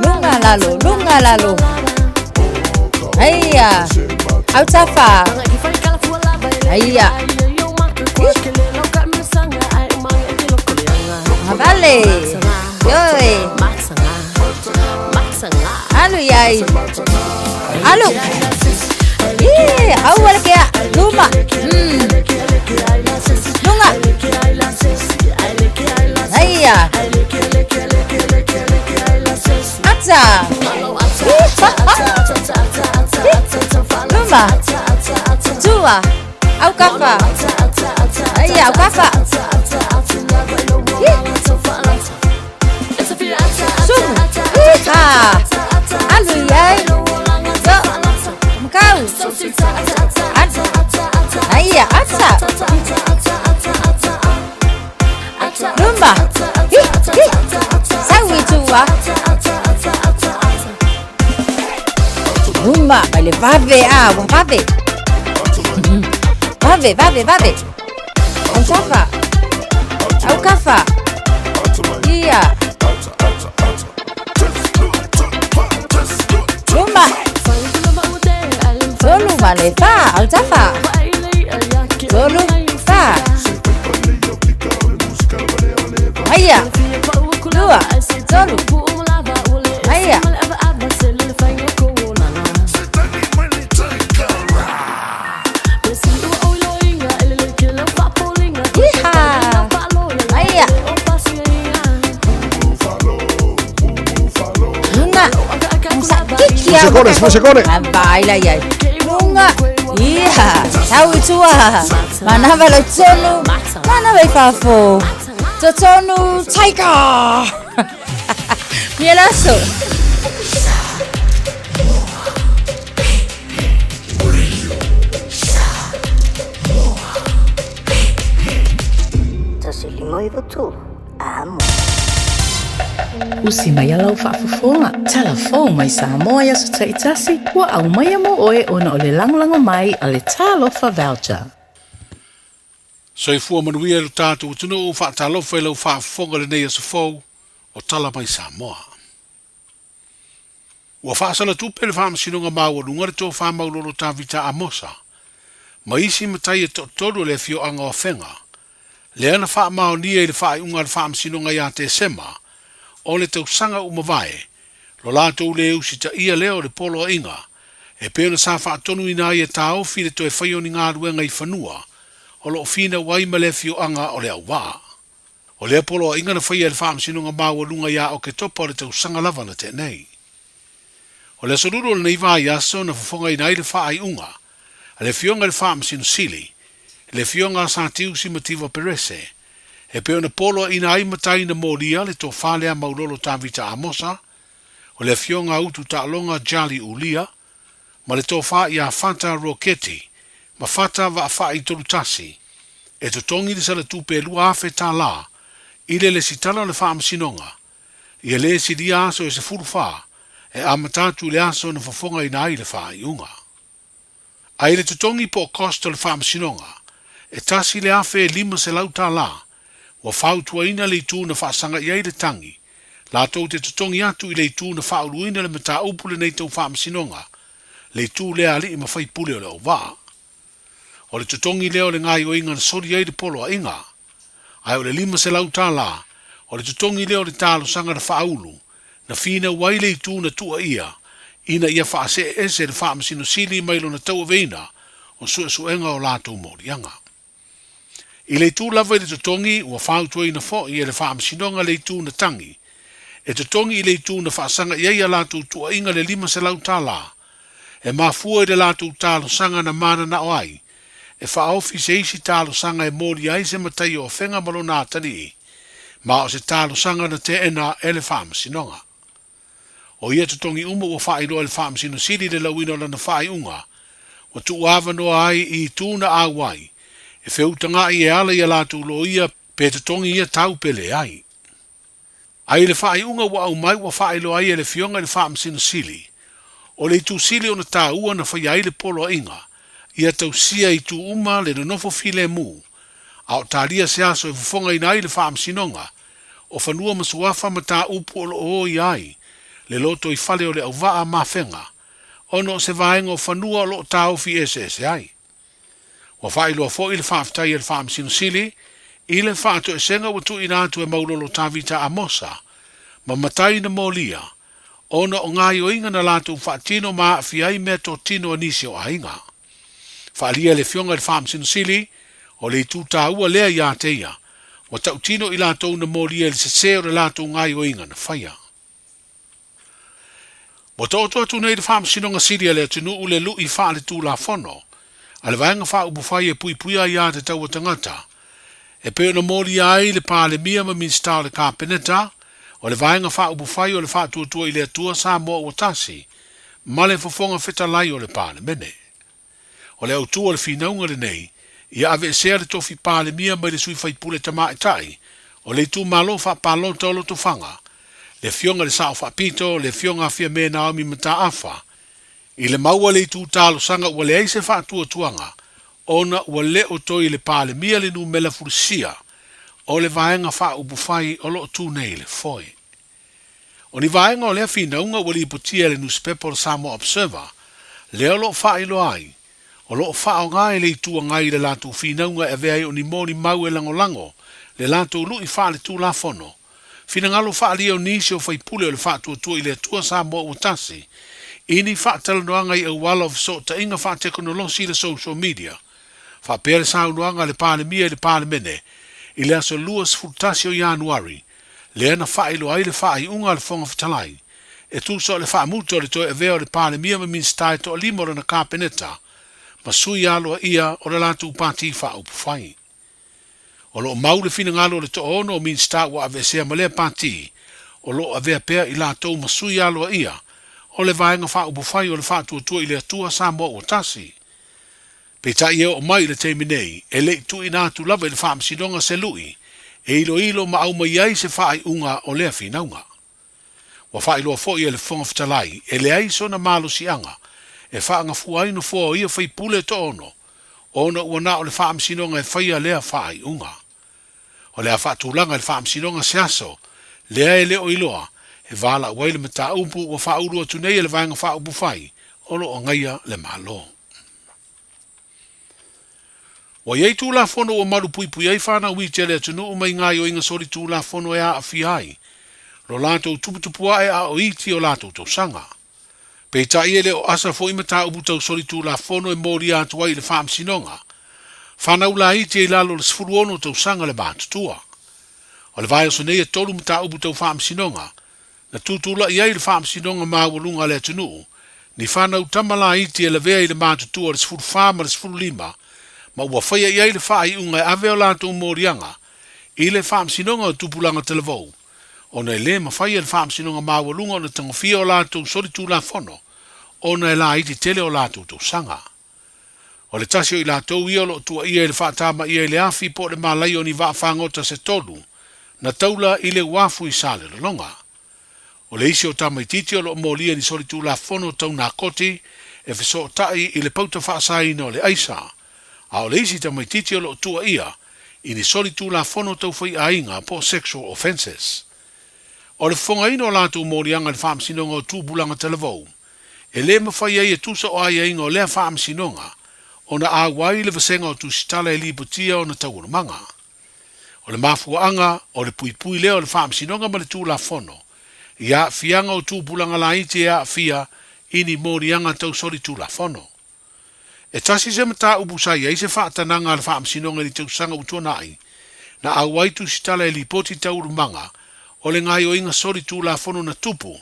K: Lunga lalo, lunga lalo. Aia. Autafa. Aia. Vale. Yoi. Alu iai. Alu. Ih, awal ke luma. Lunga. Aia. Ata. Luma. Tua. Aukafa. Aia, aukafa. Sumu. Iha. Alu iai. So. Mkau. Aia, ata. Luma. Hi, hi. Saui tua. Luma, mai le vave a, ua vave. Vave, vave, vave. Autafa. Aukafa. Ia. Luma. Tolu ma le fa, autafa. Tolu, fa. Aia. Lua, tolu. Aia. Iha. Aia. Lunga. Kiki a.
C: Musicone, musicone.
K: Vai la iai. Lunga. Iha. Tau i tua. Manava lo tonu. Manava i fafo. Totonu Tiger. Mielaso.
I: Tasi lima iwa tolu. Amo.
J: Usi mai a lau faafofoga, talafou mai Samoa i aso taitasi, ua aumaia mo oe ona o le lagolago mai a le Talofa Voucher.
B: Soifua manuia i lo tatou atunuu, faatalofa i lau faafofoga i lenei aso fou o Tala Mai Samoa. Ua faasalatupe le Faamasinoga Maualuga le Tofa Maulolo Tavita Amosa ma isi matai e toatolu o le afioaga o Afega, lea na faamaonia i le faaiuga a le Faamasinoga ia Tesema o le tausaga ua mavae, lo latou le usitaia lea o le poloaiga e pei ona sa faatonuina ai e taofi le toe faia o ni galuega i fanua o lo o finau ai ma le afioaga o Leauvaa. O lea poloaiga na faia e le Faamasinoga Maualuga ia Oketopa o le tausaga lava na tea nei. O le aso lulu o lenei vaiaso na fofogaina ai le faaiuga a le Afioga i le Faamasino Sili, le Afioga a Satiusi Mativa Perese, e pei ona poloaiina ai matai na molia le tofa lea Maulolo Tavita Amosa, o le Afioga a Utu Taaloga Jali Ulia, ma le tofa ia Fata Roketi ma Fata Vaafai Tolutasi, e totogi le salatupe e $2,000 i le lesitala o le Faamasinoga, ia le silia aso e 14 e amata atu i le aso na fofogaina ai le faaiuga. A i le totogi po o cost o le Faamasinoga, e $1,500, ua fautuaina le itu na faasaga i ai le tagi, latou te totogi atu i le itu na faauluina le mataupu lenei tau Faamasinoga, le itu lea alii ma faipule o le auvaa. O le totogi lea o le gaoioiga na soli ai le poloaiga. Ae o le $500, o le totogi lea o le talosaga na faaulu, na finau ai le itu na tuuaia ina ia faasee ese le Faamasino Sili mai lona tauaveina o suesuega o latou moliaga. I le itu lava i le totogi, ua fautuaina foi e le Faamasinoga le itu na tagi, e totogi i le itu na faasaga i ai a latou tuuaiga le $500, e mafua i le latou talosaga na mananao ai e faaofi se isi talosaga e molia ai se matai o Afega ma lona atalii, ma o se talosaga na teena e le Faamasinoga. O ia totogi uma ua faailoa e le Faamasino Sili i le lauina o lana faaiuga, ua tuuavanoa ai i itu na auai e feutagaʻi e ala i a latou loia pe totogi ia tau pe leai. Ae i le faaiuga ua aumai ua faailoa ai e le Afioga i le Faamasino Sili, o le itu sili ona taua na faia ai le poloaiga, ia tausia i itu uma le nonofo filemu, a o talia se aso e fofogaina ai le Faamasinoga o Fanua ma Suafa mataupu o lo o oia ai le lotoifale o le auvaa ma Afega, ona o se vaega o fanua o lo o taofi eseese ai. Ua faailoa foi le faafetai a le Faamasino Sili i le faatoesega ua tuuina atu e Maulolo Tavita Amosa ma matai na molia ona o gaoioiga na latou faatino ma aafia ai meatotino a nisi o aiga. Faaalia e le Afioga i le Faamasino Sili o le itu taua lea ia te ia, ua tautino i latou na molia i le sese o le latou gaoioiga na faia. Ua taoto atu nei le Faamasinoga Sili a le atunuu le lu'i faaletulafono a le Vaega Faaupufai e puipuia ai aiatatau a tagata, e pei ona molia ai le Palemia ma Minisita o le Kapeneta o le Vaega Faaupufai o le Faatuatua i le Atua Samoa Ua Tasi ma le Fofoga Fetalai o le Palemene. O le autu o le finauga lenei, ia aveesea le tofi Palemia mai le sui faipule tamaitai o le itumalo faapalota o Lotofaga, le Afioga i le Sao Faapito, le Afioga a Fiame Naomi Mataafa, i le mau a le itu talosaga ua leai se faatuatuaga ona ua le o toe i le Palemia le numela fulisia o le Vaega Faaupufai o lo o tu nei i le foe. O ni vaega o lea finauga ua lipotia e le nusipepa o le Samoa Observer, lea o lo o faailoa ai, o lo o faaaoga e le Itu Agai i le latou finauga e avea ai o ni molimau e lagolago le latou lu'i faaletulafono, finagalo faaalia o nisi o faipule o le Faatuatua i le Atua Samoa Ua Tasi, i ni faatalanoaga i auala o fesootaiga faatekonolosi i le social media, faapea le saunoaga a le Palemia i le Palemene i le aso 21 o Ianuari lea na faailoa ai le faaiuga a le Fofoga Fetalai e tusa o le faamuta o le toe avea o le Palemia ma Minisita e toalima o lana Kapeneta ma sui aloaia o le latou Pati Faaupufai. O lo o mau le finagalo o le toaono o Minisita ua aveesea ma lea Pati, o lo o avea pea i latou ma sui aloaia o le Vaega Faaupufai o le Faatuatua i le Atua Samoa Ua Tasi. Peitai e oo mai i le taimi nei, e le i tuuina atu lava i le Faamasinoga se lui e iloilo ma aumai ai se faaiuga o lea finauga. Ua faailoa foi e le Fofoga Fetalai, e leai sona malosiaga e faagafua ai nofoa o ia faipule e toaono, ona ua na o le Faamasinoga e faia lea faaiuga. O le a faatulaga e le Faamasinoga se aso lea e le o iloa e valaau ai le mataupu ua faaulu atu nei e le Vaega Faaupufai o lo o agaia le Malo. Ua i ai Tulafono ua malupuipui ai fanau iti a le atunuu mai gaoioiga solitulafono e aafia ai lo latou tuputupuae a o iti o latou tausaga. Peitai e le o asa foi mataupu tau solitulafono e molia atu ai i le Faamasinoga. Fanau laiti e i lalo o le 16 tausaga le matutua. O le vaiaso nei e tolu mataupu tau Faamasinoga na tutulai ai le Faamasinoga Maualuga a le atunuu, ni fanau tama laiti e lavea i le matutua o le 14 ma le 15, ma ua faia i ai le faaiuga e ave o latou moliaga i le Faamasinoga o Tupulaga Talavou, ona e le mafai e le Faamasinoga Maualuga ona tagofia o latou solitulafono ona e laiti tele o latou tausaga. O le tasi o i latou ia o lo o tuuaia i le faatamaia i le afi po o le malaia o ni vaafagota se tolu na taula i le uafu i Salelologa. O le isi o tamaitiiti o lo o molia ni solitulafono tau nakoti e fesootai i le pauta faasaina o le aisa, a o le isi tamaitiiti o lo o tuuaia i ni solitulafono tau faiaiga po o sexual offences. O le fofogaina o latou moliaga i le Faamasinoga o Tupulaga Talavou, e le mafai ai e tusa o aiaiga o lea Faamasinoga ona auai le vasega o tusitala e lipotia ona taualumaga. O le mafuaaga o le puipui lea o le Faamasinoga ma le Tulafono i aafiaga o tupulaga laiti e aafia i ni moliaga tau solitulafono. E tasi se mataupu sa i ai se faatanaga a le Faamasinoga i le tausaga ua tuanai, na auai tusitala e lipoti taualumaga o le gaoioiga solitulafono na tupu,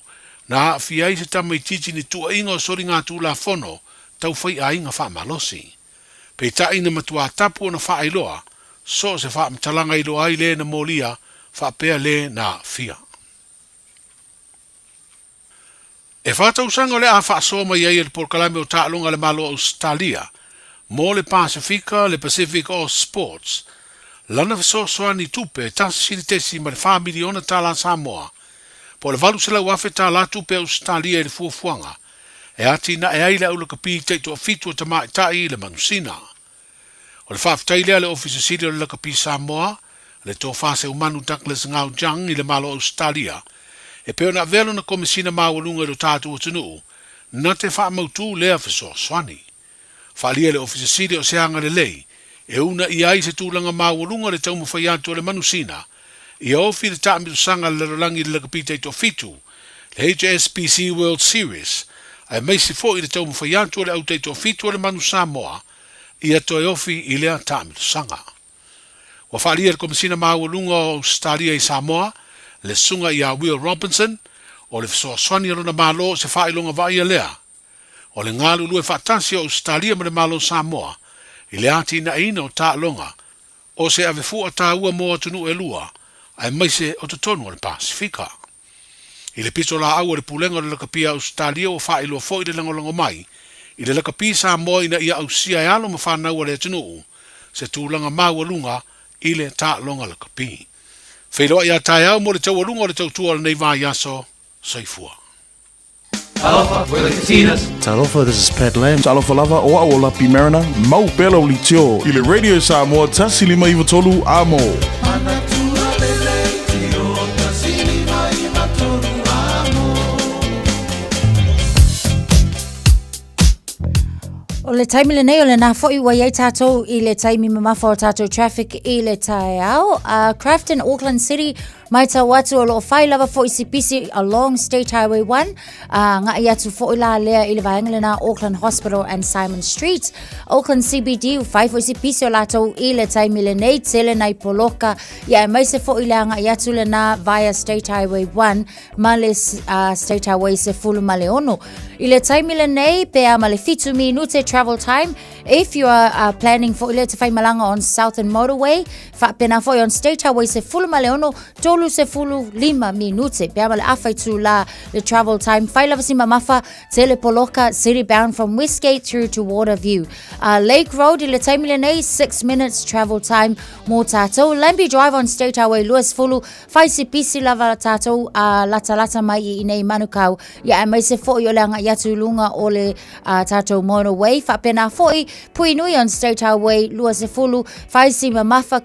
B: na aafia ai se tamaitiiti ni tuuaiga o soligatulafono tau faiaiga faamalosi. Peitai na matuā tapu ona faailoa so o se faamatalaga i iloa ai le na molia faapea le na aafia. E fa tausaga o le a faasoa mai ai e le polokalame o taaloga a le Malo o Ausetalia mo le Pasefika, le Pacific Oz Sports, lana fesoasoani tupe e 1.4 miliona tala Samoa. po o le $800,000 tala tupe Ausetalia i le fuafuaga e atinae ai le au lakapi taitoafitu o tamaitai i le manusina. O le faafetai lea a le Ofisa Sili o le Lakapi Samoa, le Tofa Seumanu Douglas Ngau Jang i le Malo Ausetalia, e pei ona avea lona Komesina Maualuga i lo tatou atunuu, na te faamautū lea fesoasoani. Faaalia e le Ofisa Sili o se aga lelei e uunaia ai se tulaga maualuga o le taumafai atu a le manusina ia ofi le taamilosaga a le lalolagi i le lakapi taitoafitu, le HSBC World Series, aemaise foi le taumafai atu a le au taitoafitu a le Manu Samoa ia toe ofi i lea taamilosaga. Ua faaalia e le Komesina Maualuga o Ausetalia i Samoa, le Susuga ia Will Robinson, o le fesoasoani a lona Malo o se faailoga vaaia lea o le galulue faatasi o Ausetalia ma le Malo o Samoa i le atinaeina o taaloga o se avefua taua mo atunuu e lua aemaise o totonu o le Pasefika. I le pitolaau a le Pulega o le Lakapi a Ausetalia ua faailoa foi le lagolago mai i le lakapi Samoa ina ia ausia e alo ma fanau a le atunuu se tulaga maualuga i le taaloga lakapi. Feiloai a taeao mo le taualuga o le tautua o lenei vaiaso. Soifua.
R: Talofa, we're the Katinas.
P: Talofa, this is Pat Lam.
T: Talofa lava, o au o Lapi Mariner, mau pea lau litio i le Radio Samoa 153 Amo.
K: O le taimi lenei o lena foi ua iai tātou i le taimi mamafa o tātou traffic i le taeao. Crafton, Auckland City, Maitau atu o loo fai lava foi si pisi along State Highway 1, a ngai atu foi la lea i le vaega lena Auckland Hospital and Simon Street. Auckland CBD u fai foi si pisi o latou i le taimi lenei tele nai poloka ia aemaise foi le agai atu lena via State Highway 1 ma le State Highway 16. I le taimi lenei pe a ma le 7 minute travel time If you are planning foi lea te whai malanga on Southern Motorway, whaapena foi on State Highway 16, 35 minute. Pe ama le awhai tū la le travel time. Whai lava si mamafa, tele poloka, city bound from Westgate through to Waterview. Lake Road i le taimi lenei, 6 minutes travel time mō tātou. Lambie Drive on State Highway 20, whai si pisi lava tātou lata lata mai i inei Manukau. Ia aemaise foi o le agai atu i luga o le tātou motorway. Faapena foi, pui nui on State Highway 20, whai si mamafa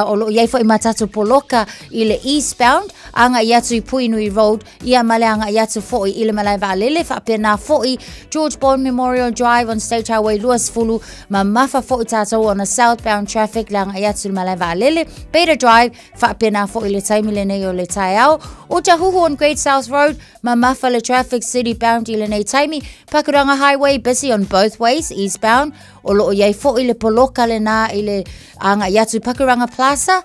K: o loo iai foi ma tātou poloka i le eastbound, agai atu i Puhinui Road, ia ma le agai atu foi i le malae vaalele. Faapena foi, George Bond Memorial Drive on State Highway 20, mamafa foi tātou on a southbound traffic le agai atu i le malae vaalele. Beta Drive, Faapena foi le taimi lenei o le taeao. Otahuhu on Great South Road, mamafa le traffic city bound i lenei taimi. Pakuranga Highway, busy on both ways, eastbound. O loo iai foi le poloka lena i le agai atu Pakuranga Plaza.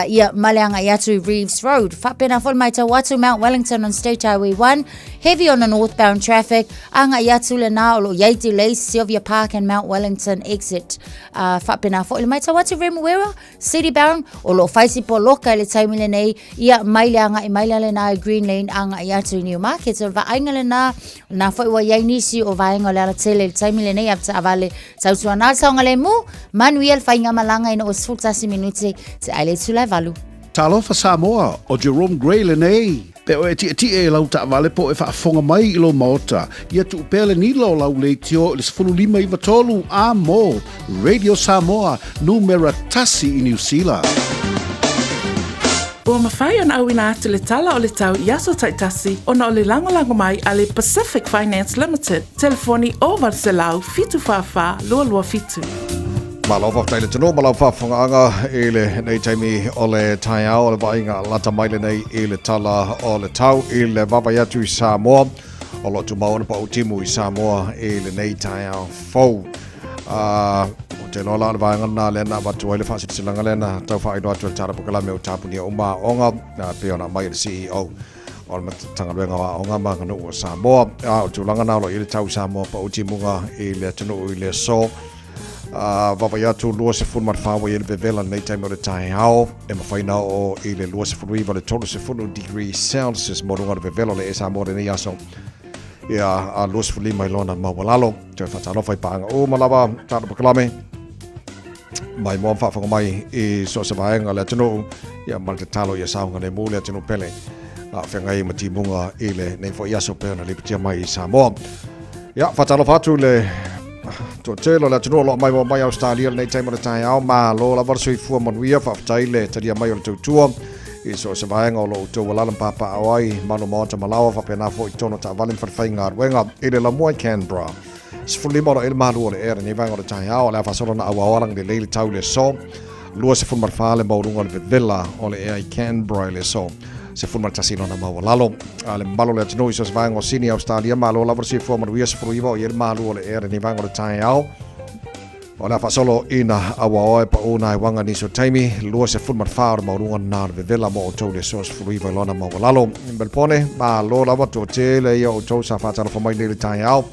K: Ia ma le agai atu Reeves Road. Faapena foi maitau atu Mount Wellington on State Highway 1, heavy on the northbound traffic. Agai atu lena o loo iai delays Sylvia Park and Mount Wellington exit. Faapena foi le maitau atu Remuera, City bound, o loo fai si poloka i le taimi lenei, ia mai le agai mai la lena i Green Lane agai atu i Newmarket. O le vaaiga lena, na foi ua iai nisi o vaega o le alatele i le taimi lenei a taavale tautuana le saogalemu, manuia le faiga malaga ina ua 11 minute te ai le itula e valu.
V: Talofa Samoa, o Jerome Gray lenei. Pe o e tietie i lau taavale po o e faafofoga mai i lou maota, ia tuu pea le nila o lau leitio i le 15 93 a mo Radio Samoa, numera tasi i Niu Sila.
J: Ua mafai ona auina atu le tala o le tau i aso taitasi ona o le lagolago mai a le Pacific Finance Limited, telefoni 0800 744 227.
C: Malo faafetai le atunuu ma lau faafofogaaga i lenei taimi o le taeao o le vaaiga lata mai lenei i le tala o le tau i le vaavaai atu i Samoa o lo o tumau ona pau timu i Samoa i lenei taeao fou. Ou te iloa la o le vaega lena lea na avatu ai le faasilasilaga lea na tau faailoa atu e le Tala Polokalame o Tapunia Uma Aoga pei ona aumai e le CEO o le Matagaluega o Aoga ma Aganuu o Samoa. A o le tulaga lena o lo o i ai le tau i Samoa pau timuga i le atunuu i le aso. Vaavaai atu 24 ua i ai le vevela i lenei taimi o le taeao e mafai ona oo i le 29 le 30 degree Celsius mo luga o le vevela o le Air Samoa lenei aso. Ia, a 25 i lona maualalo. Toe faatalofa i paaga uma lava tatou polokalame mai moa ma faafofoga mai i so o se vaega o le atunuu, ia ma le tatalo ia saogalemu le atunuu pele. A o feagai ma timuga i lenei foi aso pei ona lipotia mai i Samoa. Ia, faatalofa atu i le toatele o le atunuu o lo o maimoa mai Ausetalia i lenei taimi o le taeao. Malo lava le soifua manuia, faafetai le talia mai o le tautua i so o se vaega o lo outou alaala ma papaaao ai, malu maota ma laoa, faapena foi i totonu o taavale ma falefaigaluega i le lamua i Canberra. 15 o lo o i ai le malu o le ea i lenei vaega o le taeao, o le a faasolo ona auao lagilelei le tau i le aso. 24 le maualuga o le vevela o le ea i Canberra i le aso 11 lona maualalo. A le mamalu o le atunuu i so o se vaega o Sini, Ausetalia, malo lava le soifua manuia 19 o i ai le malu o le ea i lenei vaega o le taeao. O le a faasolo ina auaoa e pau nai uaga nisi o taimi, 24 o le maualuga lena o le vevela mo outou i le aso 19 i lona maualalo. Melbourne, malo lava toatele ia outou sa faatalofa mai nei i le taeao.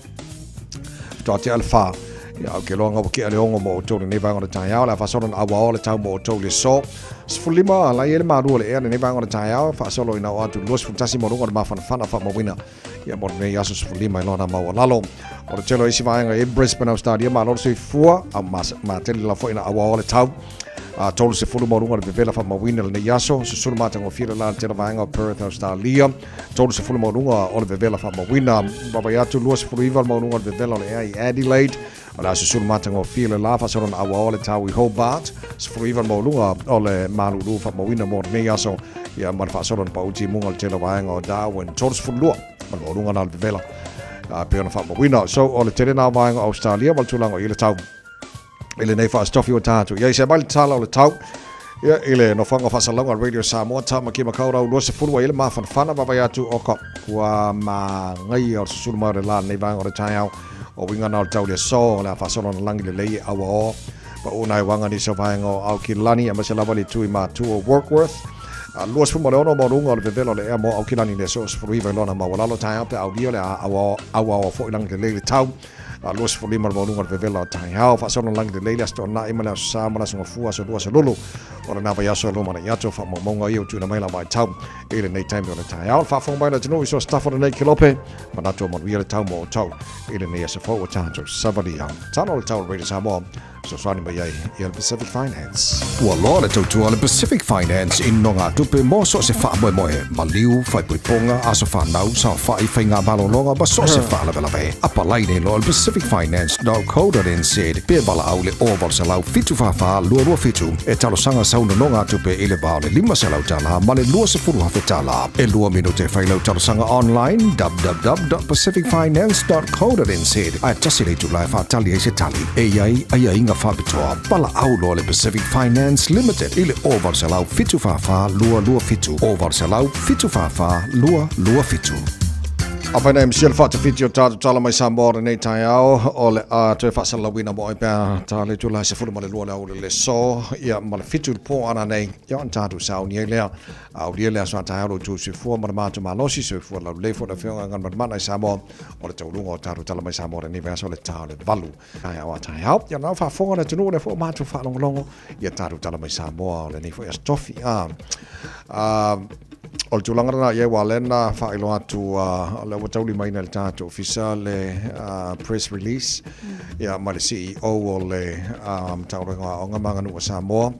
C: Faatoa tea le whā. Ia, ou te iloa ua tea le 6 mo outou i lenei vaega o le taeao. O le a faasolo ina auaoa le tau mo outou i le aso. 15, la e i ai le malu o le ea i lenei vaega o le taeao. Faasolo ina oo atu i le 21 mo luga o le mafanafana faamauina ia mo lenei aso 15 i lona maualalo. O le tele o isi vaega i Brisbane, Australia, malo le soifua, a matele lava foi ina auaoa le tau. A 30 mo luga o le vevela faamauina i lenei aso. Susulu matagofie le la i le tele o vaega o Perth, Australia. 30 maualuga o le vevela faamauina. Vaavaai atu 29 le maualuga o le vevela o le ea i Adelaide. O le a susulu matagofie le la faasolo na auaoa le tau i Hobart. 19 le maualuga o le malulu faamauina mo lenei aso. Ia ma le faasolo na pau timuga o le tele o vaega o Darwin. 32 ma le maualuga na o le vevela a pei ona faamauina. So o le tele na o vaega o Australia ma le tulaga o i le tau i lenei faastofi ua tatou i ai. Se mai le tala o le tau ia i le nofoaga o faasalalauga a Radio Samoa, Tamaki Makaurau 20 ua i ai le mafanafana vaavaai atu o ka ua magaia o le susulu mai o le la lenei vaega o le taeao o uiga na o le tau le aso o le a faasolo na lagi lelei e auaoa pau nai uaga nisi o vaega o Aukilani aemaise lava le itu i matua o Warkworth. 26 maualuga o le vevela o le ea mo Aukilani i le aso 19 i lona maualalo taeao pe aulia o le a auaoa foi lagi lelei le tau. 25 le maualuga o le vevela o taeao, faasolo lagi lelei le Aso Toonai ma le Aso Sa ma le Aso Gafua, Aso Lua, Aso Lulu o lena vaiaso e lumanai atu. O faamaumauga ia ua tuuina mai la vaitau i lenei taimi o le taeao. Le faafofoga mai o le atunuu i so o se tafa o lenei kelope, manatu o manuia le tau mo outou i lenei aso fou o tatou savalia. Tala o le tau o le Radio Samoa. Fesoasoani mai ai ia le Pacific Finance.
A: Ua loa le tautua a le Pacific Finance i nogatupe mo so o se faamoemoe, maliu, faaipoipoga, aso fanau, saofai, faiga malologa ma so o se faalavelave. Apalai nei loa i le pacificfinance.co.nz pe valaau i le 0800 744 227 e talosaga sau nonogatupe i le va o le $500 ma le $20,000. E lua minute e fai lau talosaga online www.pacificfinance.co.nz ae tasi le itula e faatali ai se tali. E i ai aiaiga faapitoa, valaau loa le Pacific Finance Limited i le 0800 744 227, 0800 744 227.
C: Afai nei msia le faatafiti o tatou tala mai Samoa o lenei taeao, o le a toe faasalalauina mo ai pea ta le itula e 12 le aoauli o le aso, ia ma le 7 i le po ana nei, ia ona tatou sauni ai lea. Aulia le aso a taeao lo outou soifua ma le matou malosi, soifua laulelei foi le Afioga Galumalemana i Samoa. O le tauluga o tatou tala mai Samoa lenei vaiaso le ta o le 8 taeao a taeao. Ia nao faafofoga le atunuu lea foi o matou faalogologo ia tatou tala mai Samoa o lenei foi aso tofi. O le tulaga lena i ai ua lea na faailoa atu o lea ua taulimaina e le tatou ofisa le press release ia ma le CEO o le Matagaluega o Aoga ma Aganuu a Samoa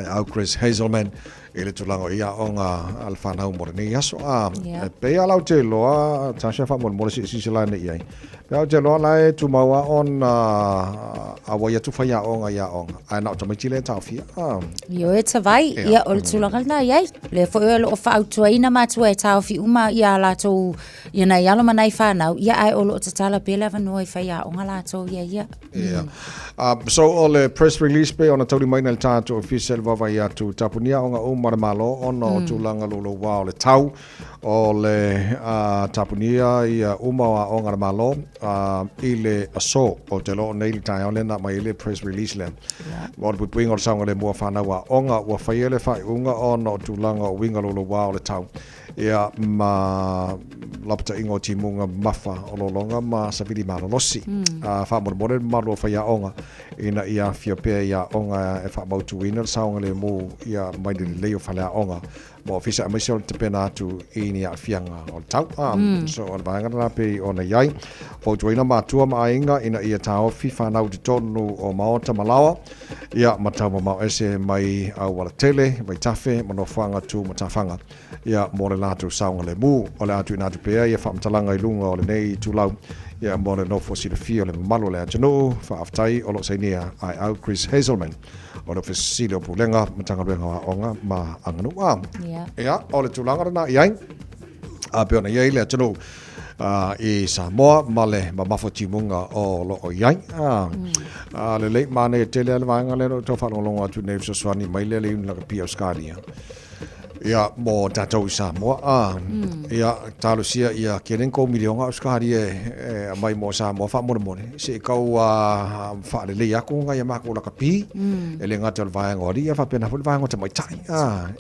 C: au Chris Hazelman i le tulaga o ia aoga a le fanau mo lenei aso. A, e pei a lau te iloa, Tasha faamolemole se i silasila ane i ai. Pei au te iloa la e tumau a ona auai atu faiaoga i aoga, ae na o tamaiti lea e taofia. A.
K: Ioe tavai, ia o le tulaga lena i ai. Lea foi o lo o fautuaina matua e taofi uma ia latou, ia nai alo ma nai fanau, ia ae o lo o tatala pea le avanoa i faiaoga latou ia ia.
C: Yeah. So o le press release pe ona taulimaina i le tatou ofisa i le vaavaai atu tapunia aoga uma a le Malo ona o tulaga louloua o le tau o le tapunia ia uma o aoga a le Malo i le aso o te iloa o nei le taeao lea na aumai ai le press release lea. Ma o le puipuiga o le saogalemu o fanau aoga ua faia le faaiuga ona o tulaga o uiga louloua o le tau. Ia, ma lapataiga o timuga mamafa o lologa ma savili malolosi. A faamolemole le mamalu o faiaoga ina ia afifio pea i aoga e faamautuina le saogalemu ia mai le lelei o faleaoga ma ofisa aemaise o le tapena atu i ni
A: ni aafiaga o le tau. So o le vaega lena pei ona i ai. Fautuaina matua ma aiga ina ia taofi fanau i totonu o maota ma laoa, ia ma taumamao ese mai aualatele, vaitafe ma nofoaga tu matafaga, ia mo le latou saogalemu. O le a tuuina atu pea ia faamatalaga i luga o lenei itulau, ia mo le nofo silafia o le mamalu o le atunuu. Faafetai o lo o sainia Aeau Chris Hazelman o le Ofisa Sili o Pulega, Matagaluega o Aoga ma Aganuu. Ia, o le tulaga lena i ai, a pei ona i ai le atunuu i Samoa ma le mamafa timuga o lo o i ai. Lelei, manaia tele lava le vaega lea o lo o tau faalogologo atu nei fesoasoani mai lea le Iuni Lakapi Ausetalia. Ia, mo tatou i Samoa. Ia, talosia ia kele ni kou miliona Ausetalia e aumai mo Samoa faamolemole, se i tau faalelei atu nai a matou lakapi, e le gata o le vaega o alii, ae faapena foi le vaega o tamaitai.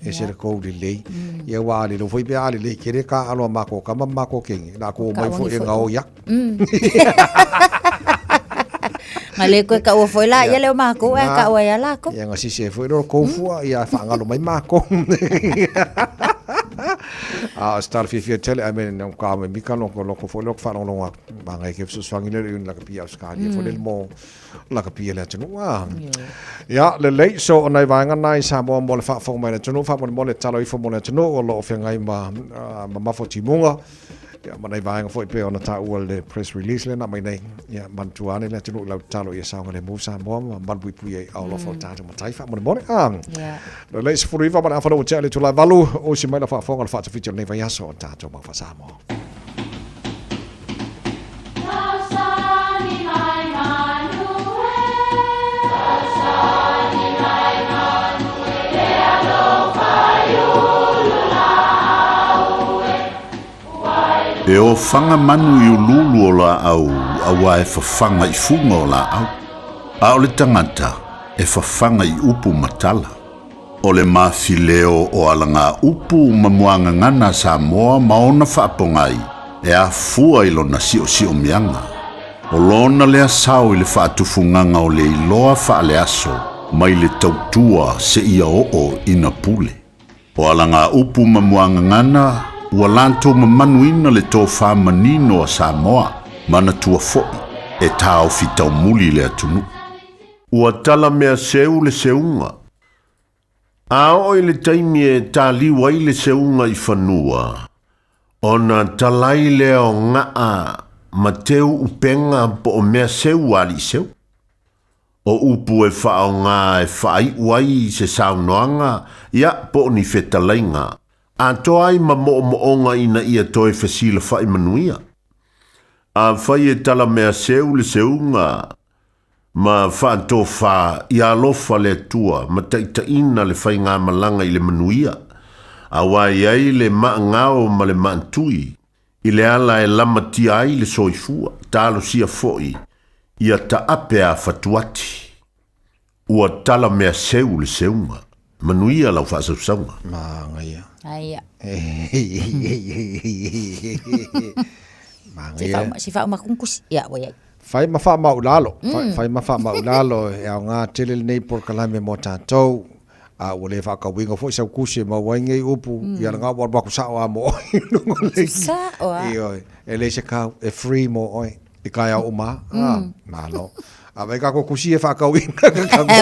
A: E ese le kou lelei. Ia, aua a lelei foi pe a lelei tele taaalo a matou tama ma matou teine, o le a tou omai foi e gaoi atu.
K: Nga le koe kaua foi la, ia leo mākou, e kaua ia lākou.
A: Ia, nga sise foi loro kou fua, ia whaangalo mai mākou. A o se tala fiafia tele, I mean, no ka me mika loko loko foi loko whaalongolongo atu. Ma ngai ke fesoasoani le le lakapi au skali foi le mo lakapi le atunuu. Ia, lelei, so o nai vaega na i Samoa mo le faafofoga mai le atunuu, faamolemole talo ifo mo le atunuu o lo o feagai ma mamafo timuga. Ia, ma nai vaega foi pei ona taua le press release lea na aumai nei. Ia, manatua ane le atunuu i lau tatalo ia saogalemu Samoa ma malupuipuia i aolofa o tatou matai faamolemole. Ah, lelei, 19 ma le afa ua tea le itula e 8, osi mai lau faafofoga o le faatafiti o lenei vaiaso o tatou mau faa-Samoa.
E: E ofaga manu i uluulu o laau auā e fafaga i fuga o laau, a o le tagata e fafaga i upu ma tala. O le mafileo o alagaupu ma muagagana a Samoa ma ona faapogai e afua i lona siosiomiaga. O lona lea sao i le faatufugaga o le iloa faaleaso mai le tautua seia oo ina pule. O alagaupu ma muagagana ua latou mamanuina le tofa manino a Samoa, manatua foi e taofi taumuli le atunuu. Ua tala mea seu le seuga. A oo i le taimi e taliu ai le seuga i fanua, ona talai lea o gaa ma teu upega po o mea seu a alii seu. O upu e faaaoga e faaiu ai se saunoaga, ia, po o ni fetalaiga, atoa ai ma moomooga ina ia toe fesilafai manuia. Afai e talamea seu le seuga ma faatofa ia alofa le Atua ma taitaiina le faigamalaga i le manuia, aua e i ai le maagao ma le maatui I le ala e lamatia ai le soifua, talosia foi ia taape a fatuati. Ua tala mea seu le seuga. Manuia lau faasausauga.
A: Manaia.
K: Aia.
A: Manaia.
K: Se faauma kunkusi. Ia, ua iai.
A: Fai ma faamaulalo, fai ma faamaulalo e aoga tele lenei polokalame mo tatou, a ua le faatauina foi sau tusi e maua ai nei upu, ia lena ua alu atu sao lava mo oe i luga o le
K: Sao lava.
A: Ioe, e leai se kau, e free mo oe i taeao uma lava. Malo. A vaai tatou tusi ia e faatauina.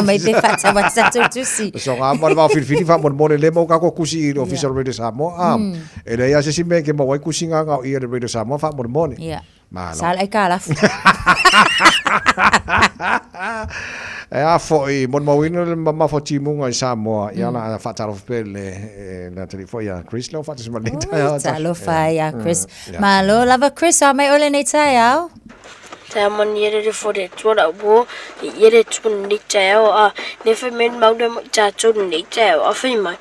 K: Mai pe faatau atu tatou tusi.
A: Soga ma le vao filifili faamolemole le maua tatou tusi i le Ofisa o le Radio Samoa. E leai lava se isi mea e te maua ai tusi na na o i le Radio Samoa faamolemole.
K: Ia.
A: Malo.
K: Sa le aitalafu.
A: E a foi, molimauina le mamafa o timuga i Samoa, ia la faatalofa pea i le le atalii foi ia Chris lea ua faatasi mai lenei taeao.
K: Talofa ai ia Chris. Malo lava Chris, a mai oe lenei taeao.
P: Taeao manuia le fo le Atua lau uo i ia le Atua lenei taeao a ne fai mai le mauli mo i tatou lenei taeao a fai mai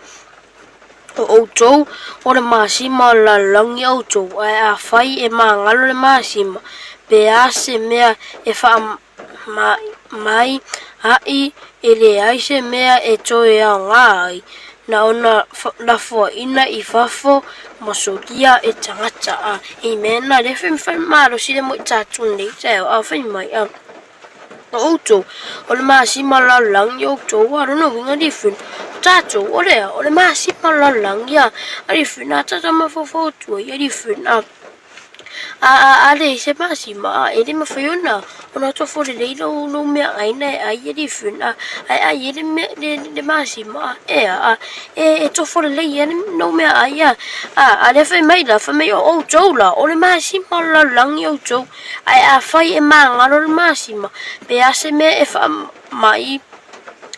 P: O ʻoutou, ʻo le masima o le lalolagi ʻoutou, ae afai e magalo le masima, pe a se mea e faamaʻimaʻi aʻi, e leai se mea e toe aoga ai, na ona lafoaiina i fafo ma solia e tagata. A i mea na, lea fai malosi le moe tatou nei taeao, a fai mai, a. O outou, o le masima o le lalolagi ia outou, a o lona uiga different. O tatou, o le a? O le masima o le lalolagi a, a different, a tatou mafaufau atu ai, a different, a, a, a, a leai se masima, a, e le mafai ona, ona tofo lelei lou, lou meaai na e ai, a different, a, ae ai ai le mea, le, le masima, a, e a, a, e, e tofo lelei ai lou meaai, a, a, a lea fai mai la, fai mai o outou la, o le masima o le lalolagi outou. Ae afai e magalo le masima, pe a se mea e faamaʻi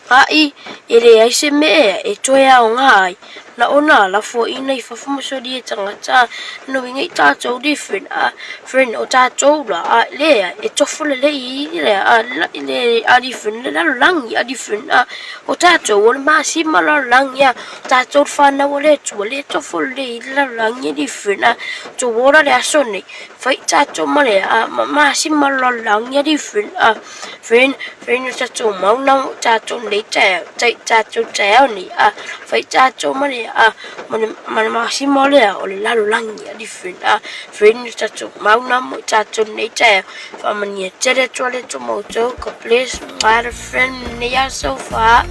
P: aʻi, e leai se mea e toe aoga ai, na ona ala foaina i fafo ma solia e tagata, lona uiga i tatou different a friend o tatou la a lea e tofo lelei i lea a le a different le lalolagi a different a o tatou o le masima lalolagi a tatou le fanau a le Atua le tofo lelei i le lalolagi a different a tou ola le aso nei. Fai tatou ma le a ma masima lalolagi alii friend a friend friend o tatou mau na mo tatou nei taeao tai tatou taeao nei a fai tatou ma le a ma le ma le masima o le a o le lalolagi alii friend a friend o tatou mau na mo tatou nei taeao faamanuia tele atu a le Atua ma outou God bless my friend nei aso fa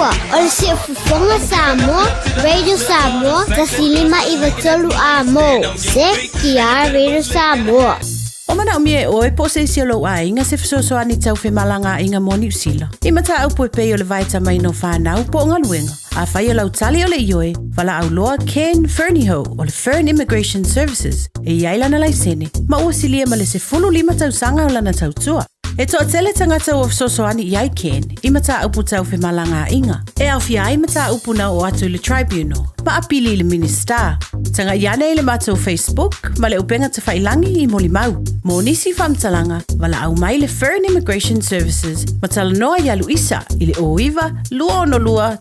L: fua o le Siufofoga Samoa, Radio Samoa, 1593 A mo, CKR Radio Samoa.
J: O manaomia e oe po o se isi o lou aiga se fesoasoani tau femalagaaiga mo Niu Sila. I mataupu e pei o le vaetamaina o fanau po o galuega. Afai o lau tali o le ioe, valaau loa Ken Fernihough o le Fern Immigration Services e i ai lana laisene ma ua silia ma le 15 tausaga o lana tautua. E toatele tagata ua fesoasoani i ai Ken i mataupu tau femalagaaiga, e aofia ai mataupu na oo atu i le Tribunal ma apili i le Minisita. Tagai ane i le matou Facebook ma le upega tafailangi i molimau. Mo nisi faamatalaga, valaau mai le Fern Immigration Services ma talanoa ia Luisa i le 09 262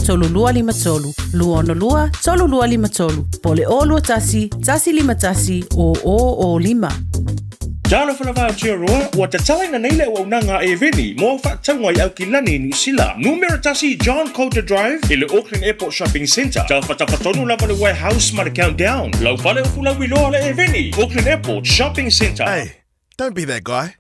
J: 3253, 262 3253, po o le 021 151 0005.
O: Talofa lava Aotearoa, ua tatalaina nei le auaunaga a Eveni mo au faatauga i Aukilani i Niu Sila. Numera 1 John Coulter Drive i le Auckland Airport Shopping Centre. Tafatafa tonu lava le warehouse ma le Countdown. Lau fale o fulauiloa le Eveni, Auckland Airport Shopping Centre.
T: Hey, don't be that guy.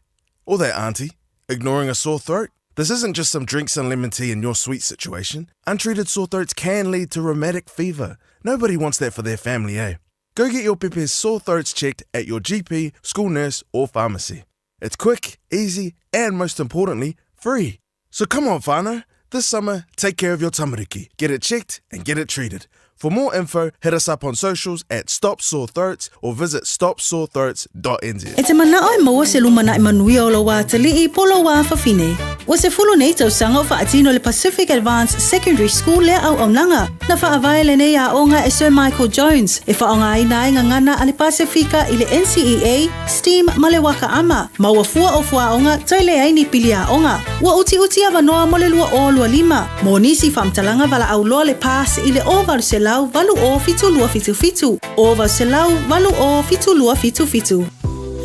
T: Or that auntie, ignoring a sore throat. This isn't just some drinks and lemon tea in your sweet situation. Untreated sore throats can lead to rheumatic fever. Nobody wants that for their family, eh? Go get your pepe's sore throats checked at your GP, school nurse, or pharmacy. It's quick, easy, and most importantly, free. So come on, whānau. This summer, take care of your tamariki. Get it checked and get it treated. For more info, hit us up on socials at Stop Sore Throats or visit stopsorethroats.nz.
N: E te manao e maua se lumanai manuia o lou atalii po o lou afafine. Ua 10 nei tausaga o faatino le Pacific Advanced Secondary School lea auaunaga. Na faavae lenei aoga e Sir Michael Jones, e faaaogaina ai gagana a le Pasefika i le NCEA, STEAM ma le Waka Ama, ma ua fua o fuaoga toe leai ni pili aoga. Ua utiuti avanoa mo le 2025. Mo nisi faamatalaga valaau loa le PASS i le 0800 80 7277, 0800 80 7277.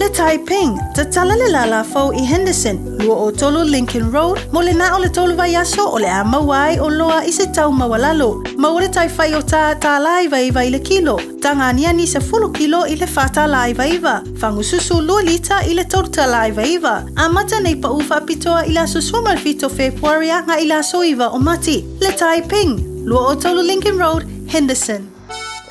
N: Le Tai Ping, tatala le lala fou i Henderson, 23 Lincoln Road, mo le na o le tolu vaiaso o le a maua ai oloa i se tau maualalo. Maua le tai whai o tā tālā iva iva i le kilo, taga aniani 10 kilo i le 4.99, fagususu 2 lita i le 3.99. Amata nei pa'u faapitoa i le aso 17 o Fepuari agai i le aso 9 o Mati. Le Tai Ping, 23 Lincoln Road, Henderson.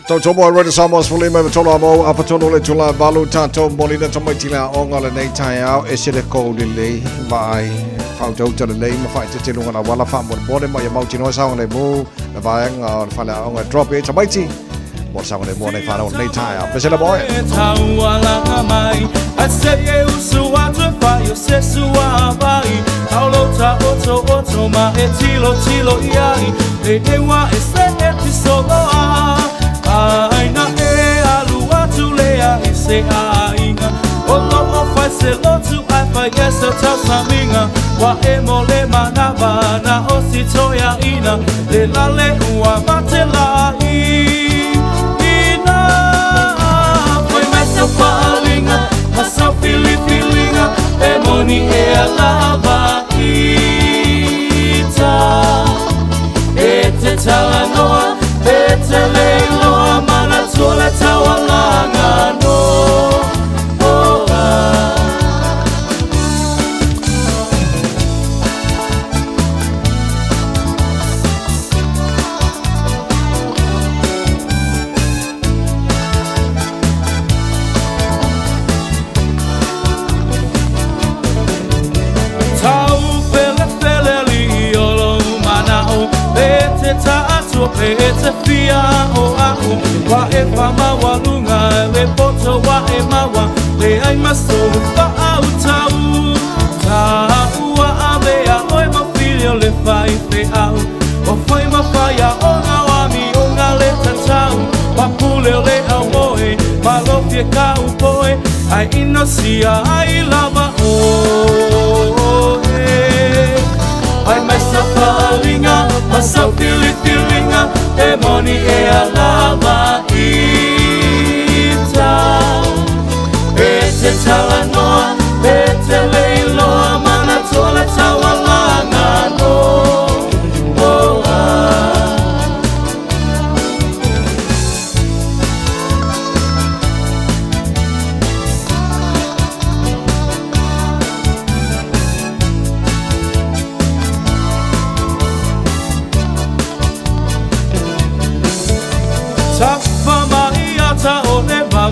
A: Tautomo a Roita Samoa sefululima iva tolu a mou apatonu o le itula e valu tatou molina tamaiti le aoga o lenei taeao e ese le kou lelei vaai faautauta lelei ma faaeteete i luga o le auala faamolemole ma ia mautinoa saogalemu le vaega o le faleaoga e drop i ai tamaiti mo le saogalemu o nei fanau o lenei taeao. Pese le moe.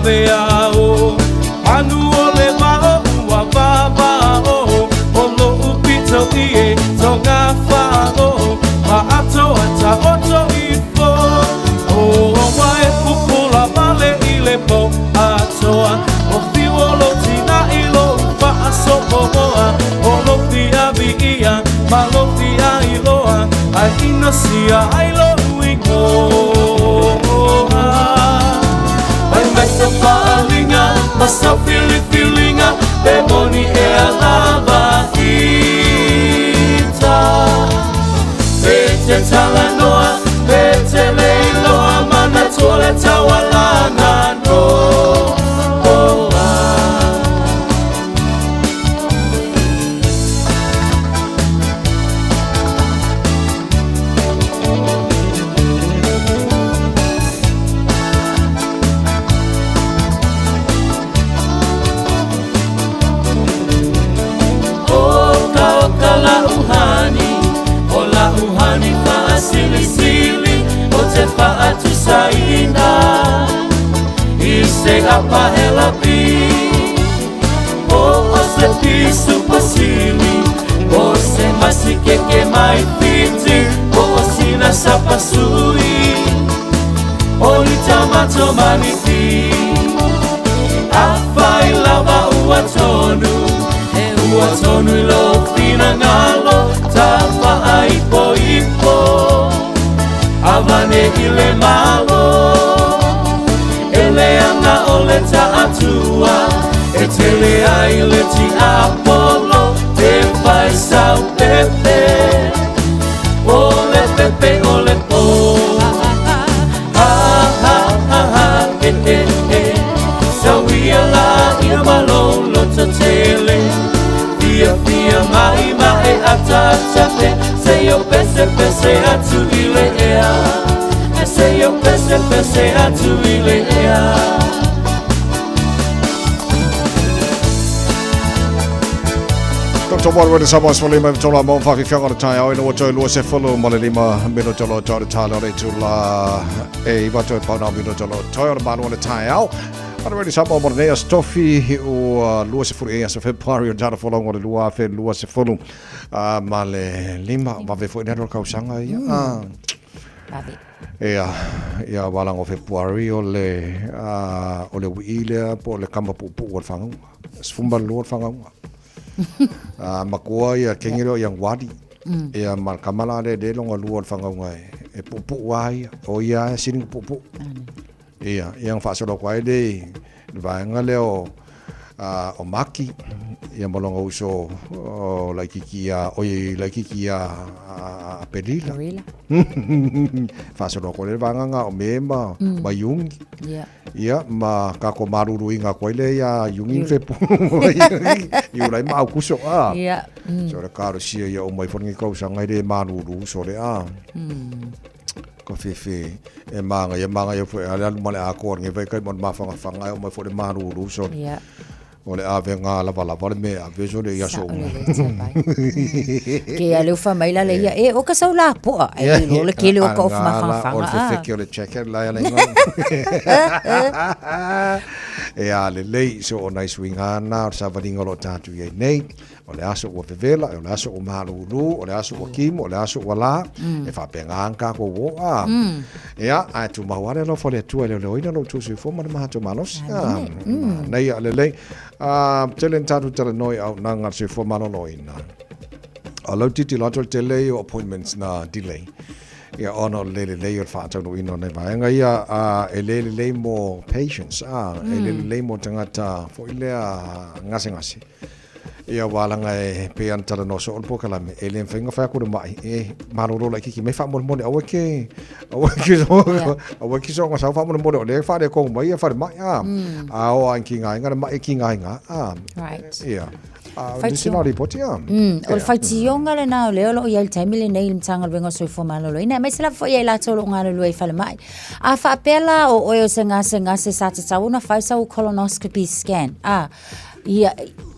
F: vaveao Manu o le vao ua vavao O lo'u pito i e tonga fa'alo Ma atoa taoto ifo O ua e pupula vale i le po atoa O fiu o lou tina'i lou fa'asopomoa O lou fia vi'ia ma lou fia iloa Ae inosia ai lo'u igoa Fai mai sau fa'aaliga ma sau filifiliga Pe moni ea lava ita Pe te talanoa pe te le iloa Manatua le taualaga noa Oka oka la'u hani, o la'u hani fa'asilisili O te fa'atusaina i se apa he lapi Po o se pisupo sili Po o se masikeke mai Fiti Po o sina sapasui O ni tamato manipi Afai lava ua tonu E ua tonu i lou finagalo Tafa'aipoipo Avane i le Malo E leaga o le ta'atua E tele ai le tiapolo E fai sau pepe O le pepe o le po Ha ha ha ha e e e Sauia laia ma lou lototele Fiafia mai ma e ataata e Seia o pesepese atu i le ea E seia o pesepese atu i le ea
C: Dr. Water Samoa sefulu lima iva tolu a mo faafiafiaga o le taeao ina ua toe 25 minute o lo o toe o le tala o le itula e iva toe pauna o minute o lo o toe o le malu o le taeao. Ana Radio Samoa mo lenei aso tofi ua 20 aso February o le tala folauga o le 2020 ma le lima vave foi le alu o le kausaga ia.
K: Vave.
C: Ia, ia walaga o February o le o le uii lea po o le kama puupuu o le fagauga. 12 le fagauga. Matua ia kenge lea o Ianuari. Ia ma le kama la lea lea lona lua o le fagauga e puupuu lava ia. O ia lava e sili ona puupuu. Ia, ia ona faasolo atu ai lea i le vaega lea o o Maki, ia ma lona uso o Laititi ia, oi Laititi ia a Pelila.
K: Pelila.
C: Faasolo atu ai lea le vaega lena o Me ma, ma Iuni.
K: Ia.
C: Ia, ma tatou maluluina atu ai lea ia Iuni ma Fepu. Iulai ma Aukuso, a.
K: Ia.
C: So le kalosia ia uma ifo lenei tausaga e le malulu sole, a. Ka fefe e māngaia māngaia foi a le alu ma le atoa lenei vaitaimi o le mafanafana e oo mai foi le malulu sole.
K: Ia.
C: O le avega lavalava le mea e ave sole i aso uma.
K: Ke a leu fa mai la le ia e o ka sau la poa e lo le kele o ka of mafanafana.
C: O le fefeke o le jacket la ia le ingoa. E a lelei so o nai suiga na o le savaliga o lo o tatou i ai nei. O le aso ua vevela, o le aso ua malūlū, o le aso ua kimo, o le aso ua lā, e faapena ana tatou ō, a. Ia, ae tumau lava le alofa o le Atua e leoleoina lo outou soifua ma le matou malosi. A, manaia lelei. A, tele ina tatou talanoa i auaunaga a le soifua maloloina. O lau tilotilo atu o le tele ia o appointments na delay. Ia, ona o le le lelei o le faataunuuina o nai vaega ia, a, e le lelei mo patients, a, e le lelei mo tagata foi lea gasegase. Ia aua leaga e pei ona talanoa soo le polokalame, e le mafai ona fai atu le mai, e malolo laitiiti mai faamolemole, aua e te, aua e te, aua e te soona sau faamolemole o lea e faaletonu mai ia falemai, a. A oo lava ina tigaina le mai e tigaina, a.
K: Right.
C: Ia. A o nisi na o lipoti, a.
K: O le faitioga lena o lea o lo o i ai i le taimi lenei i le Matagaluega o le Soifua Maloloina, aemaise lava foi ia i latou o lo o galulue i falemai. A faapea la o oe o se gasegase sa tatau ona fai sau colonoscopy scan, a, ia,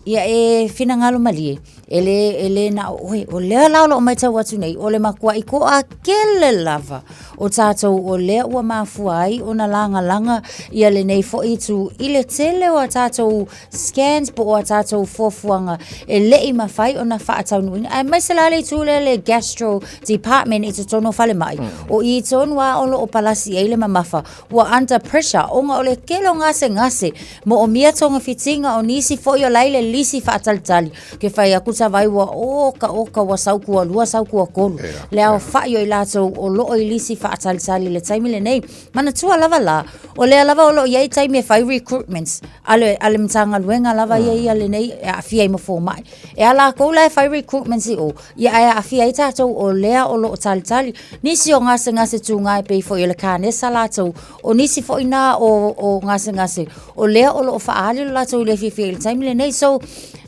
K: Ia e finagalo malie, e lē, e lē na o ʻoe, o lea la o loʻo matau atu nei, o le matuaʻi toʻatele lava o tatou o lea ua mafua ai ona lagalaga ia lenei foi itu i le tele o a tatou scans po o a tatou fuafuaga e le i mafai ona faataunuuina, aemaise la le itu lea le gastro department i totonu o falemai, o i tonu lava o lo o palasi ai le mamafa ua under pressure ona o le tele o gasegase, moomia togafitiga o nisi foi o la e i le lisi faatalitali, ke fai atu Savai ua oka oka ua sau kualua sau kuatolu, le aofai o i latou o loo i lisi faatalitali i le taimi lenei. Manatua lava la, o lea lava o loo i ai taimi e fai recruitments a le, a le Matagaluega lava ia ia lenei e aafia ai ma fomai. E a lakou la e fai recruitments i o, Ia ae aafia ai tatou o lea o lo o talitali nisi o gasegase tuga e pei foi o le kanesa latou, o nisi foi na o, o gasegase o lea o lo o faaali lo latou le fiafia i le taimi lenei. So,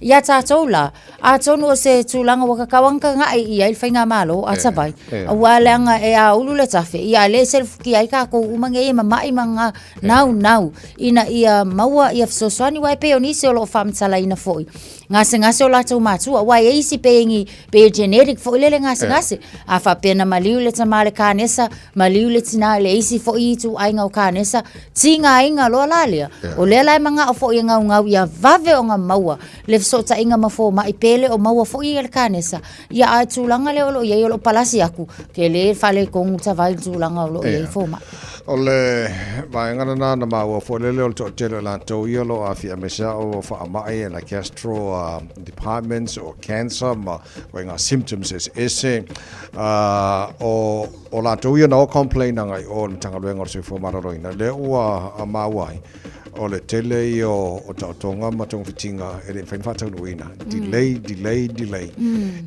K: iā tatou la, atonu o se tulaga ua tatau lava ona taga'i i ai le faigamalo a Tavai, aua leaga e aulu le tafe, ia a le selefutia ai tatou uma nei e mama'i ma ga naunau ina ia maua ia fesoasoani, aua e pei o nisi o lo o faamatalaina foi gasegase o latou matua, aua e i ai isi pei ni, pei e genetic foi lele gasegase. A faapea na maliu le tama i le kanesa, maliu le tina i le isi foi ituaiga o kanesa, tigaina loa la lea. O lea la e manao foi e gaugau ia vave ona maua le fesootaiga ma fomai pe le o maua foi le kanesa. Ia a e tulaga lea o lo o i ai o lo o palasi atu, tele le faaletonu tavai i le tulaga o lo o i ai fomai.
C: O le vaega lena na maua foi lele o le toatele o latou ia o lo o aafia aemaise lava o faamai like gastro departments o cancer ma ituaiga symptoms eseese. O, o latou ia na o complain agai i o i le Matagaluega o le Soifua Maloloina, lea ua maua ai o le tele ia o taotoga ma togafitiga e le i mafai ona faataunuuina. Delay, delay, delay.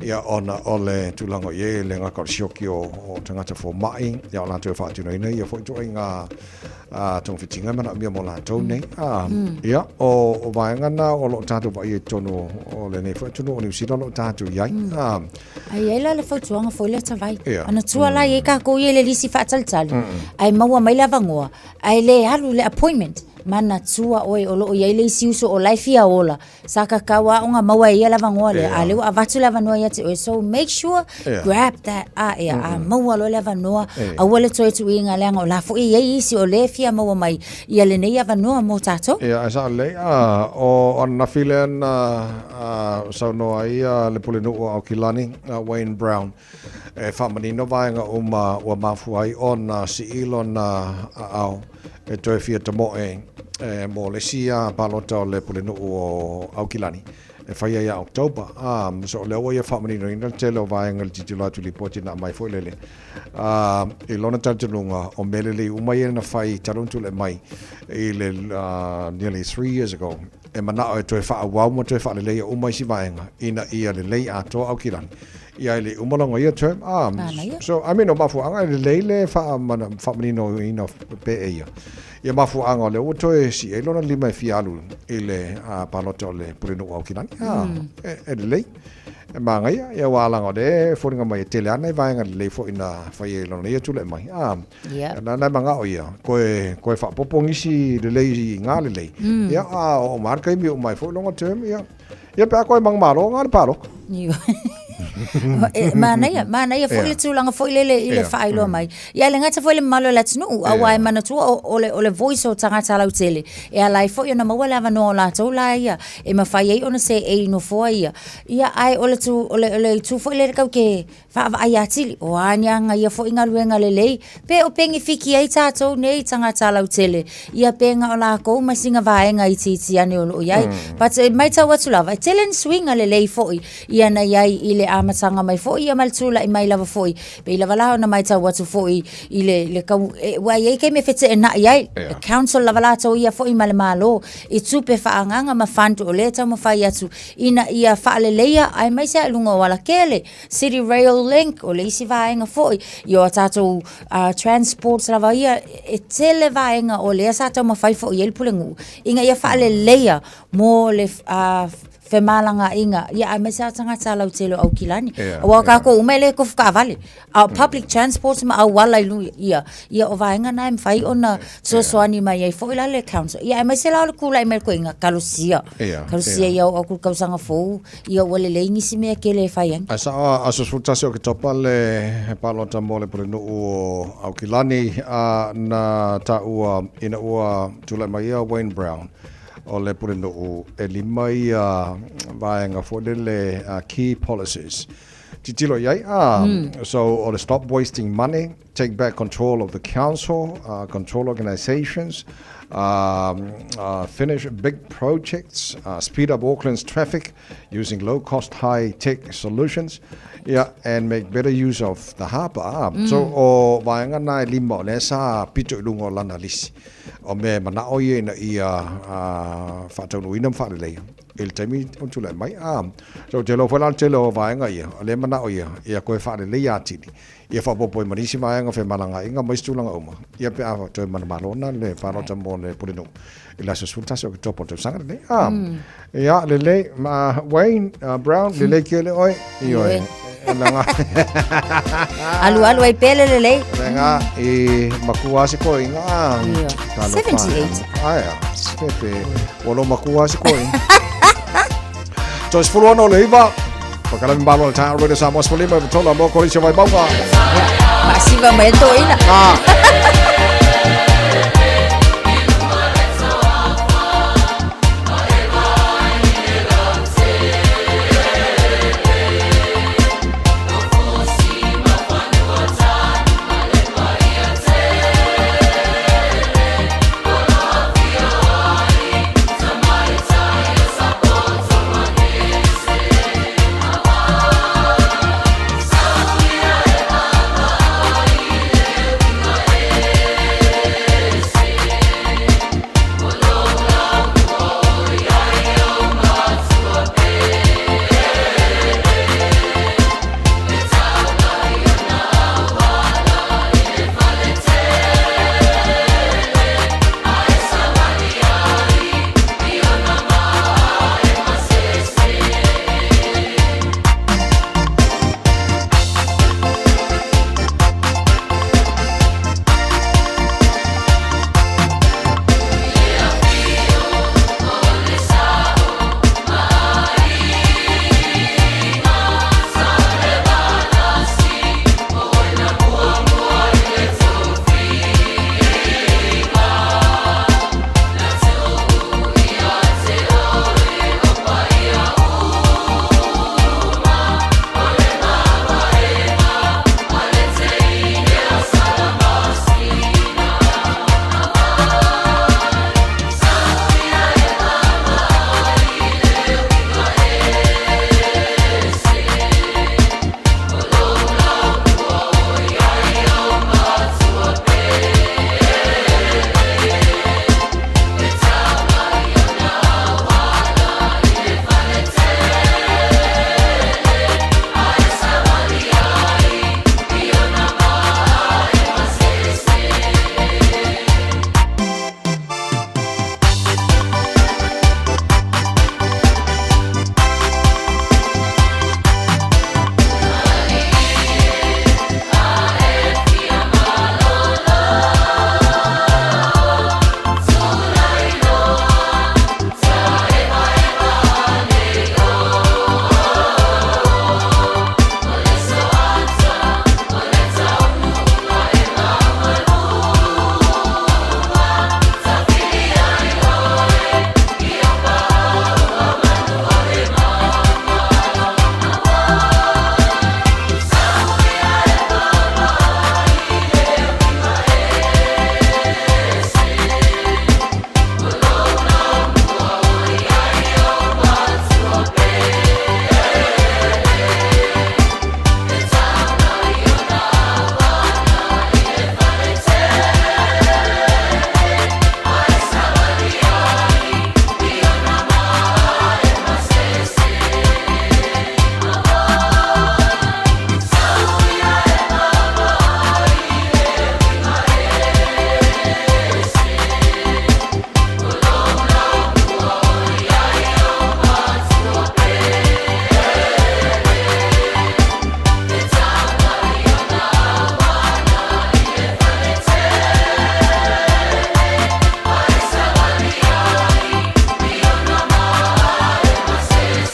C: Ia ona o le tulaga o i ai e le gata o le sioki o tagata fomai, ia o latou e faatinoina ia foi ituaiga togafitiga e manaomia mo latou nei. Ia, o vaega na o lo o tatou vaaia i totonu o lenei foi atunuu o Niu Sila o lo o tatou i ai.
K: Ae i ai la le fautuaga foi lea Tavai. Manatua la e i ai tatou ia i le lisi faatalitali, ae maua mai le avanoa, ae le alu i le appointment, manatua oe o lo o i ai le isi uso o la e fia ola, sa tatau lava ona maua e ia le avanoa lea, a o lea ua avatu le avanoa ia te oe. So make sure, grab that, a ea, a maua loa le avanoa, aua le toe tuuina leaga o la foi e i ai isi o lea e fia maua mai ia lenei avanoa mo tatou.
C: Ia, ae sao lelei, o ananafi lea na saunoa ai le Pulenuu o Aukilani, Wayne Brown, E faamanino vaega uma ua mafua ai ona sii lona aao e toe fia tamoe mo le isi palota o le Pulenuu o Aukilani e faia ia October. So o lea ua ia faamaninoina le tele o vaega i le tilotilo atu i lipoti na aumai foi lele i lona talitonuga o mea lelei uma ia na fai talu ona tulai mai i le nearly 3 years ago e manao e toe faaauau ma toe faaleleia uma isi vaega ina ia lelei atoa Aukilani. Ia e le i uma lona ia term. Ah,
K: Manaia.
C: so, I mean, o mafuaaga e lelei le faamaninoina pea e ia. Ia mafuaaga o lea ua toe sii ai lona lima e fia alu i le palota o le Pulenuu o Aukilani. Ah, e lelei. E manaia, ia aua leaga o lea e foliga mai e tele lava nai vaega lelei foi na fai ai lona ia tulai mai. Ah, na e manao ia, koe faaopoopo nisi lelei i ngā lelei. Ia, a oo mai lava le taimi e uma ai foi lona term, ia, Ia pe a koe manumalo nga le palota.
K: E, manaia, manaia foi le tulaga foi lele i le faailoa mai. Ia e le gata foi le mamalu o le atunuu, aua e manatua o le voice o tagata lautele, e ala ai foi ona maua le avanoa o latou la ia, e mafai ai ona seei i nofoa ia. Ia ae o le tu, o le itu foi lele tatou te vaavaai atili, o a ni aga ia foi galuega lelei, pe o penefiti ai tatou nei tagata lautele, ia pe na o lakou ma sina vaega itiiti ane o lo o i ai. But e matau atu lava, e tele ni suiga lelei foi ia na i ai i le amataga mai foi ia ma le tulai mai lava foi, pei lava la ona matau atu foi i le, le kau, e, ua i ai taimi e feteenai ai, le council lava latou ia foi ma le Malo i tupe faaagaaga ma fund o lea e taumafai atu ina ia faaleleia aemaise lava i luga o alakele. City Rail Link, o le isi vaega foi, i o tatou transports lava ia, e tele vaega o lea sa taumafai foi i ai le Pulenuu, ina ia faaleleia mo le femalagaaiga, ia aemaise lava tagata lautele o Aukilani. Aua o tatou uma e le tofu taavale, a o public transport ma auala i luga, ia, ia o vaega na e mafai ona fesoasoani mai ai foi la le council. Ia aemaise la o le tulai mai o le toeaina, talosia, talosia ia oo atu i le tausaga fou, ia ua lelei nisi mea tele e fai ai.
C: Ae sao a aso 11 o Oketopa le palota mo le Pulenuu o Aukilani a na taua ina ua tulai mai ia Wayne Brown o le Pulenuu e lima ia vaega foi lele key policies titilo i ai a so o le stop wasting money take back control of the council control organisations finish big projects speed up Auckland's traffic using low cost high tech solutions yeah, and make better use of the harbour so o vaega na e lima o lea sa pito i luga o lana lisi O mea e manao ia ina ia faataunuuina ma faaleleia i le taimi o tulai mai. A, so ou te iloa foi la o le tele o vaega ia, o lea e manao ia, ia toe faaleleia atili, ia faaopoopo ai ma nisi vaega o femalagaaiga ma isi tulaga uma, ia pe a toe manumalo ona le palota mo le Pulenuu i le aso 11 o Oketopa o le tausaga lenei. A, ia, lelei, ma Wayne Brown, lelei kele oe, ioe. Langa.
K: Alu alu ai pele lelei.
C: Langa e makua se ko inga.
K: 78.
C: Aia. Pepe. Ua lo makua se ko inga. So sefulu ono le iva. Pakalami malo le taeao Radio Samoa 15 i tola mo Kolisi o Vaimauga.
K: Maasiva mai toeaina.
C: Ah.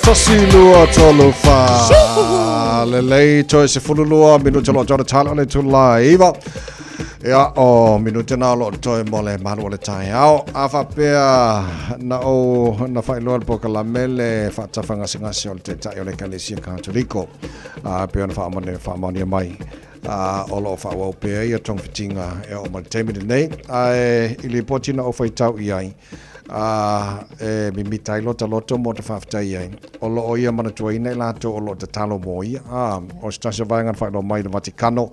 C: Tasi lua tolu wha. Lelei toe 12 minute lo tōna tala o le tula iwa. Ia, o minute nā lo toe mo le malu o le tai ao. A whapea na o na whailoa le poka la mele whaatawha ngase ngase o le te tai o le Kalesia Katoliko. A pe ona whaamone whaamone mai. A o lo whaawau pea ia tongfitinga e o ma le taimi nei. Ae i le poti na o whaitau i ai. A e mimita ai lota loto mo te whaafetai ai. O lo o ia manatuaina i latou o lo o tatalo mo ia. A, o se tasi o vaega na whailoa mai i le Vatikano,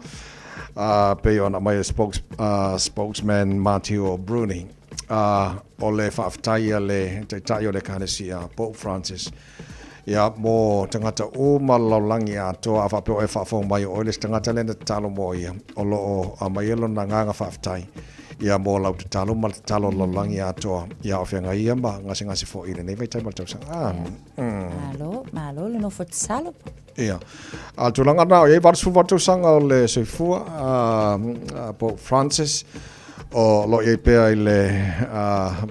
C: a, pei ona mai e spokes, a, spokesman Matteo Bruni. A, o le whaafetai a le Taitai o le Ekalesia, Pope Francis, ia, mo tagata uma lalolagi atoa, a faapea o e faafofoga mai o oe le isi tagata lea na tatalo mo ia, o lo o aumai ai lona agaga faafetai. Ia mo lau tatalo ma le tatalo a le lalolagi atoa ia o feagai ia ma gasegase foi i lenei vaitaimi o le tausaga. Ah,
K: Malo, malo le nofo tatalo.
C: Ia. A le tulaga na o i ai 88 tausaga o le soifua a Pope Francis, o lo o i ai pea i le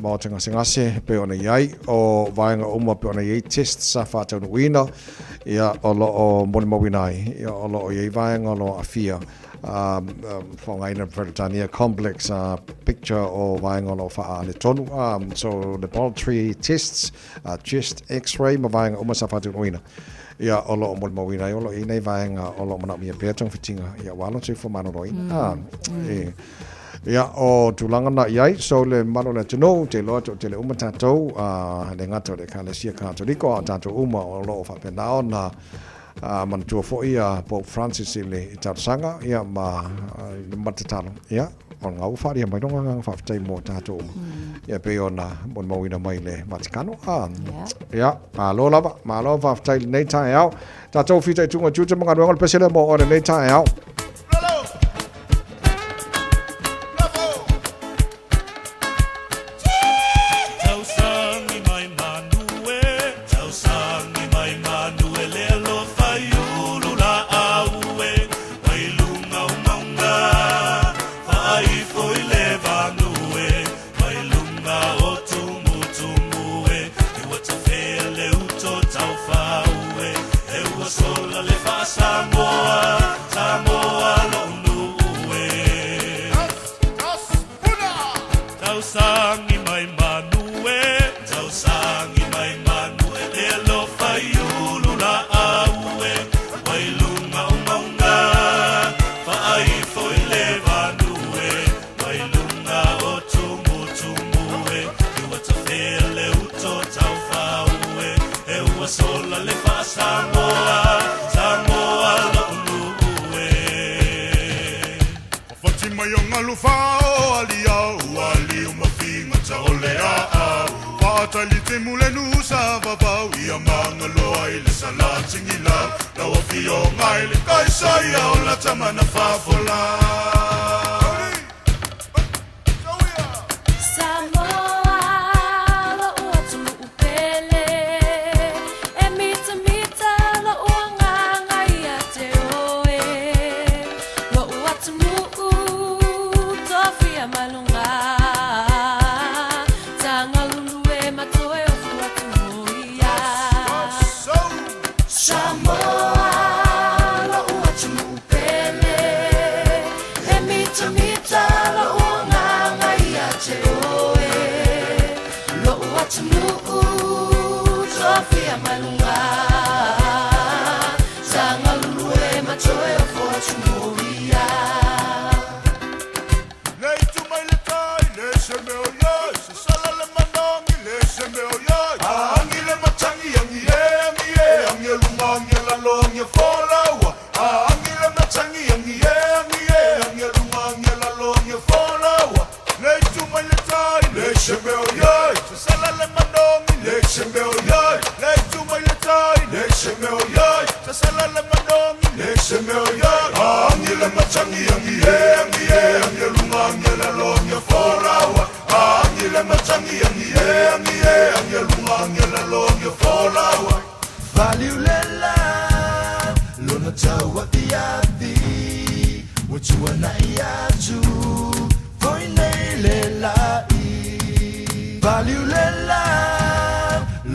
C: maota gasegase pei ona i ai, o vaega uma pei ona i ai tests sa faataunuuina, ia o lo o molimauina ai, ia o lo o i ai vaega o lo o aafia faaaogaina Peretania complex picture o vaega o lo o faaletonu. So laboratory tests, chest x-ray ma vaega uma sa faataunuuina. Ia o lo o molimauina ai o lo o i ai nei vaega o lo o manaomia pea togafitiga ia aua lona soifua maloloina. Ia o tulaga na i ai, so le mamalu o le atunuu, te iloa toatele uma tatou, e le gata o le Ekalesia Katoliko, a o tatou uma o lo o faapena ona A manatua foi a Pope Francis i le talosaga ia ma le matatalo ia o lena ua faaalia mai lona agaga faafetai mo tatou uma ia pei ona molimauina mai le Vatikano. A ia malo lava, malo faafetai i lenei taeao. Tatou fitaituga i tiute ma galuega o le pese lea mo oe lenei taeao.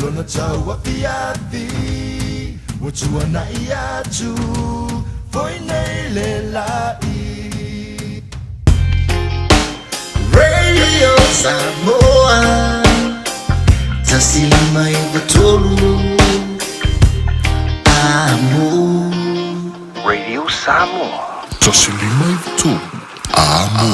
H: Lona tauafiafi Ua tuanaʻi atu Foi nei le laʻi Radio Samoa 153 Amo
S: Radio Samoa.
E: 153 Amo.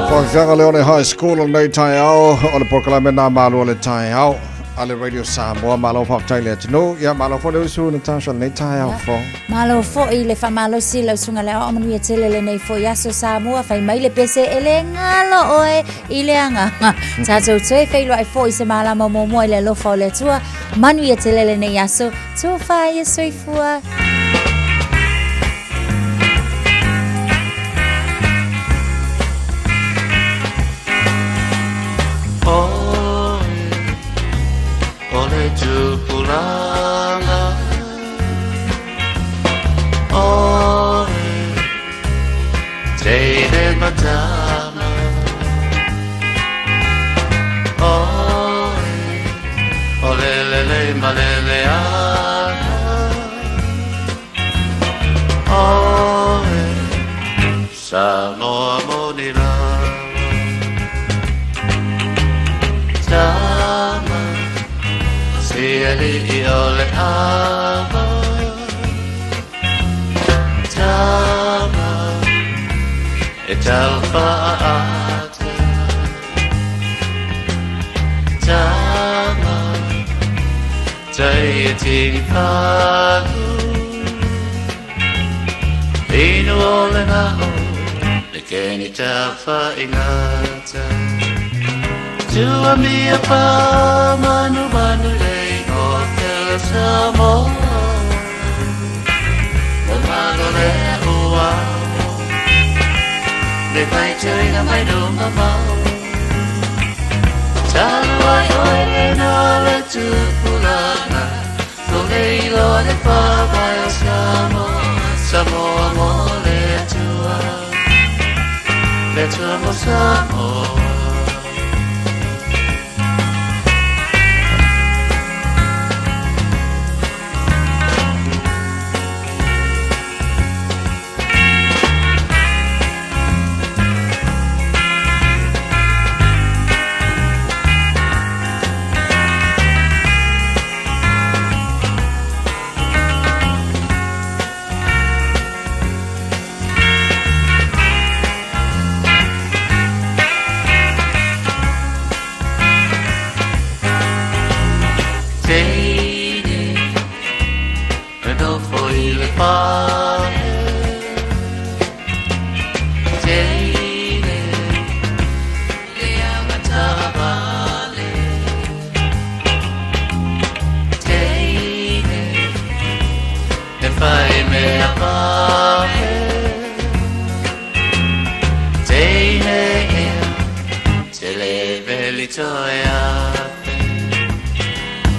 A: Faafofoga Leone High School o lenei taeao o le polokalame nā malo o le taeao a le Radio Samoa. Malo faafetai le atunuu. Ia malo foi le usu Natasha lenei taeao fou.
K: Malo foi le faamalosi lau susuga le aoao manuia tele lenei foi aso Samoa fai mai le pese e le galo oe i le agaga. Tatou toe feiloai foi i se malama muamua i le alofa o le Atua. Manuia tele lenei aso. Tofa ia soifua.
D: Oe, o le tupulaga Oe, teine ma tama Oe, o le lelei ma le leaga Oe, Samoa moni lava Tama, I aliʻi o le ava Tama e taufaata Tama tai e tini paku Inu o le ngao Le keni taufaingata Tua mia pa manu manu lei o pele Samoa O malo le ua Le vai tuina mai nunga mau Talu ai oi le na le tupulanga Lo le ilo le wha mai o Samoa Samoa mo le tua Le tua mo Samoa. Teine e nofo i le fale Teine le agatavale Teine e fai mea pale Teine ea te le veli toe afe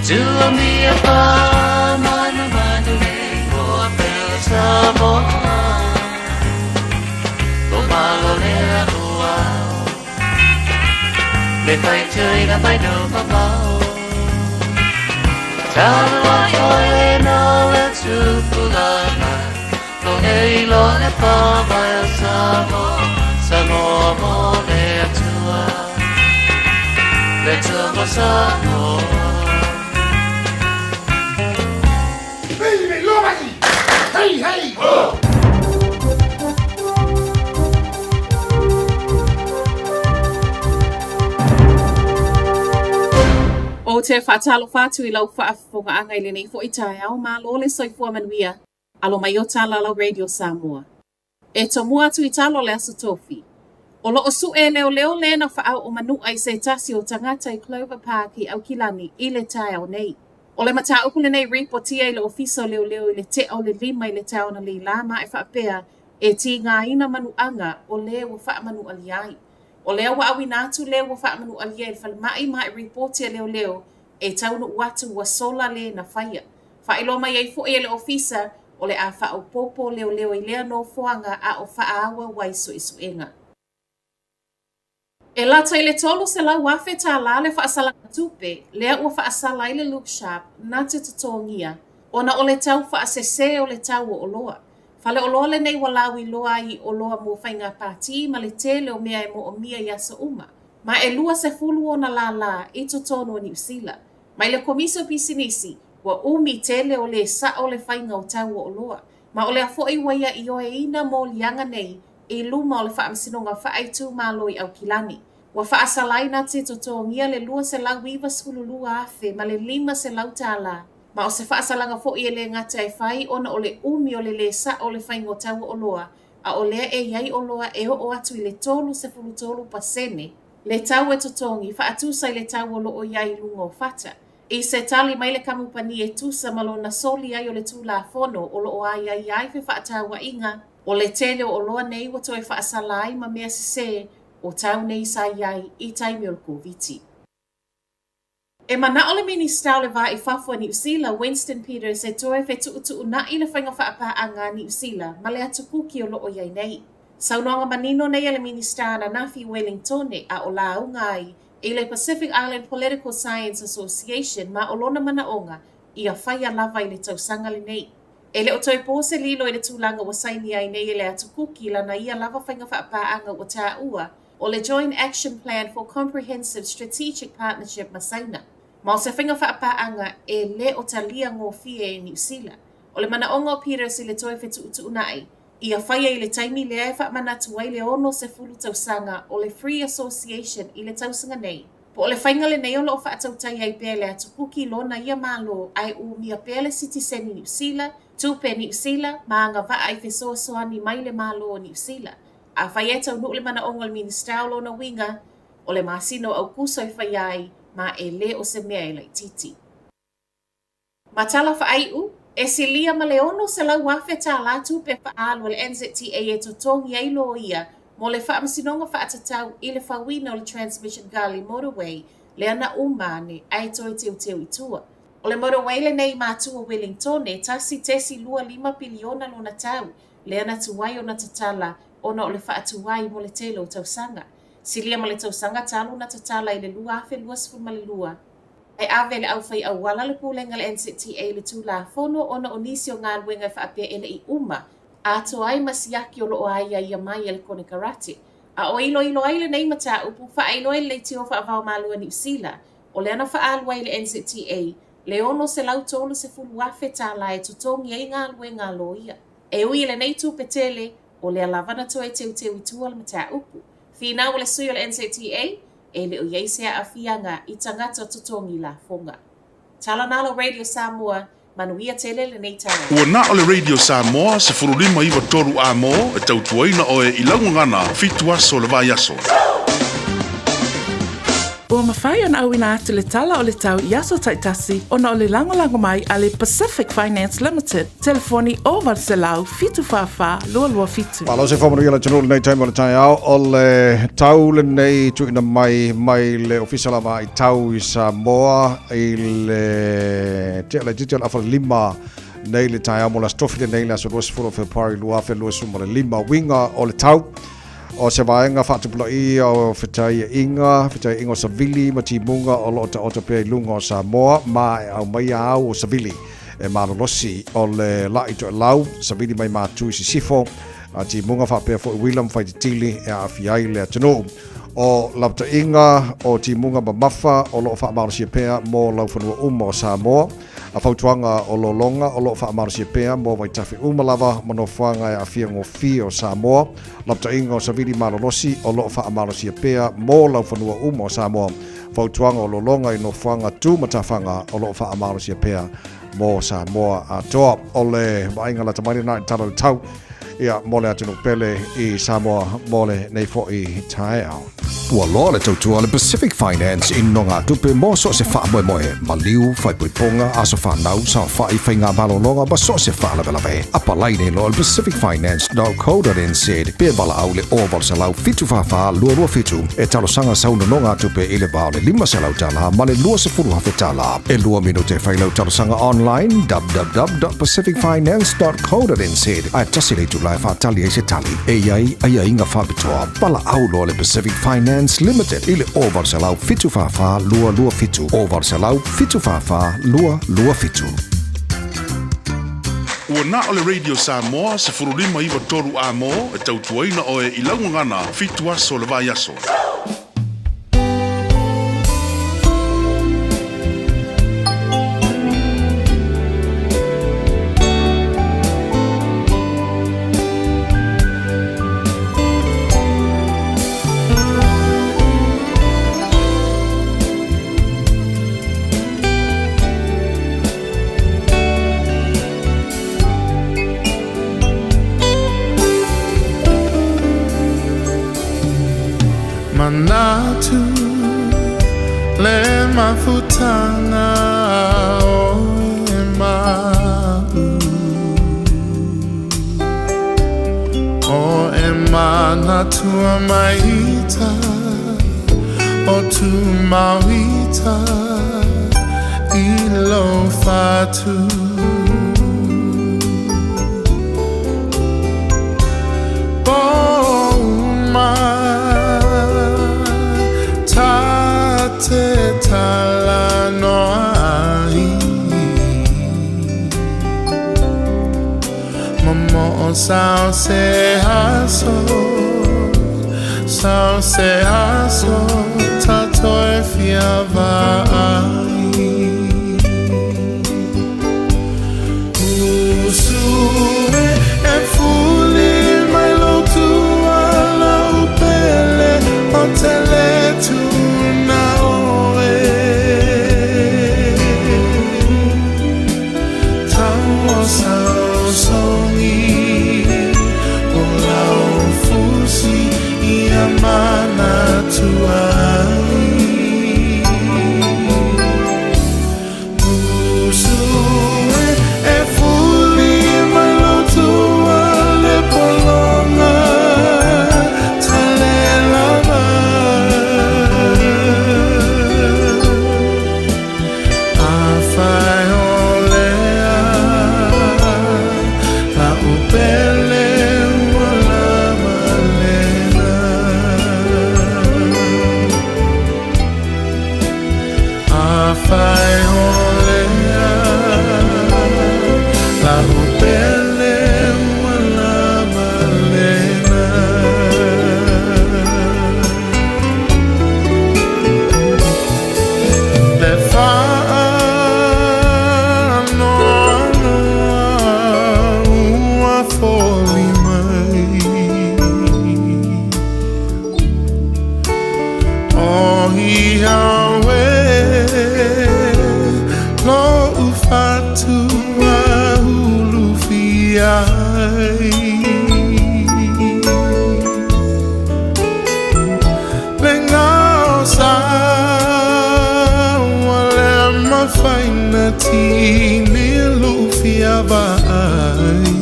D: Tua mia pa manu manu nei mo pele Samoa Lo malo le ua Le fai tuina mai no mamau Talu ai oi na le tupulanga Lo le ilo le pa mai o Samoa Samoa mo le atua Le tua mo Samoa.
A: Hey, hey, ho!
Q: Ou te faatalofa atu i lau faafofogaaga i lenei foi taeao, malo le soifua manuia, alo mai o Talalau Radio Samoa. E tomua atu i talo le Aso Tofi. O loo suʻe e leoleo le na faaoo manuʻa i se tasi o tagata i Clover Park i Aukilani i le taeao nei. O le mataupu lenei ripotia i le Ofisa o Leoleo i le tea o le 5 i le taeao analeila ma e faapea e tigaina manuʻaga o le ua faamanuʻalia ai. O lea ua auina atu le ua faamanuʻalia i le falemai ma e ripoti a leoleo e taunuu atu ua sola le na faia. Faailoa mai ai foi e le Ofisa o le a faaopoopo leoleo i lea nofoaga a o faaauau ai suesuega. E lata i le $300,000 tālā le faasalaga tupe lea ua faasala ai le Luke Sharp na te totogia ona o le tau faasese o le tau o oloa. Fale oloa lenei ua lauiloa ai i oloa mo faiga pātī ma le tele o mea e moomia i aso uma, ma e 20 ona lālā i totonu o Niu Sila. Mai le Komisi o Pisinisi, ua umi tele o lē saʻo le faiga o tau o oloa, ma o lea foʻi ua ia ioeina moliaga nei i luma o le Faamasinoga Faaitumalo i Aukilani. Ua faasalaina te totogia le $292,000 ma le $500 tālā, ma o se faasalaga foʻi e lē gata e fai ona o le umi o le lē saʻo o le faiga o tau o oloa, a o lea e i ai oloa e oo atu i le 33% le tau e totogi, faatusa i le tau o loo i ai i luga o fata. I se tali mai le kamupani e tusa ma lona soli ai o le Tulafono o loo aiaia ai fefaatauaiga, o le tele o oloa nei ua toe faasala ai ma mea sesē o tau nei sa i ai i taimi o le Koviti. E manao le Minista o le Va i Fafo a Niu Sila, Winston Peters e toe fetuutuunaʻi le faiga faapaaga a Niu Sila ma le atu Kuki o loo i ai nei. Saunoaga manino nei a le Minista ananafi i Wellingtone a o lauga ai i le Pacific Island Political Science Association ma o lona manaʻoga ia faia lava i le tausaga lenei. E le o toe po se lilo i le tulaga ua saini ai nei e le atu Kuki lana ia lava faiga faapaaga ua taua o le Joint Action Plan for Comprehensive Strategic Partnership ma Saina. Ma o se faiga faapaaga e le o talia gofie e Niu Sila. O le manaoga o Peters i le toe fetuutuunai, ia faia i le taimi lea e faamanatu ai le 60 tausaga o le Free Association i le tausaga nei. Po o le faiga lenei o lo o faatautai ai pea e le Atu Kuki lona ia Malo ae umia pea le sitiseni Niu Sila, tupe Niu Sila ma agavaa i fesoasoani mai le Malo o Niu Sila. Afai e taunuu le manaoga o le Minisita o lona uiga, o le masina o Aukuso e faia ai ma e le o se mea e laitiiti. Ma tala faaiu, e silia ma le $600,000 tālā tupe faaalu a le NZTA e totogi ai loia mo le faamasinoga faatatau i le fauina o le Transmission Gully Motorway lea na uma ane ae toe teuteu i tua. O le motorway lenei i matua Wellingtone, 1.25 piliona lona tau, lea na tuai ona tatala ona o le faatuai mo le tele o tausaga. Silia ma le tausaga talu ona tatala i le 2022. Ae ave le aufai auala le pulega a le NZTA i le Tulafono ona o nisi o galuega e faapea e le i uma atoa ai ma siaki o lo o aiaia mai e le konekarate. A o iloilo ai lenei mataupu, faailoa i le Leitio Faavaomalo a Niu Sila, o lea na faaalu ai le NZTA le $630,000 tālā e totogi ai galuega a loia. E ui i lenei tupe tele, o lea lava na toe teuteu i tua le mataupu. Finau o le sui o le NZTA, e le o i ai se aafiaga i tagata totogi lafoga. Tala Nalo Radio Samoa, manuia tele lenei taeao.
G: Ua na o le Radio Samoa 15 9 3 A mo e tautuaina oe i lau gagana fitu aso o le vaiaso.
J: Ua mafai ona auina atu le tala o le tau i aso taitasi ona o le lagolago mai a le Pacific Finance Limited, telefoni 0800 744 227.
C: Malo se whamanuia le atunuu lenei taimi o le taeao o le tau lenei tuuina mai mai le Ofisa lava i tau i Samoa i le tea laitiiti o le afa lima nei le taeao mo le Aso Tofi lenei le aso 20 o Fepuari 2025 uiga o le tau o se vaega faatupulaia o fetaiaiga, fetaiaiga o savili ma timuga o lo o taoto pea i luga o Samoa ma e aumaia au o savili e malolosi o le la'i toelau, savili mai Matu i sisifo, a timuga faapea foi uila ma faititili e aafia ai le atunuu. O lapataiga o timuga mamafa o lo o faamalosia pea mo laufanua uma o Samoa. A fautuaga o lologa o lo o faamalosia pea mo vaitafe uma lava ma nofoaga e aafia gofie o Samoa. Lapataiga o savili malolosi o lo o faamalosia pea mo laufanua uma o Samoa. Fautuaga o lologa i nofoaga tu matafaga o lo o faamalosia pea mo Samoa atoa. O le vaaiga lata mai lena i le tala o le tau ia mo le atunuu pele i Samoa mo lenei foi taeao.
A: Ua loa le tautua a le Pacific Finance i nogatupe mo so o se faamoemoe, maliu, faaipoipoga, aso fanau, saofai, faiga malologa ma so o se faalavelave. Apalai nei loa i le pacificfinance.co.nz pe valaau i le 0800 744 227 e talosaga sau nonogatupe i le va o le $500 ma le $20,000. E lua minute e fai lau talosaga online www.pacificfinance.co.nz ae tasi le itula e faatali ai se tali. E i ai aiaiga faapitoa. Valaau loa le Pacific Finance Limited i le 0800 744 227 0800 744 227.
G: Ua na o le Radio Samoa 15 9 3 A mo e tautuaina oe i lau gagana fitu aso o le vaiaso.
U: Manatu le mafutanga o e ma'u O e manatua maita o tu mauita i lo fatu Po uma ta te talanoa ai Momo'o sao se aso Sao se aso Ta toe fia vaai. tua ulufia ai. Le ngao sa ua le mafaina tini lufia vaai.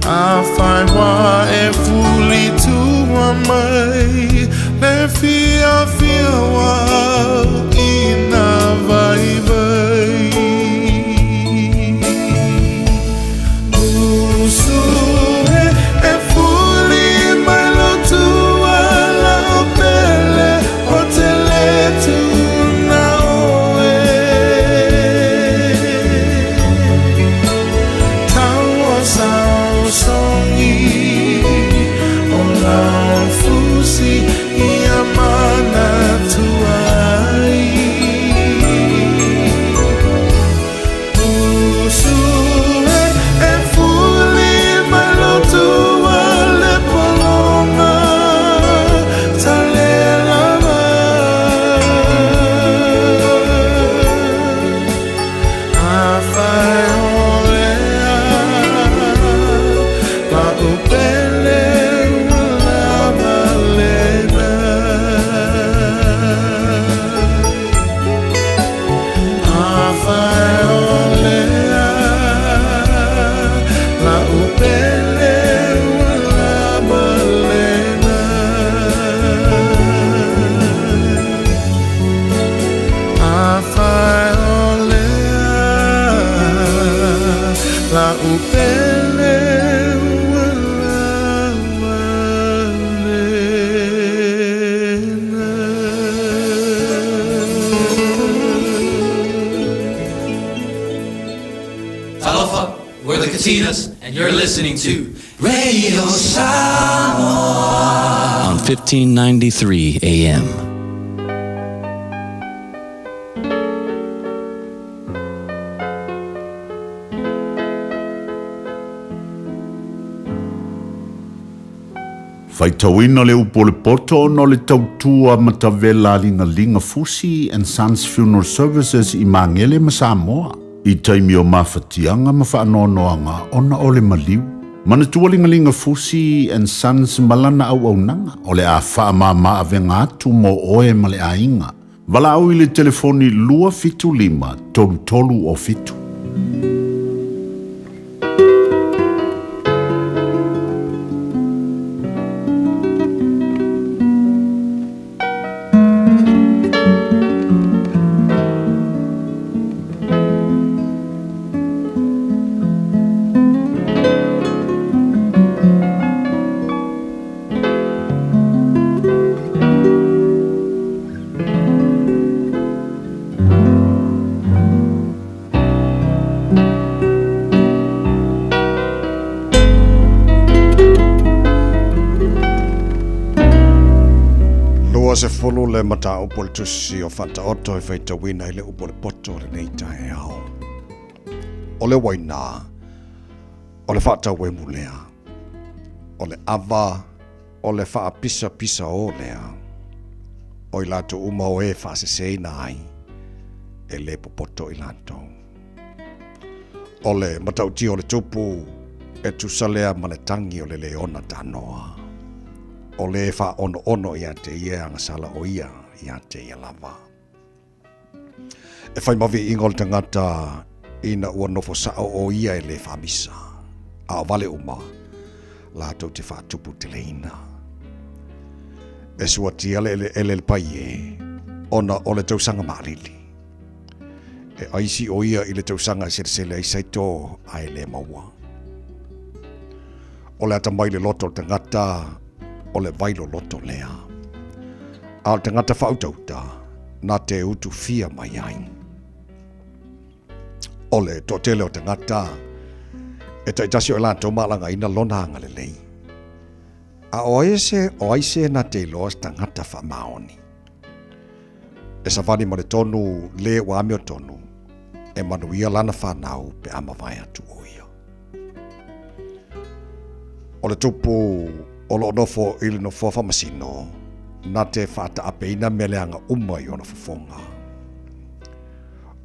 U: Afai ua e fuli tua mai le fiafia ua ina vaivai. Usu e, e fuli mai lo tua lau pele o te le tuna oe. Tau o saosongi o lau fusi ia manatua ai. Usu e, e fuli mai lo tua le pologa talelava. Afai o lea lau pele ua lava lena. Afai o lea lau pele ua lava lena. Afai o lea lau pele ua lava lena.
R: Talofa, we're the Katinas, and you're listening to Radio Samoa
I: on 1593 AM.
E: Faitauina le upu o le poto ona o le tautua matavela a Ligaliga Fusi and Sons Funeral Services i Magele ma Samoa i taimi o mafatiaga ma faanoanoaga ona o le maliu. Manatua Ligaliga Fusi and Sons ma lana auaunaga o le a faamama avega atu mo oe ma le aiga. Valaau i le telefoni 275 3307.
C: 20 le mataupu o le tusi o Faataoto e faitauina i le upu o le poto o lenei taeao. O le uaina, o le faatauemu lea, o le ava O le faapisapisaō lea o i latou uma o e faaseseina ai, e lē popoto i latou. O le matautia o le tupu, e tusa lea ma le tagi o le leona tanoa. O le faaonoono ia te ia e agasala o ia ia te ia lava. E fai ma viiga o le tagata ina ua nofo sao o ia e lē faamisa, a o vale uma latou te faatupu teleina. E suatia le eleele le paie ona o le tausaga maalili. E aisi o ia i le tausaga e selesele ai saito ae le maua. O le atamai le loto o le tagata o le vai loloto lea. A o le tagata faautauta na te utu fia mai ai. O le toatele o tagata e taitasi o i latou malagaina lona agalelei. A o ai se, o ai se na te iloa se tagata faamaoni. E savali ma le tonu le ua amiotonu, e manuia lana fanau pe a mavae atu o ia. O le tupu o loo nofo i le nofoa faamasino, na te faataapeina mea leaga uma i ona fofoga.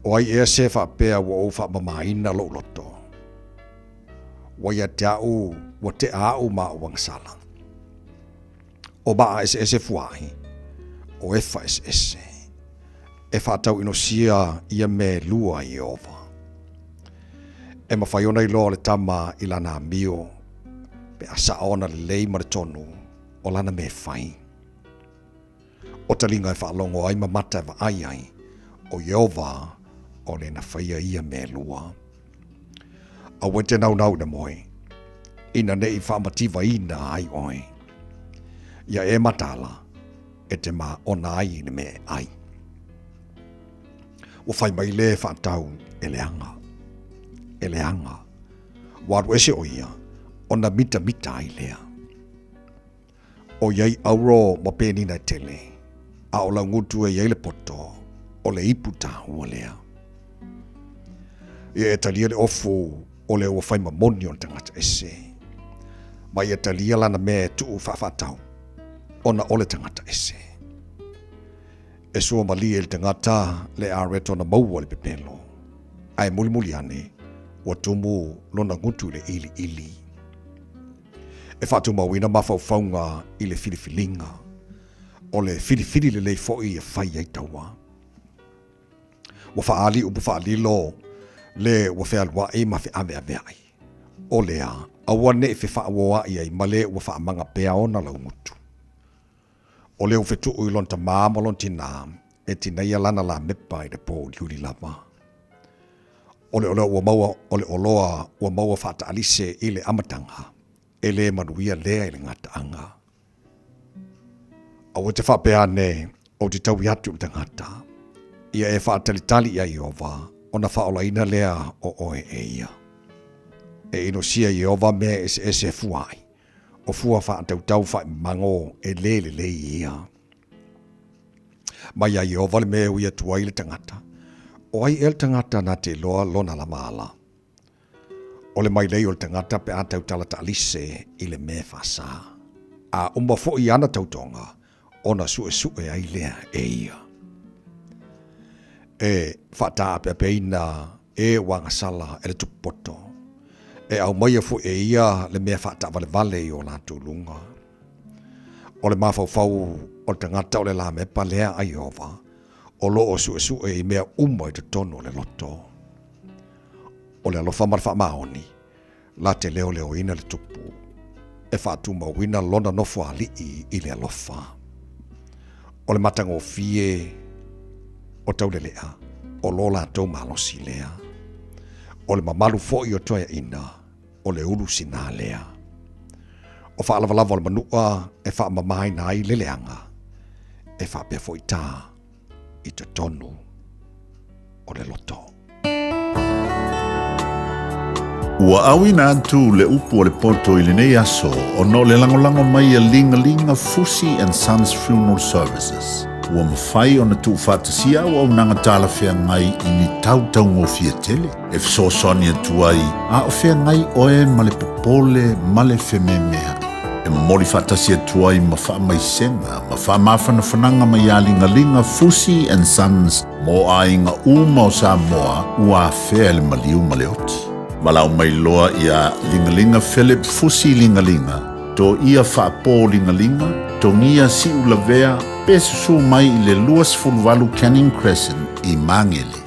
C: O ai ea se faapea ua ou faamamaina lou loto? Ua ia te a'u ua te'a a'u ma a'u agasala. O maa eseese fua'i, o efa eseese. E faatau'inosia ia mea e lua e Ieova. E mafai ona iloa le tama i lana amio, pe a sa'o ona lelei ma le tonu o lana mea e fai. O taliga e faalogo ai ma mata e vaai ai, ʻo Ieova o le na faia ia mea e lua. Aua e te naunau i le moe, ina ne i faamativaina ai ʻoe. Ia e mataala, e te māʻona ai i le mea e ʻai. Ua fai mai le faatau e leaga, e leaga. Ua alu ese ʻo ia, ona mitamita ai lea. ʻOiai auro ma penina e tele, a ʻo laugutu e i ai le poto, o le ipu tāua lea. Ia e talia le ofu o le ua fai mamoni o le tagata ese. Ma ia talia lana mea e tuu faafaatau, ona o le tagata ese. E sua malie i le tagata le areto na maua le pepelo, a e mulimuli ane, ua tumu lona gutu i le iliili. E faatumauina mafaufauga i le filifiliga, o le filifili lelei foi e fai ai taua. Ua faaali upu faalilo le ua fealuai ma feaveaveai. O lea, aua ne i fefaaoaoaʻi ai ma le ua faamaga pea ona laugutu. O le ua fetuu i lona tamā ma lona tinā, e tinaia lana lamepa i le pōuliuli lava. O le oloa ua maua, o le oloa ua maua faataalise i le amataga, e lē manuia lea i le gataaga. Aua te faapea ane, Ou te taui atu i le tagata, ia e faatalitali iā Ieova, ona faaolaina lea o oe e ia. E inosia Ieova mea eseese e fua ai, o fua faatautau faaimago e lē lelei ia. Mai iā Ieova le mea e ui atu ai le tagata. O ai ea le tagata na te iloa lona lama ala? O le mailei o le tagata pe a tautala taalise i le mea faasā. A uma foi ana tautoga, ona suesue ai lea e ia. E faataapeapeaina e ua agasala e le tupu poto. E aumaia foi e ia le mea faataavalevale i o latou luga. O le mafaufau o le tagata o le lamepa lea a Ieova, o lo o suesue i mea uma i totonu o le loto. O le alofa ma le faamaoni, la te leoleoina le tupu, e faatumauina lona nofoalii i le alofa. O le matagofie o Taulelea, o lo latou malosi lea. O le mamalu foi o Toeaina, o le ulu sinā lea. O faalavalava o le manua e faamamaina ai le leaga, e faapea foi tā i totonu o le loto.
E: Ua auina atu le upu o le poto i lenei aso ona o le lagolago mai a Ligalinga Fusi and Sons Funeral Services. Ua mafai ona tuufaatasia auaunaga talafeagai i ni tau taugofie tele e fesoasoani atu ai a o feagai oe ma le popole ma le fememeaʻi. E momoli faatasi atu ai ma faamaisega ma faamafanafanaga mai iā Ligaliga Fusi and Sons mo aiga uma o Samoa ua afea e le maliu ma le oti. Valaau mai loa iā Ligaliga Philip Fusi Ligaliga, Toia Faapō Ligaliga, Togia Siulavea pe susū mai i le 28 Canning Crescent i Māgele.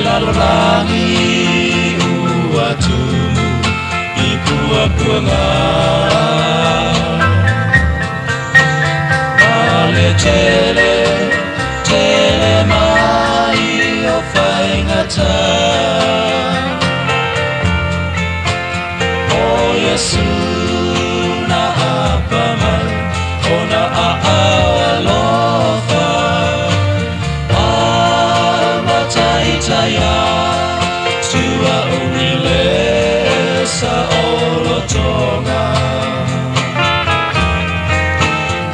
F: lalolagi ua tumu i puapuaga. Ma le tele, tele mai o faigata. O Iesu na apa mai, ona aao alofa. Amataitaia, tua'u i le saolotoga.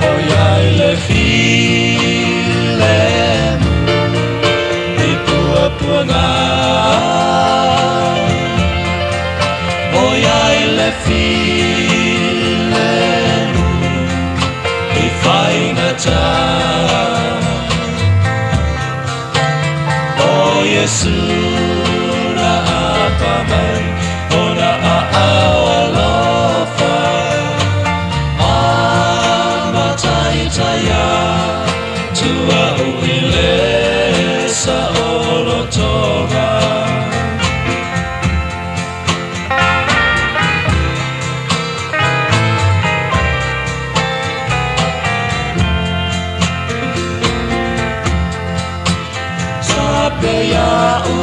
F: ʻOiai le filemu i puapuaga. ʻOiai le filemu i faigata. O Iesu na apa mai, ona aao alofa. Amataitaia, tua'u i le saolotoga. Sape ia'u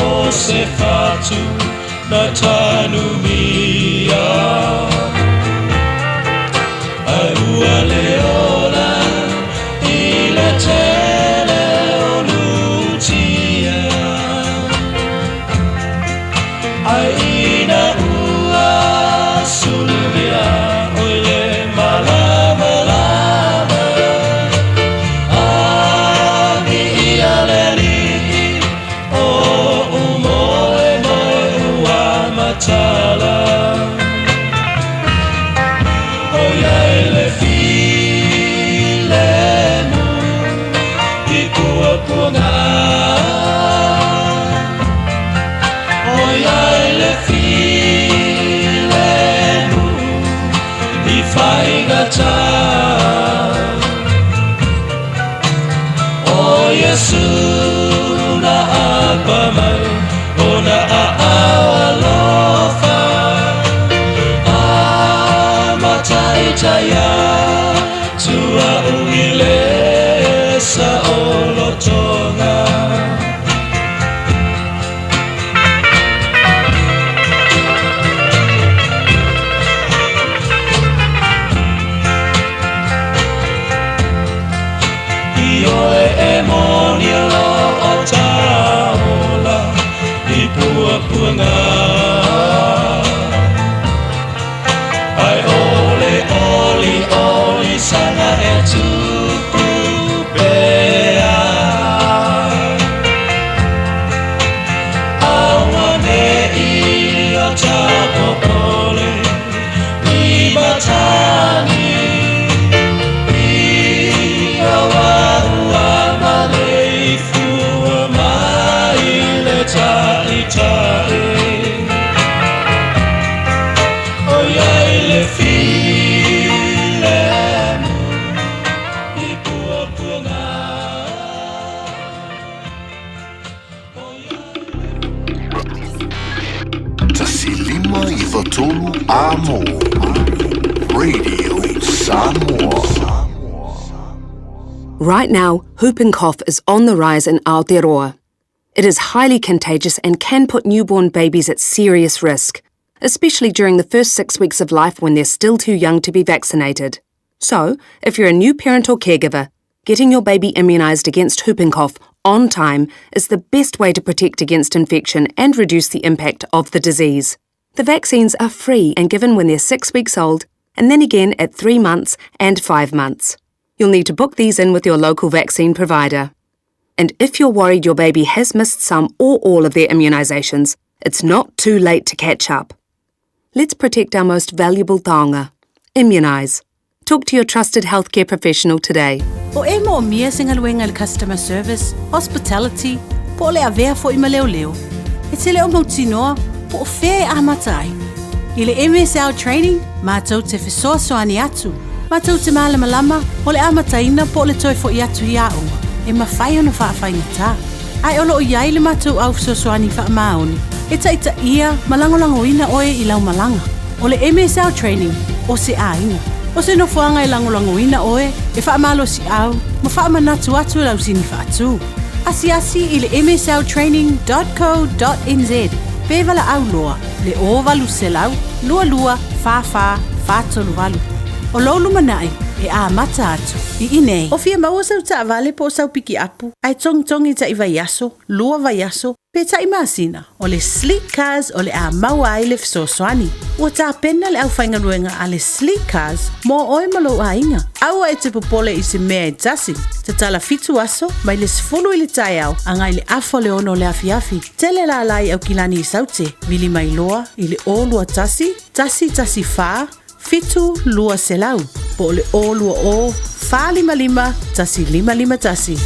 F: o se fatu na tanumia. Ae ua le ola i le tele o lutia. Ae ina ua suluvia oi le malamalama. Viia le Alii o'u moemoe ua matala. ʻOiai le filemu i puapuaga. ʻOiai le filemu i faigata. O Iesu na apa mai, ona aao alofa. Amataitaia, tua'u i le saolotoga. Ioe e moni lo o taola i puapuaga. Ae o le oliolisaga e tupu pea. Auane'i o tapopole i matagi. Ia ua maleifua mai le Taitai. ʻOiai le filemu i puapuaga.
E: 1593 Amo Radio Samoa.
B: Right now, whooping cough is on the rise in Aotearoa. It is highly contagious and can put newborn babies at serious risk, especially during the first 6 weeks of life when they're still too young to be vaccinated. So, if you're a new parent or caregiver, getting your baby immunised against whooping cough on time is the best way to protect against infection and reduce the impact of the disease. The vaccines are free and given when they're 6 weeks old, and then again at 3 months and 5 months. You'll need to book these in with your local vaccine provider. And if you're worried your baby has missed some or all of their immunisations, it's not too late to catch up. Let's protect our most valuable taonga. Immunise. Talk to your trusted healthcare professional today.
N: O e moomia se galuega i le customer service, hospitality, po o le avea foi ma leoleo. E te le o mautinoa po o fea e amata ai. I le MSL Training, matou te fesoasoani atu, matou te malamalama o le amataina po o le toe foi atu i aoga, e mafai ona faafaigata. Ae o lo o i ai le matou au fesoasoani faamaoni e taitaia ma lagolagoina oe i lau malaga. O le MSL Training o se aiga. O se nofoaga e lagolagoina oe, e faamalosiau ma faamanatu atu i lau sini faatu. Asiasi i le msltraining.co.nz pe valaau loa le 0800 22 44 438. O lou lumanai e amata atu i inei. O fia maua sau taavale po o sau pikiapu ae togitogi ta'i vaiaso, lua vaiaso, pe ta'i masina, o le Sleek Cars o le a maua ai le fesoasoani. Ua tapena le aufaigaluega a le Sleek Cars mo oe ma lou aiga. Aua e te popole i se mea e tasi. Tatala fitu aso, mai le 10 i le taeao agai le afa o le 6 o le afiafi. Tele lala i Aukilani i Saute, vili mai loa i le 021 114 7200 po o le 020 455 1551.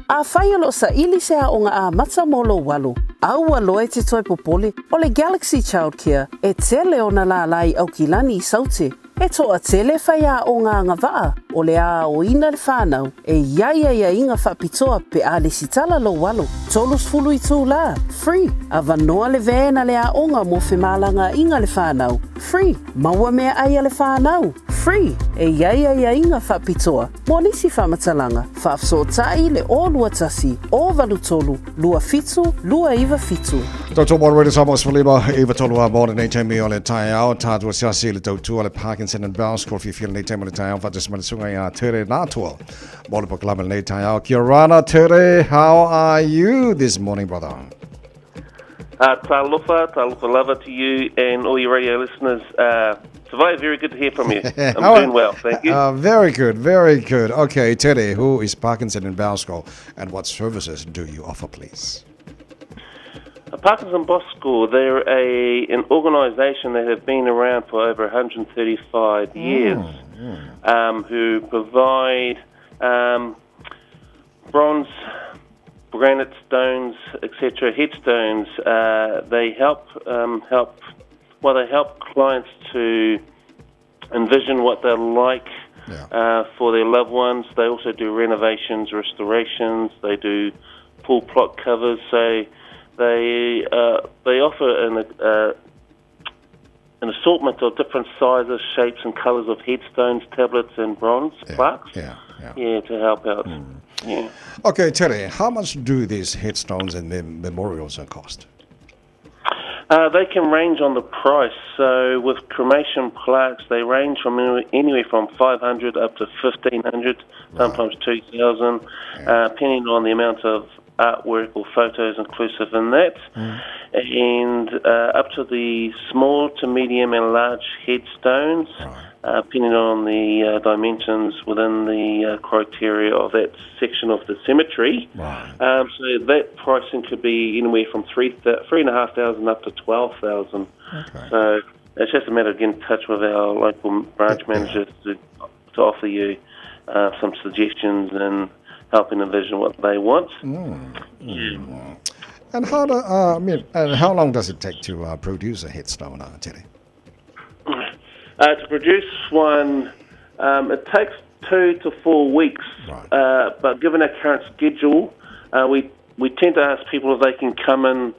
N: Afai o lo o saili se aoga amata mo lou alo, aua loa e te toe popole, o le Galaxy Childcare e tele ona lālā i Aukilani i Saute. E toatele faiaoga agavaa o le a aoina le whanau e i ai aiaiga faapitoa pe a lesitala lou alo. 30 itulā, free, avanoa le van a le aoga mo femalagaaiga le whanau, free, maua meaai a le whanau, free, e i ai aiaiga faapitoa mo nisi faamatalaga, faafesootai le 021 083 27 297.
A: Tautua mo Radio Samoa sefululima iva tolu a mo lenei taimi o le taeao. Tatou asiasi i le tautua le Parkinson and Bowel School fiafia lenei taimi o le taeao faatasi ma le susuga ia Tere Natua mo le polokalame lenei taeao. Kia ora Tere, how are you this morning, brother?
M: Talofa, talofa lava to you and all your radio listeners. Savaya, very good to hear from you. I'm doing well, thank you.
A: Very good, very good. Okay, Tere, who is Parkinson and Bowel School and what services do you offer, please?
M: Parkinson Bosco, they're a an organisation that have been around for over 135 years, who provide bronze, granite stones, etc., headstones. They help help well, they help clients to envision what they're like for their loved ones. They also do renovations, restorations. They do full plot covers. So they they offer an an assortment of different sizes, shapes, and colours of headstones, tablets, and bronze plaques.
A: Yeah,
M: yeah, to help out. Yeah.
A: Okay, Tere, how much do these headstones and mem- memorials cost?
M: They can range on the price. So with cremation plaques, they range from anywhere from 500 up to 1500, sometimes 2000, depending on the amount of artwork or photos inclusive in that. And up to the small to medium and large headstones, depending on the dimensions within the criteria of that section of the cemetery. So that pricing could be anywhere from 3,500 up to 12,000. So it's just a matter of getting in touch with our local branch managers to offer you some suggestions and helping envision what they want. Yeah.
A: And how do, I mean, and how long does it take to produce a headstone, Tere?
M: To produce one, it takes 2 to 4 weeks. But given our current schedule, we tend to ask people if they can come in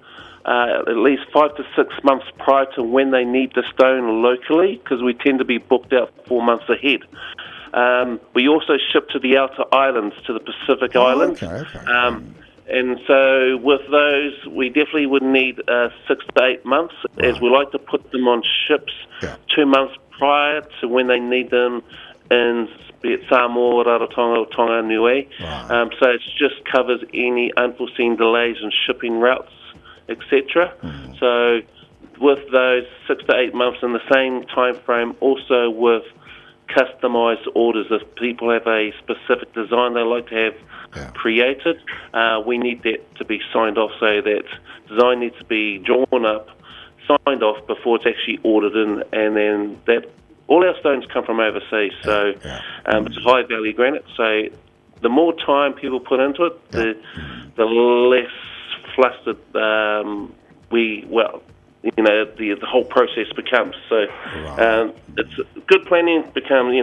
M: at least 5 to 6 months prior to when they need the stone locally, because we tend to be booked out 4 months ahead. We also ship to the outer islands, to the Pacific Islands. And so with those, we definitely would need 6 to 8 months, as we like to put them on ships 2 months prior to when they need them in, be it Samoa, Rarotonga, or Tonga, Niue. So it just covers any unforeseen delays in shipping routes, etc. So with those 6 to 8 months in the same time frame, also with customized orders. If people have a specific design they like to have created, we need that to be signed off. So that design needs to be drawn up, signed off before it's actually ordered in, and then that all our stones come from overseas. So it's high value granite. So the more time people put into it, the less flustered we well the whole process becomes. So it's good planning becomes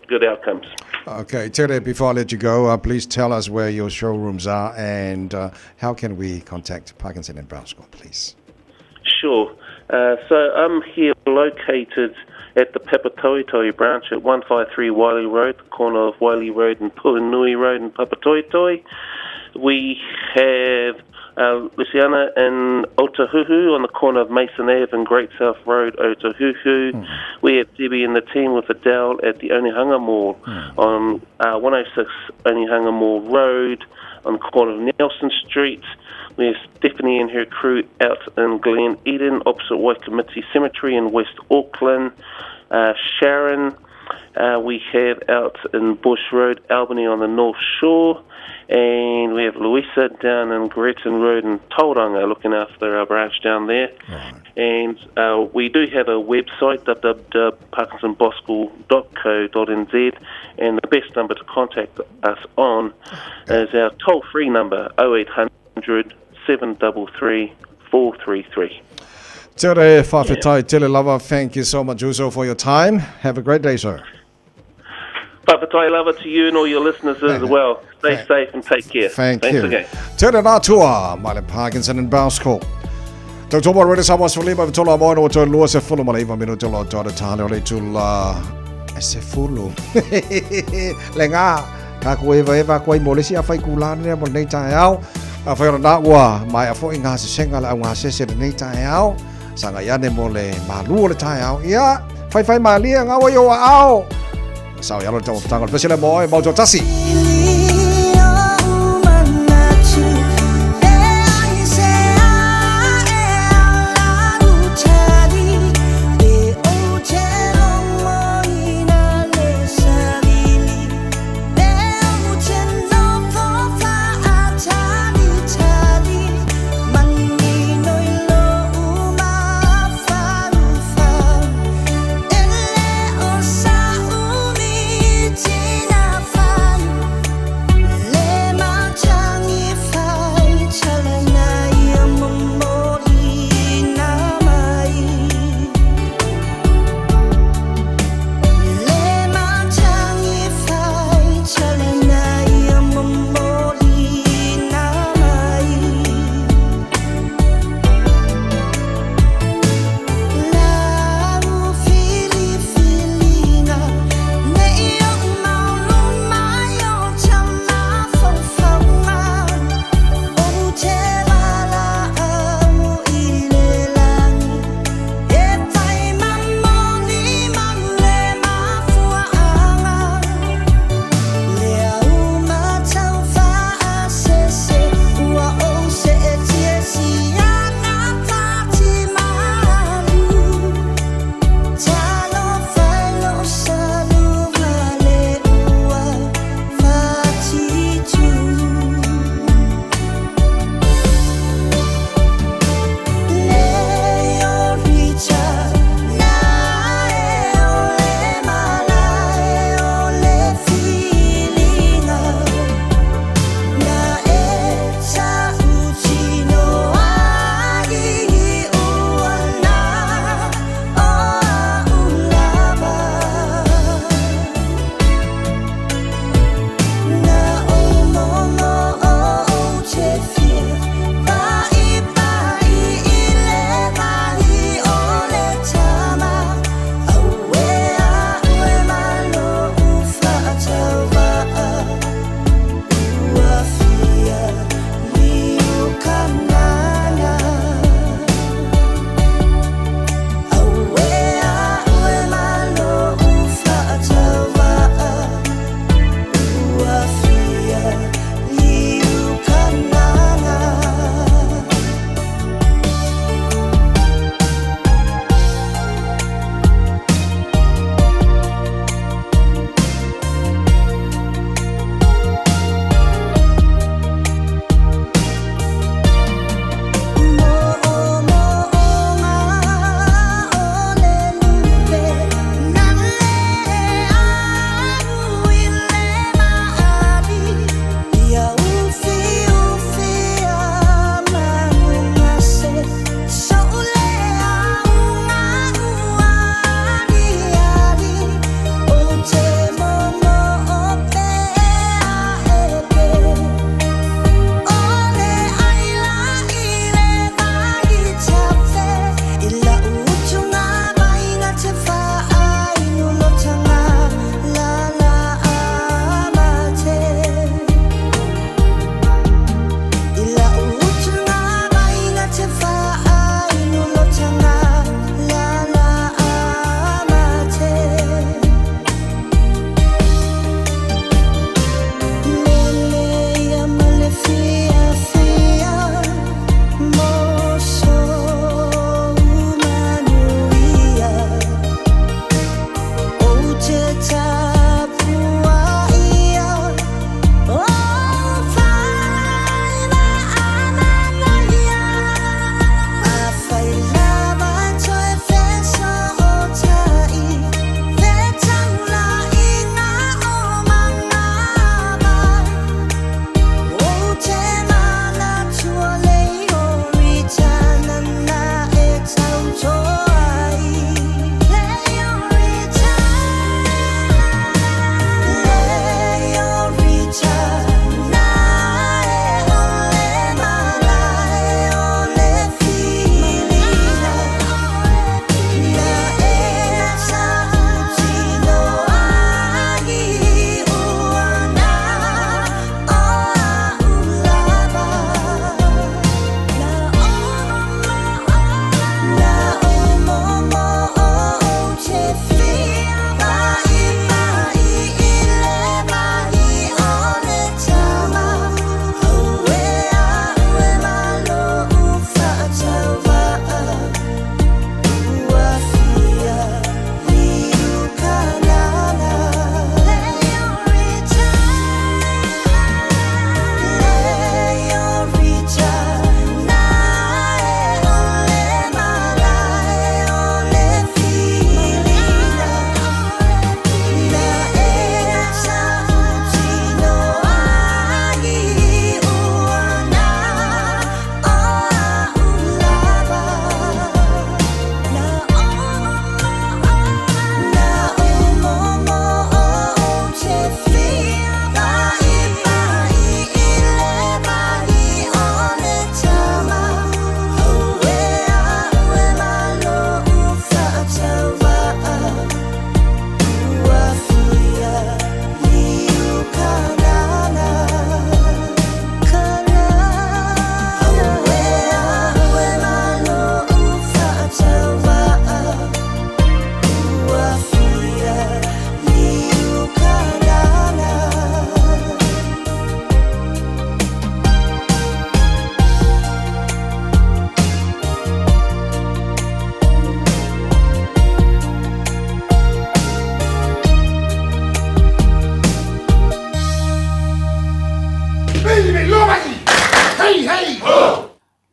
M: good outcomes.
A: Okay, Tere, before I let you go, please tell us where your showrooms are and how can we contact Parkinson and Bouskell, please?
M: Sure. So I'm here located at the Papatoetoe branch at 153 Wiley Road, the corner of Wiley Road and Puhinui Road in Papatoetoe. We have Luciana in Otahuhu on the corner of Mason Ave and Great South Road, Otahuhu. We have Debbie and the team with Adele at the Onehunga Mall on 106 Onehunga Mall Road on the corner of Nelson Street. We have Stephanie and her crew out in Glen Eden, opposite Waikumete Cemetery in West Auckland. Sharon, we have out in Bush Road, Albany on the North Shore. And we have Louisa down in Gretton Road in Tauranga looking after our branch down there. And we do have a website, www.parkinsonbouskell.co.nz, and the best number to contact us on is our toll-free number, 0800 733 433.
A: Tere whawhetai, tele lava, thank you so much, Uso, for your time. Have a great day, sir.
M: Whawhetai lava to you and all your listeners as well. Stay safe and take care.
A: Thank
M: Thanks
A: you.
M: again.
A: Tere Rātua, mai le Parkinson and Bouskell. Tau tō rere sa waso lima tola mo no to lua se fulu ma le iwa minu tolo to le tane o le tula e se fulu. Le ngā, ka ko eva eva ko i mo le si a whai kūlane mo nei tae au. A whai ora nā ua, mai a fo i ngā se senga le au ngā se se le nei tae au. Sanga iane mo le malu o le tae au. Ia, whai whai malia ngā wai o a au. Sao i alo le tau whutanga o le pesi le mo e mau tō tasi.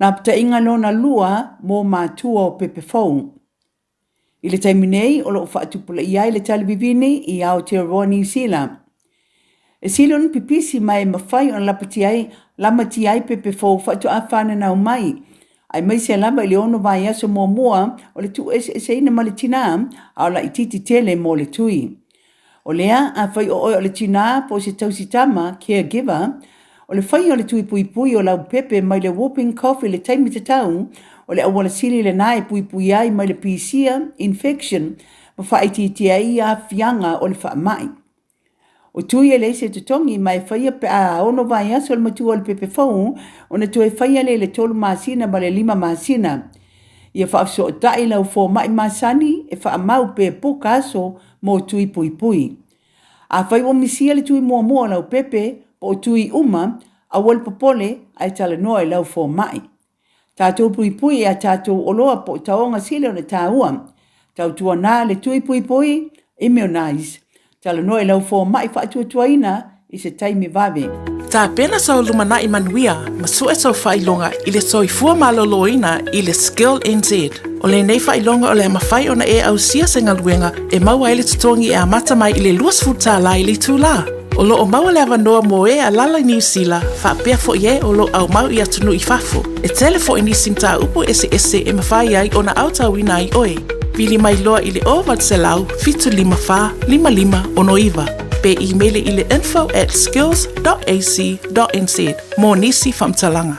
P: Lapataiga lona lua mo matua o pepe fou. I le taimi nei o lo o faatupulaia ai le tali vivini i Aotearoa Niu Sila. E sili ona pipisi ma e mafai ona lapatia ai, lamatia ai pepe fou faatoa fananau mai, aemaise lava i le ono vaiaso muamua o le tuueseeseina ma le tinā, a o laitiiti tele mo le tui. O lea, afai o oe o le tinā po o se tausi tama, caregiver, o le faia o le tui puipui o lau pepe mai le whooping cough i le taimi tatau, o le auala sili lenā e puipui ai mai le pisia, infection, ma faaitiitia ai aafiaga o le faamai. O tui e leai se totogi ma e faia pe a ono vaiaso le matua o le pepe fou ona toe faia lea i le tolu masina ma le lima masina. Ia faafesootai lau fomai masani e faamau pe puka aso mo tui puipui. Afai ua misia le tui muamua o lau pepe po o tui uma, aua le popole ae talanoa i lau fomai. Tatou puipui i a tatou oloa po o taoga sili ona taua. Tautuana le tui puipui, immunize. Talanoa i lau fomai faatuatuaina i se taimi vave.
J: Tapena sou lumanai manuia ma sue sou faailoga i le soifua maloloina i le Skill NZ. O lenei faailoga o le a mafai ona e ausia se galuega e maua ai le totogi e amata mai i le $20 i le itulā. O lo o maua le avanoa mo e alala i Niu Sila faapea foi e o lo o aumau i atunuu i fafo. E tele foi nisi mataupu eseese e mafai ai ona aotauina ai oe. Vili mai loa i le 0800 754 5569 pe imeli i le info at skills.ac.nz mo nisi faamatalaga.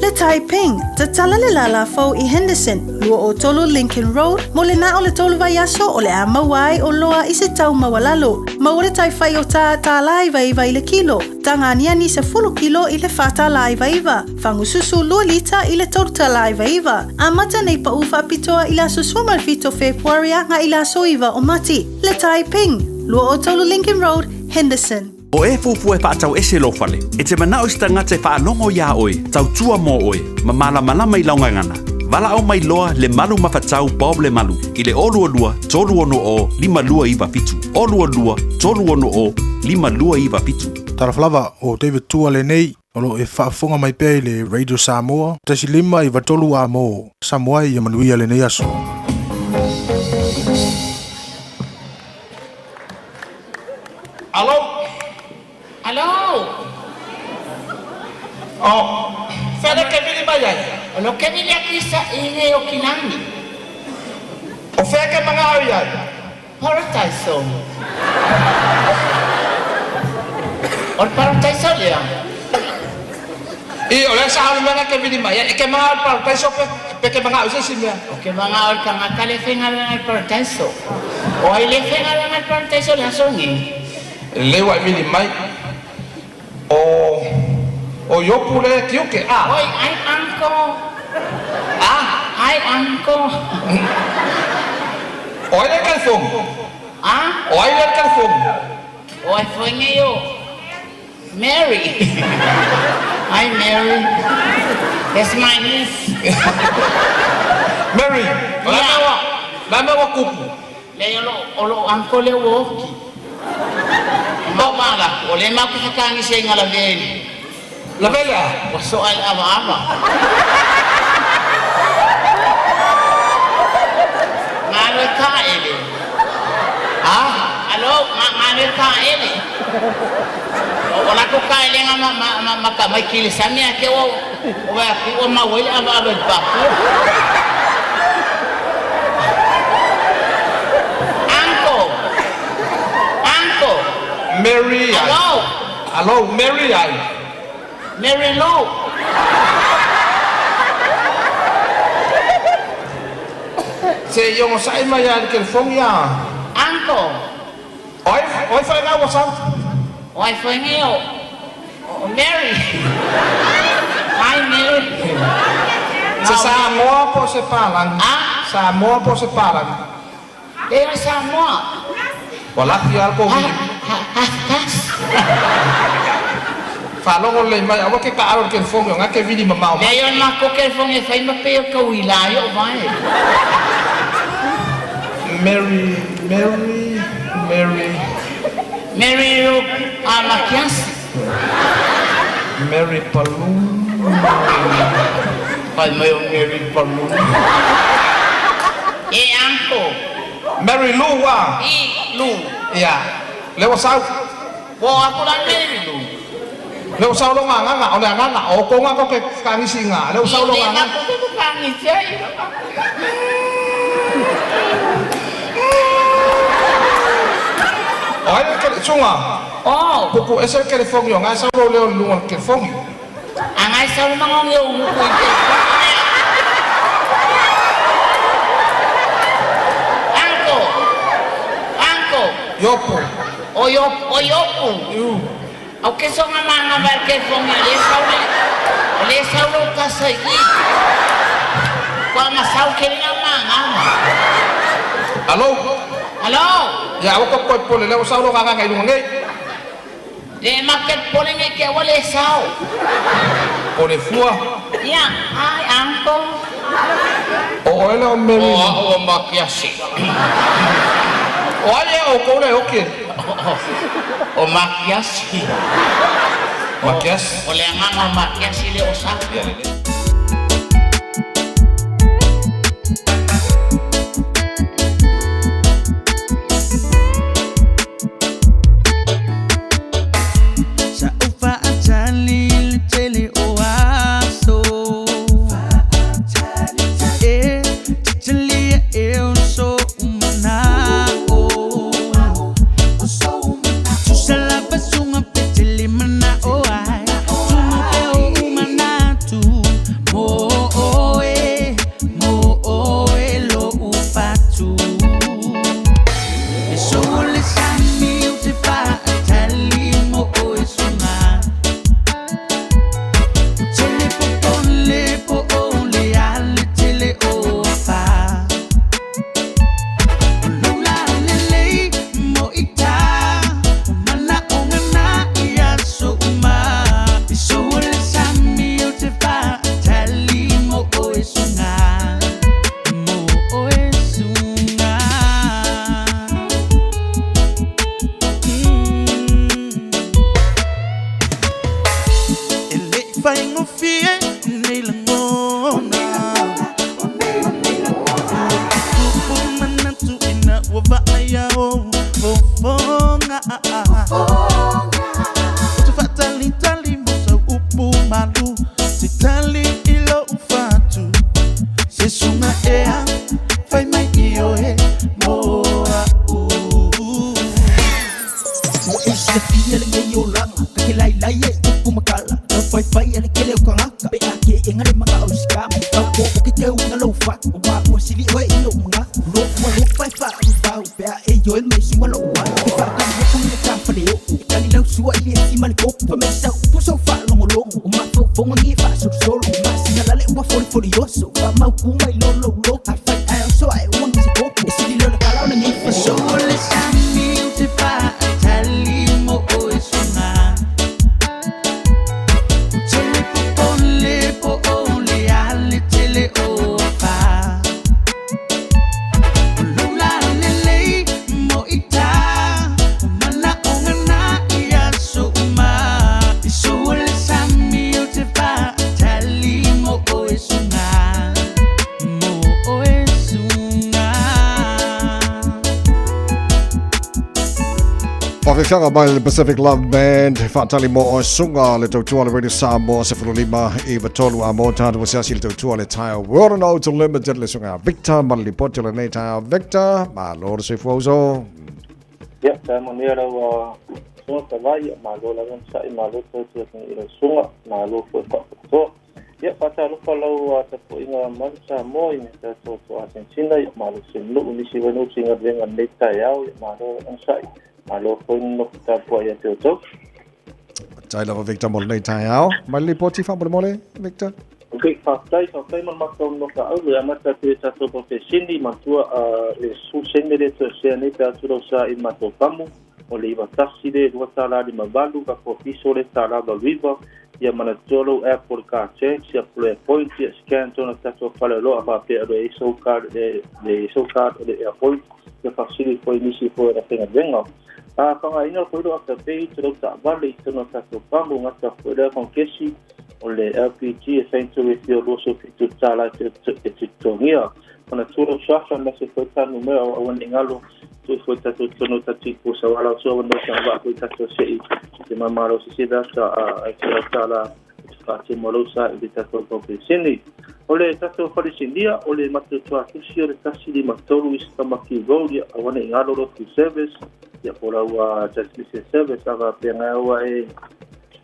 N: Le Taiping, tatala le lala fou i Henderson, 23 Lincoln Road, mo le na o le tolu vaiaso o le a maua ai oloa i se tau maualalo. Maua le tai fai o tā tālā iva iva i le kilo, taga aniani 10 kilo i le $4.99, fagususu 2 lita i le $3.99. Amata nei pa'u faapitoa i le aso 17 Fepuari agai i le aso 9 o Mati. Le Taiping, 23 Lincoln Road, Henderson.
V: O e fuafua e faatau ese lou fale, e te manao i se tagata e faalogo iā oe, tautua mo oe, ma malamalama i lau gagana. Valaau mai loa Lemalu Mafatau Bob Lemalu i le 022 360 5297. 022 360 5297.
W: Talofa lava, o David Tua lenei, o lo o e faafofoga mai pea i le Radio Samoa, 1 5 9 3 a mo Samoa ia manuia lenei aso.
X: Alo.
Y: Alo.
X: O, fea le ke vili mai ai?
Y: O lo ke vili atu i sa i le o kilani.
X: O fea ke mangao i ai?
Y: Paradise. O le paradise lea.
X: I, o le sa halu mea ke vili mai ai. E ke mangao i paradise pe, pe ke mangao i se isi mea?
Y: O ke mangao i tagata le faigaluega i paradise. O ai le faigaluega i paradise le aso nei?
X: Le ua e vili mai. O, o Iopu le tiuke, a?
Y: Oi, ai uncle.
X: Ah?
Y: Ai uncle.
X: O ai le telefoni?
Y: Ah?
X: O ai le telefoni?
Y: O ai foi nei o Mary. Hi Mary. That's my niece.
X: Mary, o le mea ua, le mea ua kupu.
Y: Le o lo uncle le ua oki. Mau mala, o le mau ke whakangi se inga la vele.
X: La vele a?
Y: Ua soa i le ava ava. Ngā le ka ele.
X: Ah?
Y: Alo, ngā le ka ele. O la ko ka ele nga ma ma ma ma ka mai kili sami a ke o o wa ku o ma wele ava ava i papu. Uncle. Uncle.
X: Mary ai.
Y: Alo.
X: Alo, Mary ai.
Y: Mary Lou.
X: Se i ogosaʻi mai a i le telefoni a.
Y: Uncle.
X: O ai, o ai faaiga ua sau?
Y: O ai foi nei o o Mary. Hi Mary.
X: Se Samoa po o se palagi?
Y: Ah?
X: Samoa po o se palagi?
Y: Le o Samoa.
X: Ua laki lava le kou vili.
Y: Half past.
X: Faalogo lelei mai, aua ke taalo i le telefoni o ga ke vili mamao mai.
Y: Leai o le makou telefoni e fai ma pei o tauila ai o vae.
X: Mary, Mary, Mary.
Y: Mary Lou Amakiasi.
X: Mary Palu.
Y: Fai mai o Mary Palu. E uncle.
X: Mary Lou a.
Y: I Lou.
X: Ia. Le ua sau.
Y: Po aku la Mary Lou.
X: Le ua sau lo ngāngāngā, o le angāngā, o ko ngā ko ke kangisi ngā, le ua sau lo
Y: I le
X: ngāngā.
Y: ma ko ke kangisi ai.
X: O ai le kele sunga.
Y: Oh.
X: Pupu ese le kelefongi o ngai sau lo leo lunga le kelefongi.
Y: A ngai sau lo mangongi o nguku i te. Uncle. Uncle.
X: Yopu.
Y: O yopu, o yopu. Au ke songa manga vai ke fongi le sau le. O le sau lo kasa i. Kwa masau ke nga manga.
X: Alo.
Y: Alo.
X: Ia o ko koe pole le ua sau lo ngāngāngā i lunga nei.
Y: Le market pole nge ke wa le sau.
X: O le fua.
Y: Ia, ai uncle.
X: O oe le o Mary.
Y: O o makiasi.
X: O ai e o kou le oke.
Y: O makiasi.
X: Makiasi.
Y: O le anganga o makiasi le o sau.
X: Ia le.
H: Sa ufa atali le tele o aso. E titalia eu sou manao. Tusa lava sunga petele manao ai. Tumu pe o manatu. Mo oe, mo oe lo ufatu. E sou le sami o te fa atali mo oe sunga. Tele po pole po ole ale tele o fa. Lula lele mo ita. Mana onga na ia so uma. E sou le sami o te fa atali mo oe sunga. Mo oe sunga.
F: E le faigofie nei lagona. Tupu manatu ina ua vaaia o fofoga. Ou te faatalitali mo sau upu malu, se tali i lou fatu. Se suga ea fai mai i oe mo a'u.
L: Ua e silafia lenei olaga, kakelailai ai upu makala. Taufaifai a le kele o tagata, pe a ke e gale maga o le sikama. Taupo o ke teuga lou fatu, auā ua sili oe i lou maga. Lofu alofa e faavavau, pe a e ioe mai suga lou ala. E faatali atu i le tafaleoo, e tali lausua i le asi ma le kopu. Fai mai sau upu sau faalogologo, o mafaufauga gi e faasolosolo. Masina lale ua folifolioso, faamaupu mai lo lou loto. Afai ae oso ae ua gase kopu, e sili loa le kala ona gifa.
H: So le sami o te faatali mo oe suga. Tele po pole po ole ale tele o fa. Lula lele mo ita. Mana onga na ia so uma. So le sami o te faatali mo oe suga. Mo oe suga.
A: Faafefiaga mai le Pacific Love Band, faatali mo oe suga le tautua le Radio Samoa 15 i 3 a mo tātou asiasi le tautua le Tire World and Auto Limited le suga Victor ma le lipoti o lenei taeao. Victor, malo le soifua uso.
O: Ia, tae manuia lau suga tavai, ia malo lava na sa'i, malo tautua i lau suga, malo foi fa'apatoa. Ia, fa'atalofa lau tapua'iga malu Samoa i me tatou to Argentina, ia malo senu'u nisi vainuu sigaluega lenei taeao, ia malo lava na sa'i, malo foi nonofo tapua'i ia te outou.
A: Tai lava Victor mo lenei taeao. Mai le lipoti faamolemole, Victor.
O: Ok, faafetai, faafetai ma le matou nofo le amata atu i tatou profesini matua le susene le toesea nei pe atu lau sa i matou pamu o le 91 le 2 tala 58 ka fofiso le tala 89 ia manatua lou app o le car tax ia pule point ia scan tona tatou faleoloa faapea le iso card le iso card o le airpoint ia faafesili foi nisi foi o le faigaluega. A fagaina foi lo afterpay te lau taavale i tona tatou pamu gata foi lea konkesi. O le LPG e saenitore e fia $27 e te totogia. Manatua lou suafa ma se foi ta numera o aua ne i galo tuu foi tatou totonu o tatou ipu sauala o sua avanoa se agavaa foi tatou se'i te mamalo se se ata a te au tala te whaatemo lau sa i le tatou paupesene. O le tatou falesinia, o le matou tuatusi o le 153 East Tamaki Road, ia aua ne i galo lo free service, ia po lau transmission service a faapea ngai aua e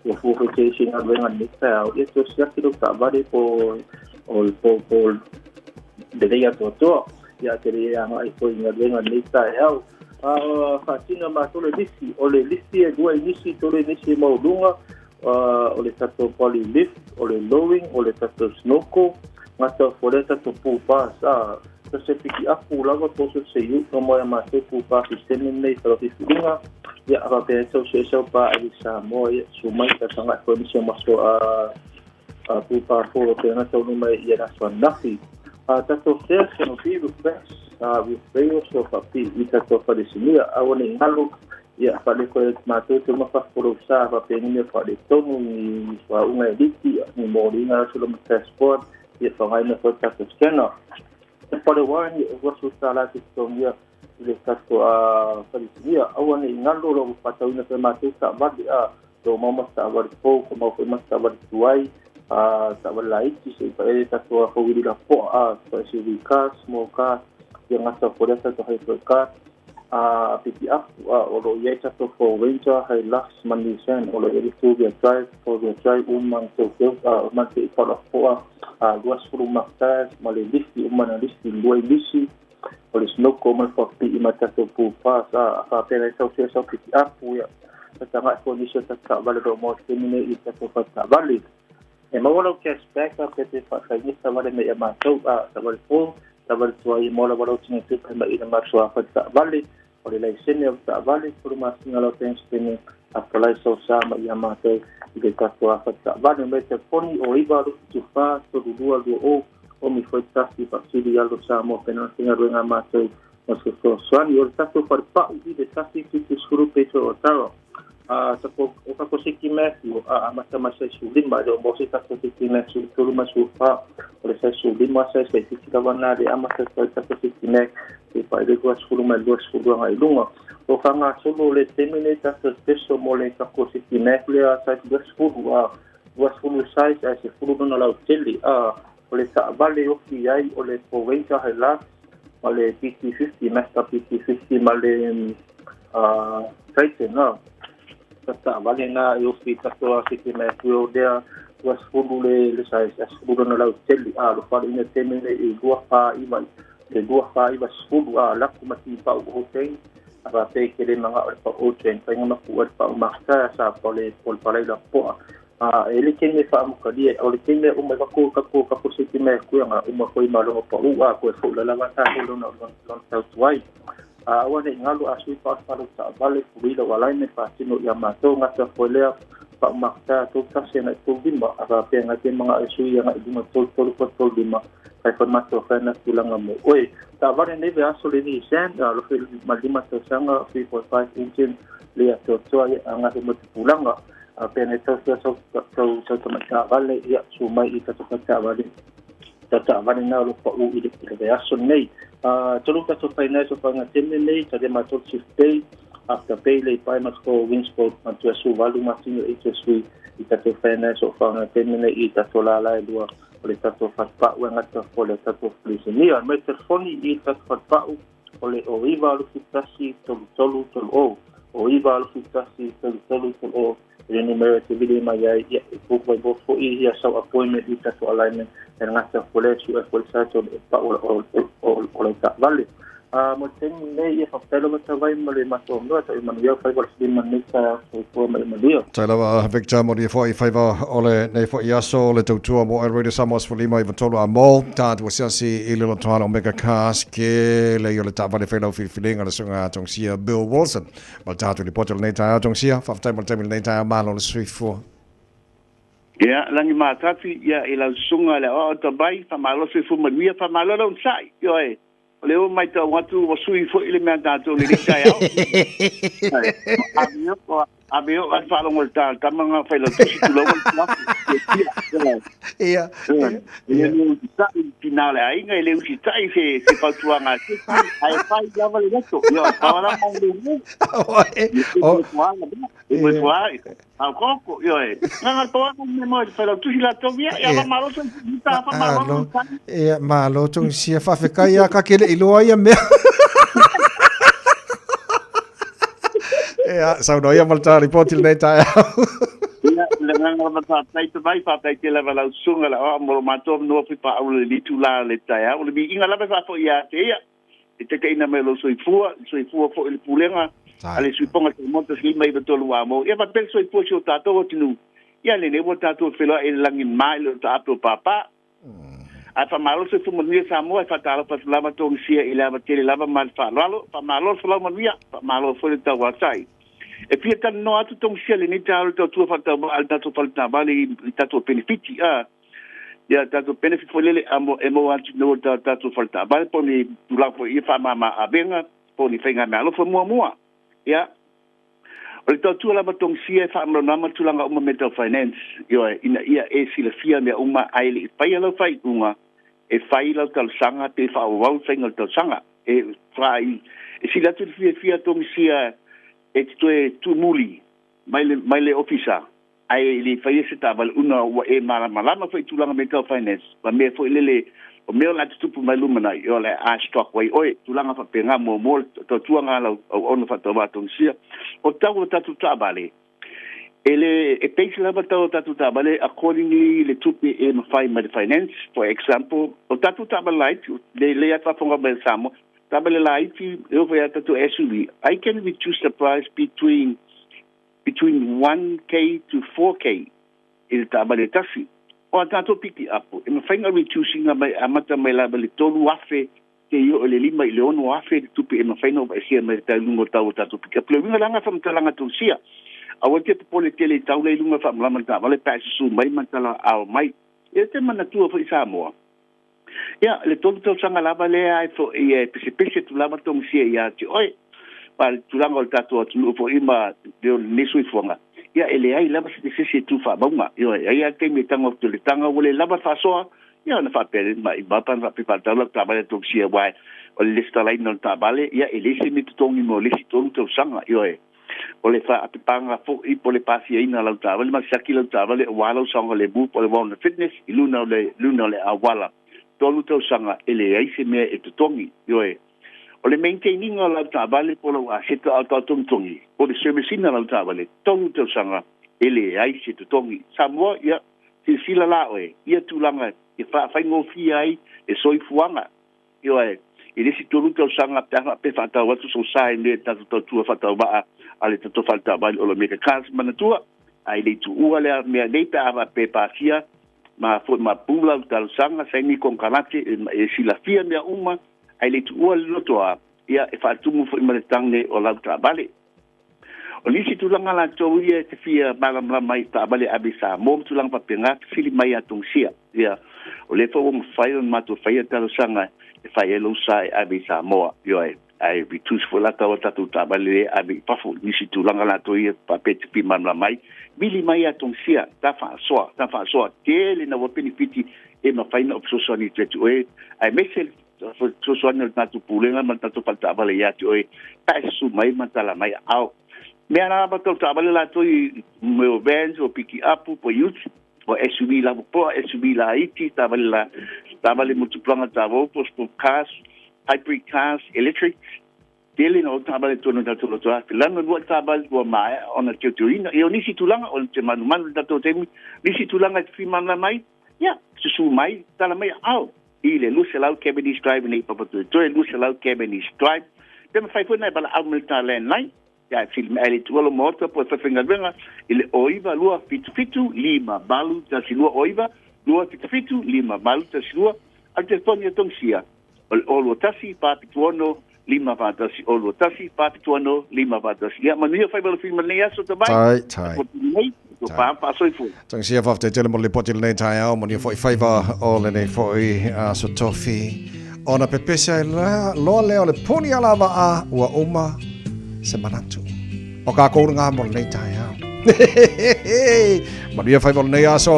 O: ua fua foi te isi galuega lenei taeao, ia toe siaki lou taavale po o po po lelei atoatoa, ia te le agai foi i galuega lenei taeao. A faatino matou le lifi, o le lifi e lua inisi, tolu inisi e maualuga, o le tatou body lift, o le lowering, o le tatou snorkel, gata fo lea tatou pool bars, a so se piki apu lava po so se iu no moe a matou pool bar sisteme nei falafifiiga, ia a faapea ai tau suesau pa ali Samoa, ia su mai ta tanga foi nisi o maso a pool bar fo pe na tau numa ia la sua nafi. A tatou fare canopy refresh, a refresh so fapi i tatou falesinia, aua ne i galo. Ia, faaleko e matou te uma fafo sa faapea ni mea faaletonu ni suaʻuga e liki ni moliga aso loma passport ia faaaogaina foi le tatou scanner. E pale uae e $20 te totogia i le tatou falesinia. Aua ne i galo lou faatauina foi matou taavale a lou mau ma taavale fou ka mau foi ma taavale tuai a taavale laiti se i paele tatou fauili lapoa a pa SUV car, small car ia gata foi lea tatou hybrid car a pick up o lo o i ai tatou Ford Ranger, Hilux ma Nissan o lo o i ai le two wheel drive, four wheel drive uma na teuteu uma na te falafoa a 20 mark tires ma le lifi uma na lifi lua i lisi o le snowco ma le faapipii ma tatou pool pass a faapea ai sau sea sau pick up ia tagai foi nisi o tatou taavale o lo o maua i le taimi nei i tatou faletaavale. E maua lau cash back a pe te faataigesa wale me ia matou a taavale fou, taavale tuai e maua lava lau tinatupe mai i le matou a faletaavale o le laisene o le taavale, tolu masina lau bank statement apply sau sa mai ia matou i le tatou a faletaavale. Mai telefoni o 9 2 74 32 20 o mi foi tasi faasili alo Samoa pe na faigaluega a matou ma se fesoasoani. O le tatou falepau i le 170 Petro o Tara. A tatou o tatou City Matthew a amata mai sai 15 e le o mo se tatou City Matthew 13 ma 14 o le sai 15 sai sai fiti lava na le amata tai tatou City Mac e pa le 20 mai 20 agai i luga. O faagasolo le taimi nei tatou special mo le tatou City Mac lea sai 20 a 20 size ae 10 lona lautele a o le taavale ofi ai o le Ford Ranger Hilux ma le PT50 Mazda PT50 ma le Triton a ta taavale na e ofi tatou a City Mac o lea 20 le size ae 10 lona lautele a lo fale ina taimi nei i 249 le 249 10 a laku ma tipau o hotel a faapea ke le magao le pau o train faiga ma pua le pau makata sa po le po le palai la poa a e le taimi e faamokalia o le taimi e uma i kako kako kako se te mea kuianga uma foi maloga pau a koe fo la lava ta lona lona tautuai a aua ne i galo a sui paopalo taavale fuila o alaine faatino ia matou gata foi lea faamakata tou tasi ana i tou lima a faapea gai te maga e sui aga i luga tolu tolu fa tolu lima kai foi matou faina tulaga mo oe. Taavale nei vaiaso le Nissan a lofe ma lima tausaga 3.5 engine le atoatoa ia agafe mo te pulaga a pea nei tau sau tau sau tama'i taavale ia su mai i tatou faletaavale ta taavale na o lo pa'u i le vaiaso lenei. Tolu tatou financial faagateme nei tale matou chief day after pay le pai ma ko Winsport ma tu su valu masina i te sui i tatou financial faagateme nei i tatou lala e lua o le tatou falepa'u e gata fo le tatou felisinia. Mai telefoni i tatou falepa'u o le o 9 81 33 30 o 9 81 33 30 e le numera te vili mai ai ia e book vai bo foi ia sau appointment i tatou alignment e gata fo le su e fo le sa e pa'u o le taavale. A mo taimi nei ia faafetai lava tavai ma le matou noa ta i manuia faiva le filima nei sa soifua ma le manuia.
A: Tai lava Victor mo le foi faiva o le nei foi aso le tautua mo el Radio Samoa 15 93 a mo tātua siasi i le lotoana Omega Cars ke le i o le taavale whailau filifilinga le sunga tongsia Bill Wilson. Ma le tātou ripoti o lenei taeao tongsia, faafetai mo le taimi lenei taeao malo le soifua.
D: Ia, lagi matati, ia, i lau susuga le aoao tabai, faamalo soifua manuia, faamalo le onosai, ioe. O le ua matau atu ua sui foi le mea tatou i lenei taeao. A me o an faalogo i le ta tama nga failautusi tulou le tuafu.
C: Ia.
D: E le usitai i tina o le aiga, e le usitai se se fautuaga a se isi, ae fai lava le loto. Ia, pau lava o le mu.
C: O.
D: E mo fua, a koko, ia e. Nga nga toa ka me mo failautusi latou ia, ia fa malo so i ta fa malo.
C: Ia, malo Tongisia, faafetai ia ka ke le iloa ia mea. Ia, saunoa ia ma le ta ripoti lenei taeao.
D: Ia, le agaga lava faafetai te mai, faafetai tele lava lau susuga le aoao mo lo matou avanoa foi faaula i le itula o le taeao. O le viiga lava e faafoi ia te ia, e taitaiina mai lou soifua, le soifua foi i le pulega a le Sui Fofoga Samoa 1593 a mo. Ia faapea le soifua o si o tatou atunuu, ia lenei ua tatou feiloai i le lagi mama i le taape o pāpā. Ae faamalo le soifua manuia Samoa, e faatalofa atu lava Togisia i le ava tele lava ma le faaaloalo. Faamalo le folau manuia, faamalo foi le tauatai. E fia talanoa atu Togisia i lenei taeao i le tautua faatauvaa a le tatou fale taavale i le tatou penefiti, a ia tatou benefit foi lele a e maua atu i le tatou fale taavale po o ni tulaga foi ia faamama avega po o ni faigameaalofa muamua. Ia, o le tautua lava Togisia e faamalamalama tulaga uma mea tau finance, ioe, ina ia e silafia mea uma ae le i faia lau faaiuga e fai lau talosaga pe faaauau le faiga o le talosaga. E fai, e sili atu le fiafia Togisia e te toe tuumuli mai le, mai le ofisa ae le i faia se taavale una ua e malamalama foi i tulaga mea tau finance ma mea foi lele o mea o le a tutupu mai lumanai o le a stock ai oe tulaga faapena muamua le tautuaga a lau auauna faatauvaa Togisia o tau o tatou taavale e le e base lava tau o tatou taavale accordingly le tupe e mafai mai le finance. For example, o tatou taavale laiti le le a faafofoga mai le Samoa taavale laiti e oo foi ia tatou SUV, I can reduce the price between 1K to 4K i le taavale e tasi. O a tatou pikiapu, e mafai ona reduce ina mai amata mai lava i le 3,000 seia oo i le 5 i le 6,000 le tupe e mafai ona ovaesia mai le tau i luga o tau o tatou pikiapu. Le uiga la lena faamatalaga Tausia, aua te popole tele i tau la i luga e faamalama le taavale pe a e susu mai ma tala ao mai. E te manatua foi Samoa, ia, le tolu tausaga lava lea e foi e pesepese atu lava Togisia ia te oe. Ma le tulaga o le tatou atunuu foi ma lenei soifuaga, ia e leai lava se isi e tu faamauga. Ioe, e i ai lava le taimi e tago atu i le taga ua le lava le faasoa, ia ona faapea lea, ma i mapa ona faapea faatau lau taavale a Togisia aua o le lesitalaina o le taavale, ia e leai se mea e totogi mo le isi tolu tausaga. Ioe. O le faapepaga foi po o le pasiaina o lau taavale ma siaki lau taavale aua lau saogalemu po o le wellness fitness i luna o le luna o le auala tolu tausaga e leai se mea e totogi. Ioe. O le maintain ina o lau taavale po o lau aseta a o tau togitogi po o le service ina o lau taavale tolu tausaga e leai se totogi. Samoa, ia, silasila la oe ia tulaga e faafaigofie ai le soifuaga. Ioe, i le isi tolu tausaga pe a faapea e faatau atu sou sa i mea i le tatou tautua faatauvaa a le tatou fale taavale o lo Mega Cars manatua, a e le i tuua lea mea nei pe a faapea e pasia ma foi ma pula lau talosaga, saini konekarate e silafia mea uma, a e le i tuua le loto a, ia e faatumu foi ma le tange o lau taavale. O nisi tulaga latou ia e te fia malamalama ai i taavale ave i Samoa ma tulaga faapena, fesili mai ia Tongisia. Ia, o lea foi ua mafai ona matou faia talosaga e fai ai lou sa e ave i Samoa. Ioe, ae reduce foi la tau o tatou taavale lea e ave i fafo i nisi tulaga latou ia faapea e te fia malamalama ai. Vili mai ia Tongisia, ta faasoa, ta faasoa tele naua penefiti e mafai ona fesoasoani atu ia te oe, aemaise fesoasoani o le tatou pulega ma le tatou fale taavale ia te oe, pe a e susu mai ma tala mai aao. Mea la ma tau taavale latou i mea o vans, o pikiapu, po utes, o SUV lapopoa, SUV laiti, taavale la, taavale mo tupulaga tavou, po sport cars, hybrid cars, electric, tele na o taavale tonu tatou loto ake. Lano lua taavale ua maea ona teuteuina. Ia o nisi tulaga o te manumanu i le tatou taimi, nisi tulaga e te fia mai, ia, susu mai, tala mai aao. I le 200 Cavendish Drive nei Papatoetoe, 200 Cavendish Drive. Pe mafai foi ona e valaau mai le ta landline, ia e fesili mai ai le ituala o maota po o e faifaigaluega i le 09 277 5812, 09 277 5812, a o le telefoni a Tongisia o le 021 476 541, 021 476 541. Ia manuia faiva le filima lenei aso Tavai.
C: Tai, tai.
D: Nei, to pa faasoifua.
C: Tangisia faafetai tele mo le lipoti i lenei taeao, manuia foi faiva o lenei foi aso tofi. Ona pepese ai loa lea o le puni ala vaa ua uma se manatu.
A: O kākou lagā mo lenei taeao. Manuia faiva o lenei aso.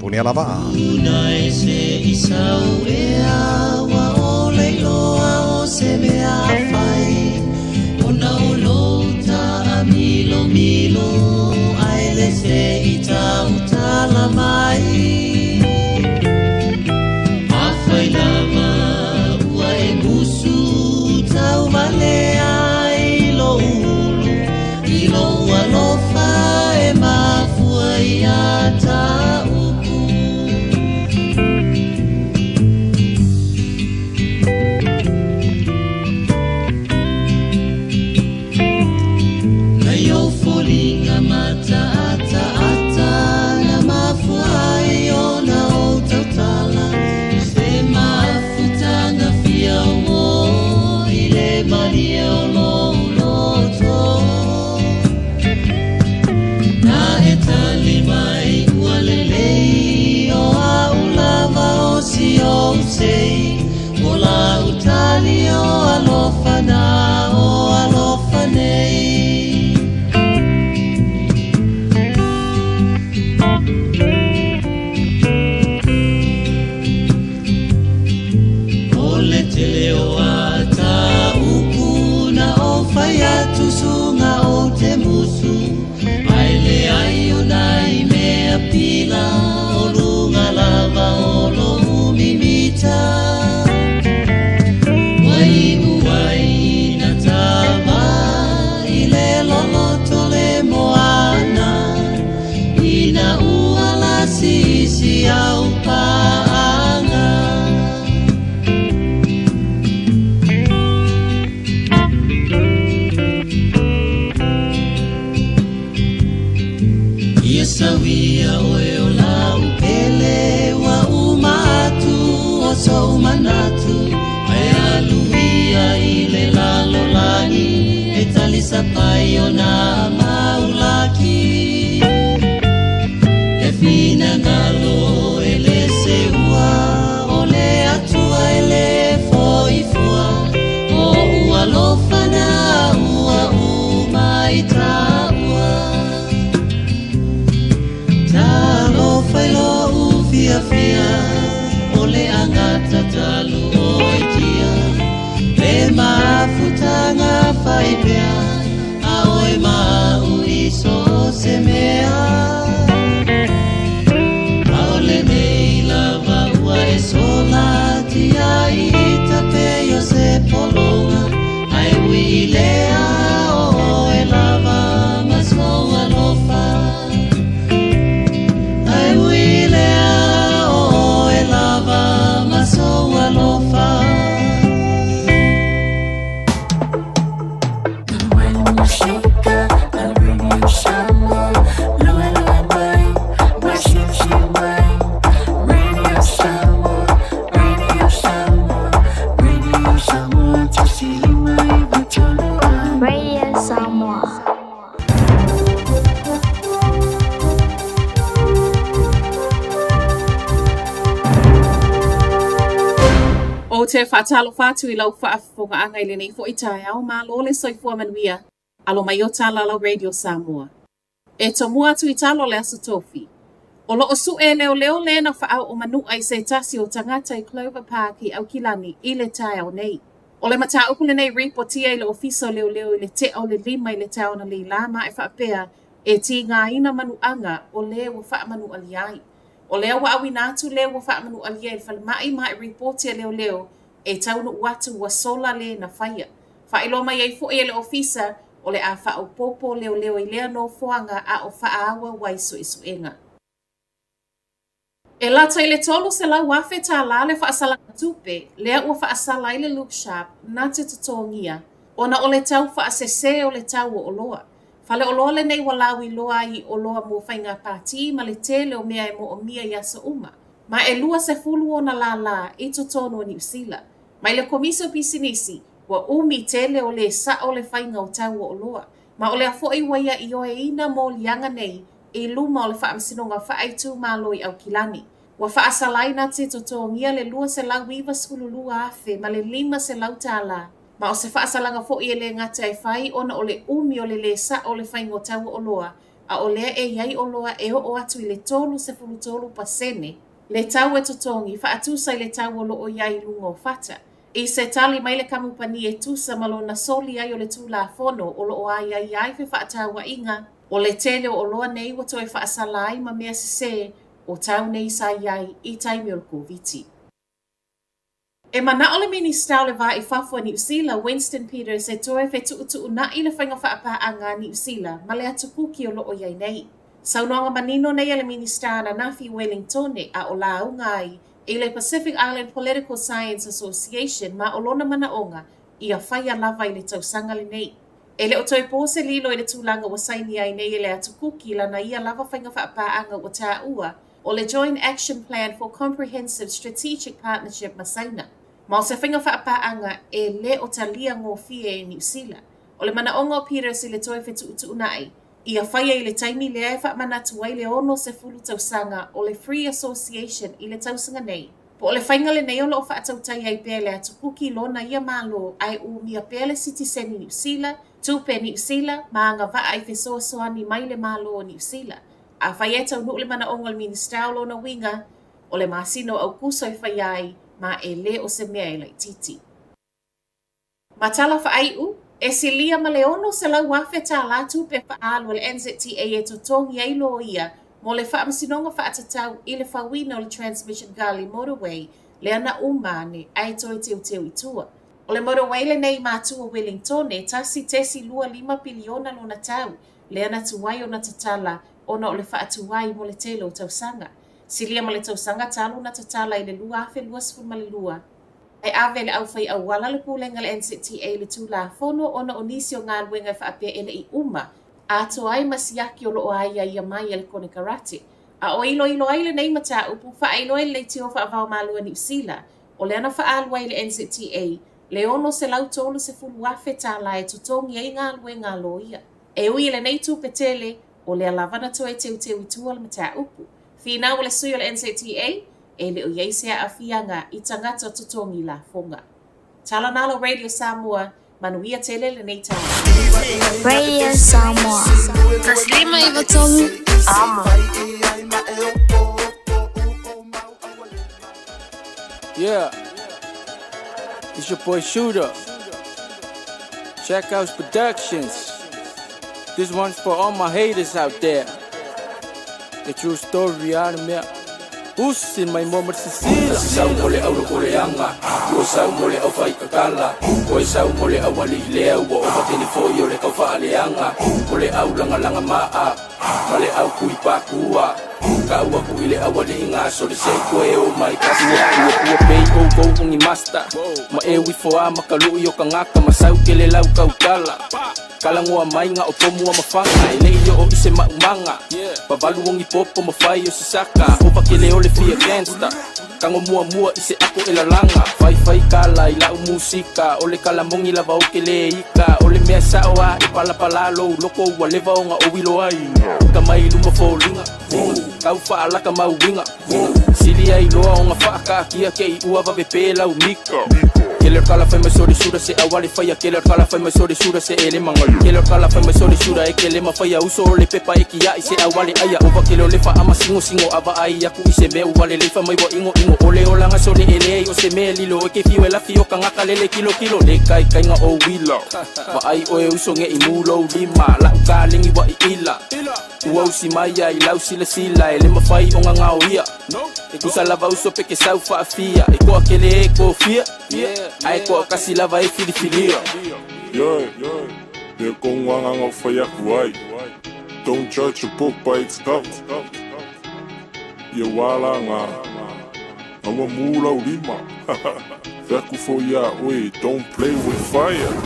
A: Puni ala vaa.
H: Una e se i sau e a ua o le iloa o se mea fai Ona o lou ta a milo milo ai le se i tau tala mai Afai lava ua e musu tau vale ai lo ulu I lou alofa e mafua ia ta upu Nai ou foliga mataataata na mafua ai ona ou tautala Se mafutaga fia ō i le malie o lou loto Na e tali mai ua lelei o a'u lava o si ou sei O la'u tali o alofa na o alofa nei O le tele o a ta upu na ou fai atu suga ou te musu Ae leai o nai mea pila o luga lava o lo'u mimita Ua iu ai ina tava i le loloto le moana Ina ua lasi i si au paaga Ia sauia oe o la'u pele ua uma atu o so'u manatu Ae alu ia i le lalolagi e talisapai o nā mau laki E finagalo e le seua o le Atua e lē fo'i fua O'u alofa na ua uma i tāua Talofa i lo'u fiafia o le agata talu oe tia Le mafutaga faipea a oe ma a'u i so o se mea A'ole nei lava ua e sola tiai ita pei o se pologa Ae ui i lea o oe lava ma sou alofa Ae ui i lea o oe lava ma sou alofa
G: Radio Samoa.
K: Ou te faatalofa atu i lau faafofogaaga i lenei foi taeao, malo le soifua manuia, alo mai o tala lau Radio Samoa. E tomua atu i talo le Aso Tofi. O loo suʻe e leoleo le na faaoo o manuʻa i se tasi o tagata i Clover Park i Aukilani i le taeao nei. O le mataupu lenei ripotia i le Ofisa o Leoleo i le teʻa o le 5 i le taeao analeila ma e faapea e tigaina manuʻaga o le ua faamanuʻalia ai. O lea ua auina atu le ua faamanuʻalia i le falemai ma e ripoti a leoleo e taunuu atu ua sola le na faia. Faailoa mai ai foi e le Ofisa o le a faaopoopo leoleo i lea nofoaga a o faaauau ai suesuega. E lata i le $300,000 tālā le faasalaga tupe lea ua faasala ai le Luke Sharp na te totogia ona o le tau faasesē o le tau o oloa. Fale oloa lenei ua lauiloa ai i oloa mo faiga pātī ma le tele o mea e moomia i aso uma, ma e 20 ona lālā i totonu o Niu Sila. Mai le Komisi o Pisinisi, ua umi tele o lē saʻo le faiga o tau o oloa, ma o lea foʻi ua ia ioeina moliaga nei i luma o le Faamasinoga Faaitumalo i Aukilani. Ua faasalaina te totogia le $292,500 tālā. Ma o se faasalaga foi e le gata e fai ona o le umi o le lē saʻo o le faiga o tau o oloa, a o lea e i ai oloa e oo atu i le 33% le tau e totogi faatusa i le tau o lo o i ai i luga o fata. I se tali mai le kamupani e tusa ma lona soli ai o le Tulafono o lo o aiaia ai fefaatauaiga, o le tele o oloa nei ua toe faasala ai ma mea sesē o tau nei sa i ai i taimi o le Koviti. E manao le Minisita o le Va i Fafo a Niu Sila, Winston Peters e toe fetuutuuna'i le faiga faapaaga a Niu Sila ma le Atu Kuki o lo o i ai nei. Saunoaga manino nei a le Minisita ananafi i Welingtone a o lauga ai i le Pacific Island Political Science Association ma o lona manaoga ia faia lava i le tausaga lenei. E le o toe po se lilo i le tulaga ua saini ai nei e le Atu Kuki lana ia lava faiga faapaaga ua taua o le Joint Action Plan for Comprehensive Strategic Partnership ma Saina, ma o se faiga faapaaga e le o talia gofie e Niu Sila. O le manaoga o Peters i le toe fetuutuunai, ia faia i le taimi lea e faamanatu ai le 60 tausaga o le Free Association i le tausaga nei. Po o le faiga lenei o lo o faatautai ai pea e le Atu Kuki lona ia Malo ae umia pea le sitiseni Niu Sila, tupe Niu Sila ma agavaa i fesoasoani mai le Malo o Niu Sila. Afai e taunuu le manaoga o le Minisita o lona uiga, o le masina o Aukuso e faia ai, ma e lē o se mea e laitiiti. Ma tala faaiu, e silia ma le $600,000 tālā tupe faaalu a le NZTA e totogi ai loia mo le faamasinoga faatatau i le fauina o le Transmission Gully Motorway lea na uma ane ae toe teuteu i tua. O le motorway lenei i matua Wellingtone, 1.25 piliona lona tau, lea na tuai ona tatala ona o le faatuai mo le tele o tausaga. Silia ma le tausaga talu ona tatala i le 2022, ae ave le aufai auala le pulega a le NZTA i le Tulafono ona o nisi o galuega e faapea e le i uma atoa ai ma siaki o lo o aiaia mai e le konekarate. A o iloilo ai lenei mataupu, faailoa i le Leitio Faavaomalo a Niu Sila, o lea na faaalu ai le NZTA le $630,000 tālā e totogi ai galuega a loia. E ui i lenei tupe tele, o lea lava na toe teuteu i tua le mataupu. Finau o le sui o le NZTA, e le o i ai se aafiaga i tagata totogi lafoga. Tala Nalo Radio Samoa, manuia tele lenei taeao.
G: Radio Samoa. 153 Amo.
Q: Yeah. It's your boy Shooter. Check House Productions. This one's for all my haters out there. The true story out of me. Usi mai mo masisila.
R: Sau mo le au loko leaga, ua sau mo le au faikakala, ua sau mo le au alii lea ua ova tele foi o le tau faaleaga, o le au lagalaga maa ma le au kui pakua. Kau aku i le au alii gaso le se koe o mai kasi
Q: Ua ua pei oukou o ni master Ma e uifo a ma ka luʻi o kagaka Ma sau kele lau kautala Kalagoa mai ga o pomu a mafaga E leʻi oo i se maʻumaga Pavalu o ni popo ma fai o se saka Ova kele o le fia gangsta Tago muamua i se ako e lalaga Faifai kala i lau musika O le kalamogi lava o ke lē ika O le mea saʻo a e palapalā lou loko Ua leva ona ou iloaina Uka mai i luma foliga Tau faalaka mau uiga Sili ai loa ona faakaatia Ke i ua vave pē lau mika Kele o kala fai mai sore sura se awale faia Kele o kala fai mai sore sura se ele mangalu Kele o kala fai mai sore sura e kele ma faia Uso o le pepa e kiaʻi se awale aia Ova kele o le faama singosingo Ava ai aku i se mea ua lelei Fai mai ua ʻinoʻino ʻole olaga sole e leai o se mea lilo E ke fiu e lafi o kagaka lele kilokilo Le kaikaiga o uila Vaai ʻoe uso ne i mū lou lima Laʻu kalegi ua iʻila Ua usi mai ai lau silasila E le mafai ona gaoia E tusa lava uso pe ke sau faafia E toakele e toafia Ae toakasi lava e filifilia.
S: Ioe, lea kou agaga o fai aku ai. Don't judge a book by its cover. Ia ua alaga, a ua mū lau lima. Fai aku foi iā ʻoe, don't play with fire.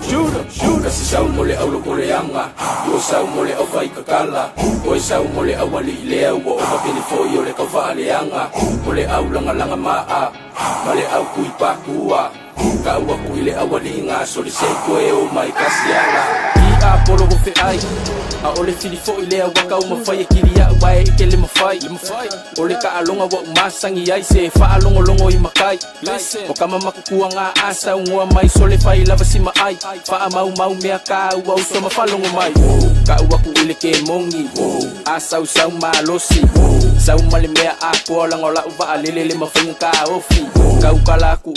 Q: Shooter, shooter.
R: Kasi sau mo le au loko leaga, ua sau mo le au faikakala, ua sau mo le au alii lea ua ova kele foi o le tau faaleaga, o le au lagalaga maa ma le au kui pakua. Kau aku i le au alii gaso le se koe o mai kasi ala.
Q: I Apolo o feai. A o le filifoʻi lea ua taumafai e kiliaʻu ae ʻike le mafai. O le taʻaloga ua umasagi ai se faalogologo i makai. O kama makukuaga a saugoa mai sole fai lava si maʻai. Faamaumau mea kāua uso ma faalogo mai. Kaʻu aku i le kemogi. A sausau malosi. Sau ma le mea atoa laga o laʻu vaalele le mafaiga kaofi. Kaukala aku.